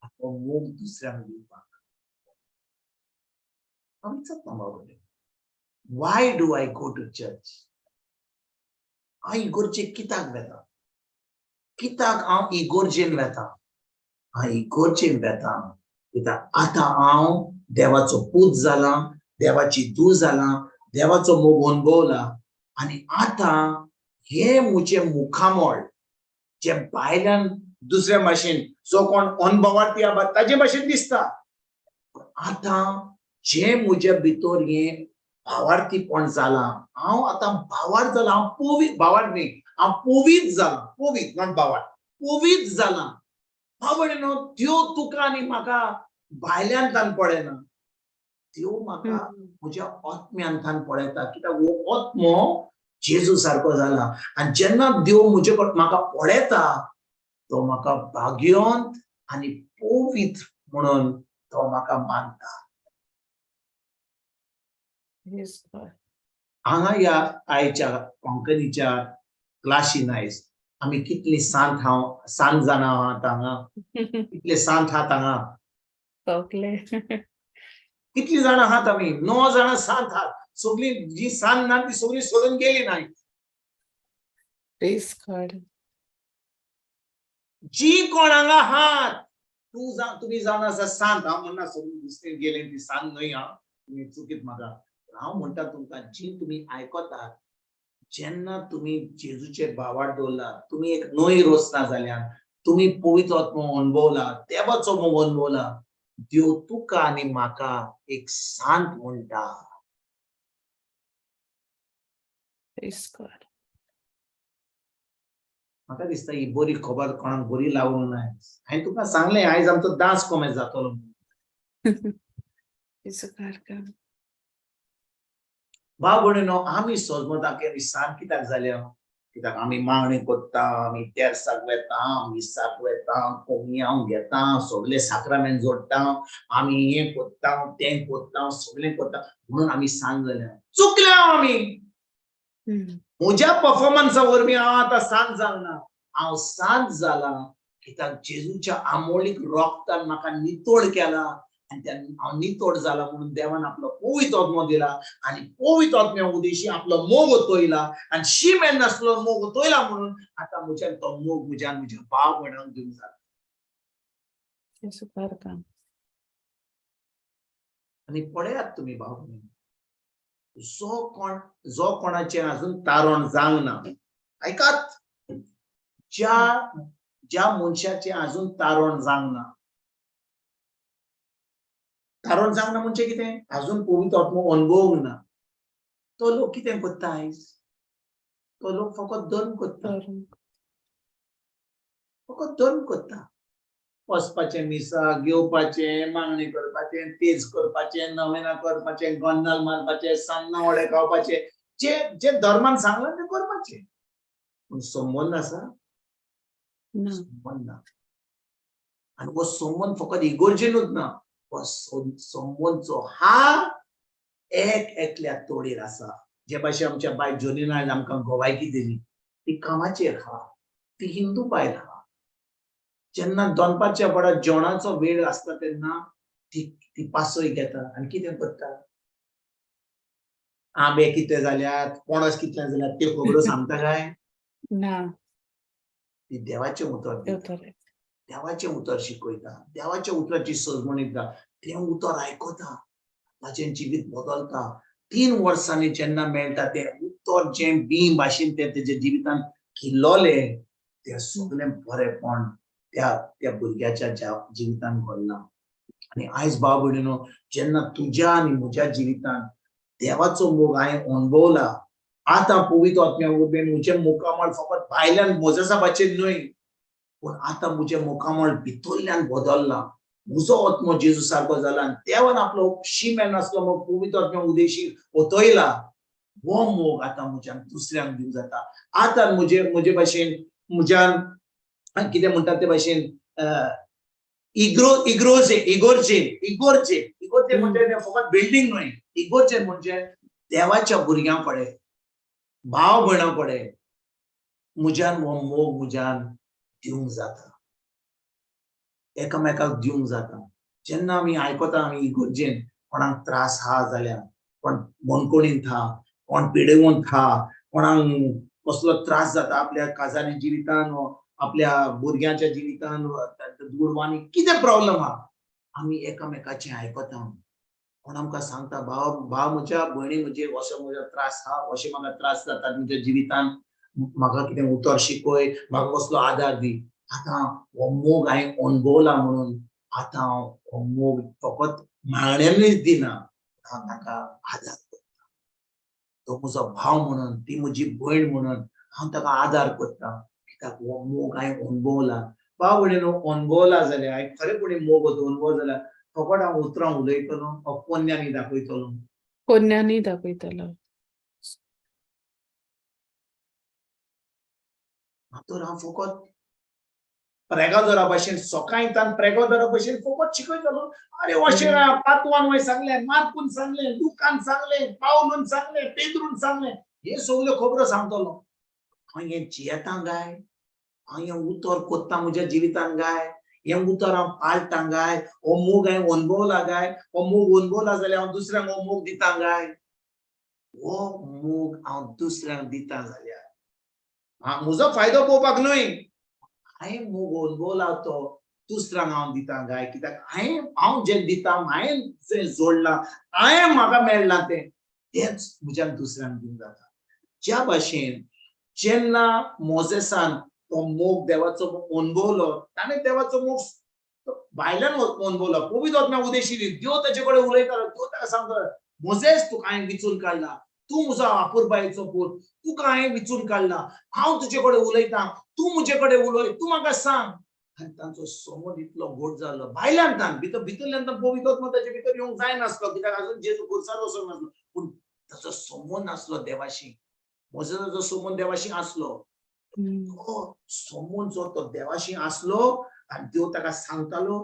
हो मोग दुसऱ्यांक दिवपाक. हांव विचारता बाबा, why do I go to church? हांव इगोर्जेक कित्याक वेता? कित्याक हांव इगोर्जेन वेता? हांव इगोर्जेन वेता कित्याक आतां हांव देवाचो पूत जाला, देवाची धूव जाला, देवाचो मोग अणभवला आनी आतां हे म्हजें मुखामळ जे भायल्यान दुसऱ्या भाशेन, जो कोण अनभवार्थी आहा ताजे भाशेन दिसता, आतां जे म्हज्या भितर हे भावार्थीपण जालां, हांव आतां भावार्थ जाला, हांव पोवीत, भावार्थ न्ही, हांव पोवीत जाला, पोवीत, not भावार्थ, पोवीत जाला. भाव भयणीनो, त्यो तुका आनी म्हाका भायल्यान तान पळयना, त्यो म्हाका म्हज्या आत्म्यान पळयता, कित्याक हो आत्मो जेजू सारको जाला. आनी जेन्ना देव म्हजे म्हाका पळयता, तो म्हाका भाग्यवंत आनी पवित्र म्हणून तो म्हाका मानता. हांगा ह्या आयच्या कोंकणीच्या क्लासीन आयज आमी कितली सांत, हांव सांत जाणां आहात हांगा? कितले सांत आहात हांगा? सगळे. कितली जाणां आहात आमी? 9 जाणां सांत आहात. सगळीं जी सांत ना ती सगळीं सोडून गेली नाय. Praise God. जी कोण हांगा आहात, तूं जा, तुमी जावन आसा सांत. हांव म्हणना सगळीं दुसरी गेली ती सांत न्हय. हांव तुमी चुकीत म्हाका. हांव म्हणटा तुमकां, जी तुमी आयकतात, जेन्ना तुमी जेजूचे भावार्थ दवरला, तुमी एक नवी रचना जाल्यान, तुमी पवित्र आत्मो अणभवला, देवाचो मोग अणभवला, देव तुका आनी म्हाका एक सांत म्हणटा. Praise God. म्हाका दिसता ही बरी खबर कोणाक बरी लागूंक ना. हांवें तुका सांगलें, आयज आमचो दांस कोमेस जातलो म्हणून. God. भाव भयणीनो, आमी सोजमता की आमी सांत कित्याक जाल्या? कित्याक आमी मागणी करता, आमी तेर्साक वेता, मिसाक वेता, कोमियांव घेता, सगळे साक्रामेंत जोडटा, आमी हें करता, तें करता, सगळें करता म्हणून आमी सांत जाल्या. चुकल्या आमी. म्हज्या परफॉर्मन्सा वरवीं हांव आतां सांत जावना. हांव सांत जाला कित्याक जेजूच्या आमोलीक रोगतान म्हाका नितळ केला आनी त्या हांव नितळ जाला म्हणून देवान आपलो पवित्र आत्मो दिला आनी पवित्र आत्म्या उदेशी आपलो मोग ओतयला आनी शी नासलो मोग ओतयला म्हणून आतां म्हज्यान तो मोग म्हज्यान म्हज्या भाव भयणांक दिवंक जाता. आनी पळयात तुमी भाव भयणी, जो कोण, जो कोणाचें अजून तारण जावंक ना, आयकात, ज्या ज्या मनशाचें अजून तारण जावंक ना, तारण जावंक ना म्हणजे कितें? अजून पवित्र आत्मो अणभवूंक ना, तो लोक कितें करता आयज? तो लोक फकत धर्म करता, फकत धर्म करता. वचपाचें मिसाक, घेवपाचें, मागणी करपाचें, तेज करपाचें, नवेना करपाचें, गोंदाल मारपाचें, सान्नां वडे खावपाचें, जे जे धर्मान सांगलां तें करपाचें, पूण संबंद आसा? संबंद ना. आनी हो संबंद फकत इगोर्जेनूच ना, हो संबंद जो हा एक एकल्या तोडीर आसा. जे भाशेन आमच्या बाय जोलिनान आमकां गोवायकी दिली, ती कामाचेर आहा, ती हिंदू बायल आहा. जेन्ना दनपारच्या बडा जेवणाचो वेळ आसता तेन्ना ती ती पासय घेता आनी कितें करता? आंबे कितले जाल्यात, पणस कितले जाल्यात त्यो खबरो सांगता काय? ना. ती देवाचें उतर दिता, देवाचें उतर शिकयता, देवाच्या उतराची सजमणी दिता. तें उतर आयकता, ताचें जिवीत बदलता. 3 वर्सांनी जेन्ना मेळटा तें उतर जें बी भाशेन तें तेज्या जिवितान किल्लोलें, तें सगळें बरेंपण त्या त्या भुरग्याच्या जिवितान घडलां. आनी आयज भाव भयणीनो, जेन्ना तुज्या आनी म्हज्या जिवितान देवाचो मोग हांवें अणभवला, आतां पवित्र आत्म्या वरवीं म्हजें मुखामळ फकत भायल्यान मोजेसाबाचेर न्हय, पूण आतां म्हजें मुखामळ भितरल्यान बदल्लां. म्हजो आत्मो जेजू सारको जाला आनी देवान आपलो शीमेन आसलो मग पवित्र आत्म्या उदेशी ओतयला. हो मोग आतां म्हज्यान दुसऱ्यांक दिवंक जाता. आतां म्हजे म्हजे भाशेन म्हज्यान कितें म्हणटात ते भाशेन इग्रोजे इगोर्जेन इगोर्जेन इगोर्जेन म्हणजे फकत बिल्डींग न्हय, इगोर्जेन म्हणजे देवाच्या भुरग्यां कडेन, भाव भयणां कडेन म्हज्यान हो मोग म्हज्यान दिवंक जाता, एकामेकाक दिवंक जाता. जेन्ना आमी आयकता आमी इगोर्जेन कोणाक त्रास आहा जाल्यार, कोण बंदखणींत आहा, कोण पिडेवंत आहा, कोणाक कसलो त्रास जाता आपल्या काजारी जिवितान, आपल्या भुरग्यांच्या जिवितान, दुडवांनी कितें प्रॉब्लम आहा, आमी एकामेकाचें आयकता. कोण आमकां सांगता, भाव भाव म्हज्या, भयणी म्हजे, असो म्हजो त्रास आहा, अशें म्हाका त्रास जातात म्हज्या जिवितान, म्हाका कितें उतर शिकय, म्हाका कसलो आदार दी. आतां हो मोग हांवें अणभवला म्हणून आतां हांव हो मोग फकत मागण्यांनीच दिना, हांव ताका आदार करता. तो म्हजो भाव म्हणून, ती म्हजी भयण म्हणून हांव ताका आदार करता, कित्याक हो मोग हांवें अणभवला. भाव भयणीनो, अणभवला जाल्यार हांवें खरेपणी मोग अणभव जाल्यार फकत हांव उतरां उलयतलो वा कोन्यांनी दाखयतलो? कोन्यांनी दाखयतलो. तर हांव फकत प्रेगादोरा भशेन सकाळीं प्रेगादोरा भशेन फकत शिकयतलो. अरे अशें पातवान वय सांगलें, मार्कून सांगलें, लुकान सांगलें, पावलून सांगलें, पेद्रून सांगलें, हे सगल्यो खबरो सांगतलो. हांव हें जियेतां काय? हांव हें उतर कोत्ता म्हज्या जिवितान काय? हें उतर हांव पाळटां काय? हो मोग हांवें अणभवला काय? हो मोग अणभवला जाल्यार हांव दुसऱ्यांक हो मोग दितां काय? हो मोग हांव दुसऱ्यांक दितां जाल्यार म्हजो फायदो पळोवपाक न्हय, हांवें मोग अणभवला तो दुसऱ्यांक हांव दितां काय? कित्याक हांवें हांव जें दितां, हांवें जें जोडलां, हांवें म्हाका मेळ्ळां तें तेंच म्हज्यान दुसऱ्यांक दिवंक जाता. ज्या भाशेन जेन्ना मोजेसान तो मोग देवाचो अणभवलो, ताणें देवाचो मोग भायल्यान अणभवलो, पवित्र आत्म्या उदेशिल्ली, देव ताचे कडेन उलयतालो, देव ताका सांगतालो, मोजेस तुका हांवें विचून काडला, तूं म्हजो आपुरबायेचो पूत, तुका हांवें विचून काडला, हांव तुजे कडेन उलयतां, तूं म्हजे कडेन उलय, तूं म्हाका सांग. आनी तांचो समज इतलो घोट जालो भायल्यान, तान भितर भितरल्यान पवित्र आत्मा ताचे भितर येवंक जायनासलो, कित्याक अजून जेजू खुर्सार वचूंक नासलो, पूण ताचो समज नासलो देवाशी. मोजेसाचो समज देवाशी आसलो, तो समज जो तो देवाशी आसलो आनी देव ताका सांगतालो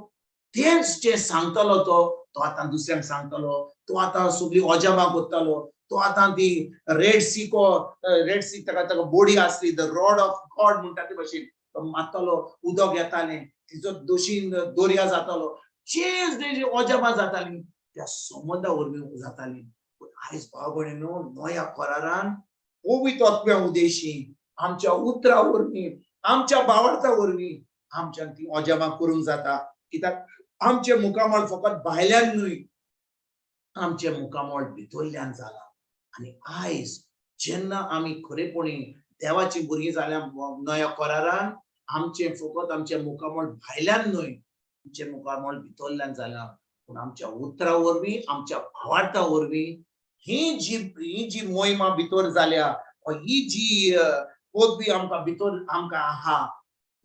तेच जें सांगतालो तो तो आतां दुसऱ्यांक सांगतालो, तो आतां सगळीं अजाबां करतालो, तो आतां ती रेड सी को रेड सी ताका ताका बोडी आसली, the rod of God म्हणटा ते भशेन तो मारतालो, उदक येतालें, तिचो दोशीन दर्या जातालो, जे अजाबां जातालीं त्या समजा वरवीं जातालीं. पूण आयज भाव भयणीनो, नव्या करारान पवित्र आत्म्या उदेशी आमच्या उतरा वरवीं, आमच्या भावार्था वरवीं आमच्यान ती अजाबां करूंक जाता. कित्याक आमचें मुखामळ फकत भायल्यान न्हय, आमचें मुखामळ भितरल्यान जालां. आनी आयज जेन्ना आमी खरेपणी देवाची भुरगीं जाल्या नव्या करारान, आमचें फकत आमचें मुखामळ भायल्यान न्हय, आमचें मुखामळ भितरल्यान जालां. पूण आमच्या उतरा वरवीं, आमच्या भावार्था वरवीं ही जी मोहिमा भितर जाल्या, ही जी पदवी आमकां भितर आमकां आहा,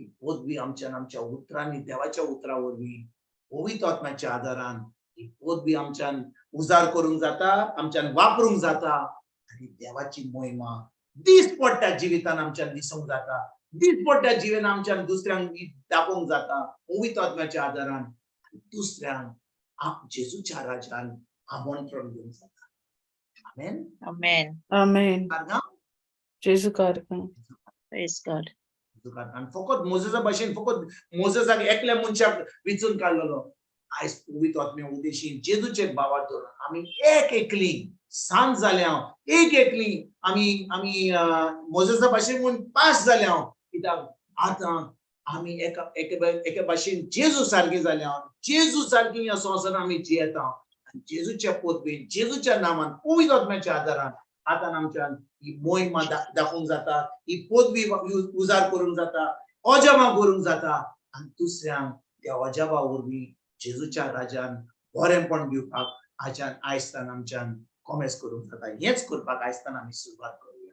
ही पदवी आमच्यान आमच्या उतरांनी, देवाच्या उतरा वरवीं, पवित्र आत्म्याच्या आदारान ही पदवी आमच्यान उजार करूंक जाता, आमच्यान वापरूंक जाता. आनी देवाची मोहिमा दीस पडटा जिवितान आमच्यान दिसूंक जाता, दीस पडटा जिवितान आमच्यान दुसऱ्यांक दाखोवंक जाता पवित्र आत्म्याच्या आदारान, दुसऱ्यांक जेजूच्या राजान आमंत्रण दिवंक जाता. आमेन. आमेन. आमेन. जेजू कारगांव. Praise God. फकत मोजेसा भाशेन फकत मोजेसाक एकल्या मनशाक विचून काडलेलो, आयज पवित्र आत्म्या उदेशी जेजूचे बाबार धरून आमी एक एकली सांज जाल्या, एक एकली आमी आमी मोजेसा भाशेन म्हूण पास जाल्या. कित्याक आतां आमी एका एके भाशेन जेजू सारकी जाल्या, जेजू सारकी ह्या संवसारान आमी जियेता. आनी जेजूच्या पदवेन, जेजूच्या नामान, पवित्र आत्म्याच्या आदारान आतां आमच्यान ही मोहिमा दाखोवंक जाता, ही पदवी उजार करूंक जाता, अजमा करूंक जाता. आनी दुसऱ्यांक देवाच्या वरवीं जेजूच्या राजान बरेंपण दिवपाक आयच्यान आयजतान आमच्यान कोमेस करूंक जाता. हेंच करपाक आयजतान आमी सुरवात करुया.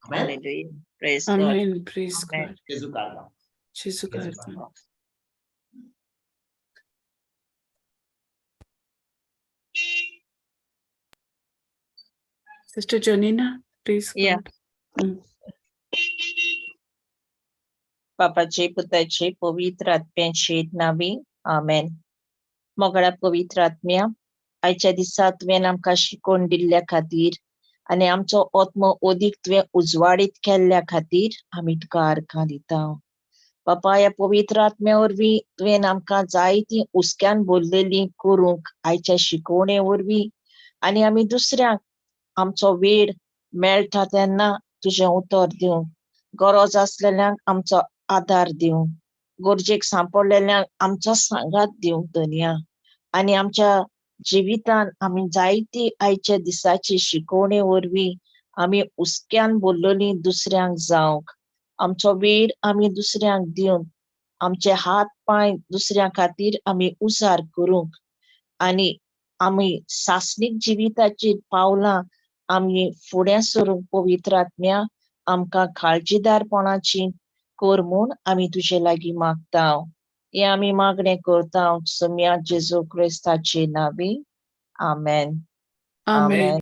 आमेन. Hallelujah. Praise God. Amen. Praise Amen. God. जेजू कारभार. जेजू जेजू कारभार. कारभार. Sister Janina, praise Yeah. God. Mm. बापाचे पुताचे पवित्र आत्म्याचे नावी आमेन. मोगळा पवित्र आत्म्या, आयच्या दिसा तुवें आमकां शिकोवन दिल्ल्या खातीर आनी आमचो आत्मो अदीक तुवें उजवाडीत केल्ल्या खातीर आमी तुका आर्गां दिता. बापा, ह्या पवित्र आत्म्या वरवीं तुवें आमकां जायतीं हुस्क्यान भरलेलीं करूंक आयच्या शिकोवणे वरवीं आनी आमी दुसऱ्यांक आमचो वेळ मेळटा तेन्ना तुजें उतर दिवंक, गरज आसलेल्यांक आमचो आदार दिवंक, गरजेक सांपडलेल्यांक आमचो सांगात दिवंक धनया. आनी आमच्या जिवितान आमी जायती आयच्या दिसाची शिकोवणे वरवीं आमी हुस्क्यान भरलेलीं दुसऱ्यांक जावंक, आमचो वेळ आमी दुसऱ्यांक दिवन, आमचे हात पांय दुसऱ्यां खातीर आमी उजार करूंक आनी आमी सासणीक जिविताचीर पावलां आमी फुडें सरूंक पवित्र आत्म्या आमकां काळजीदारपणाची कर म्हूण आमी तुजे लागीं मागता. हें आमी मागणें करता सोम्या जेजू क्रिस्ताचे नांवी. आमेन. Amen.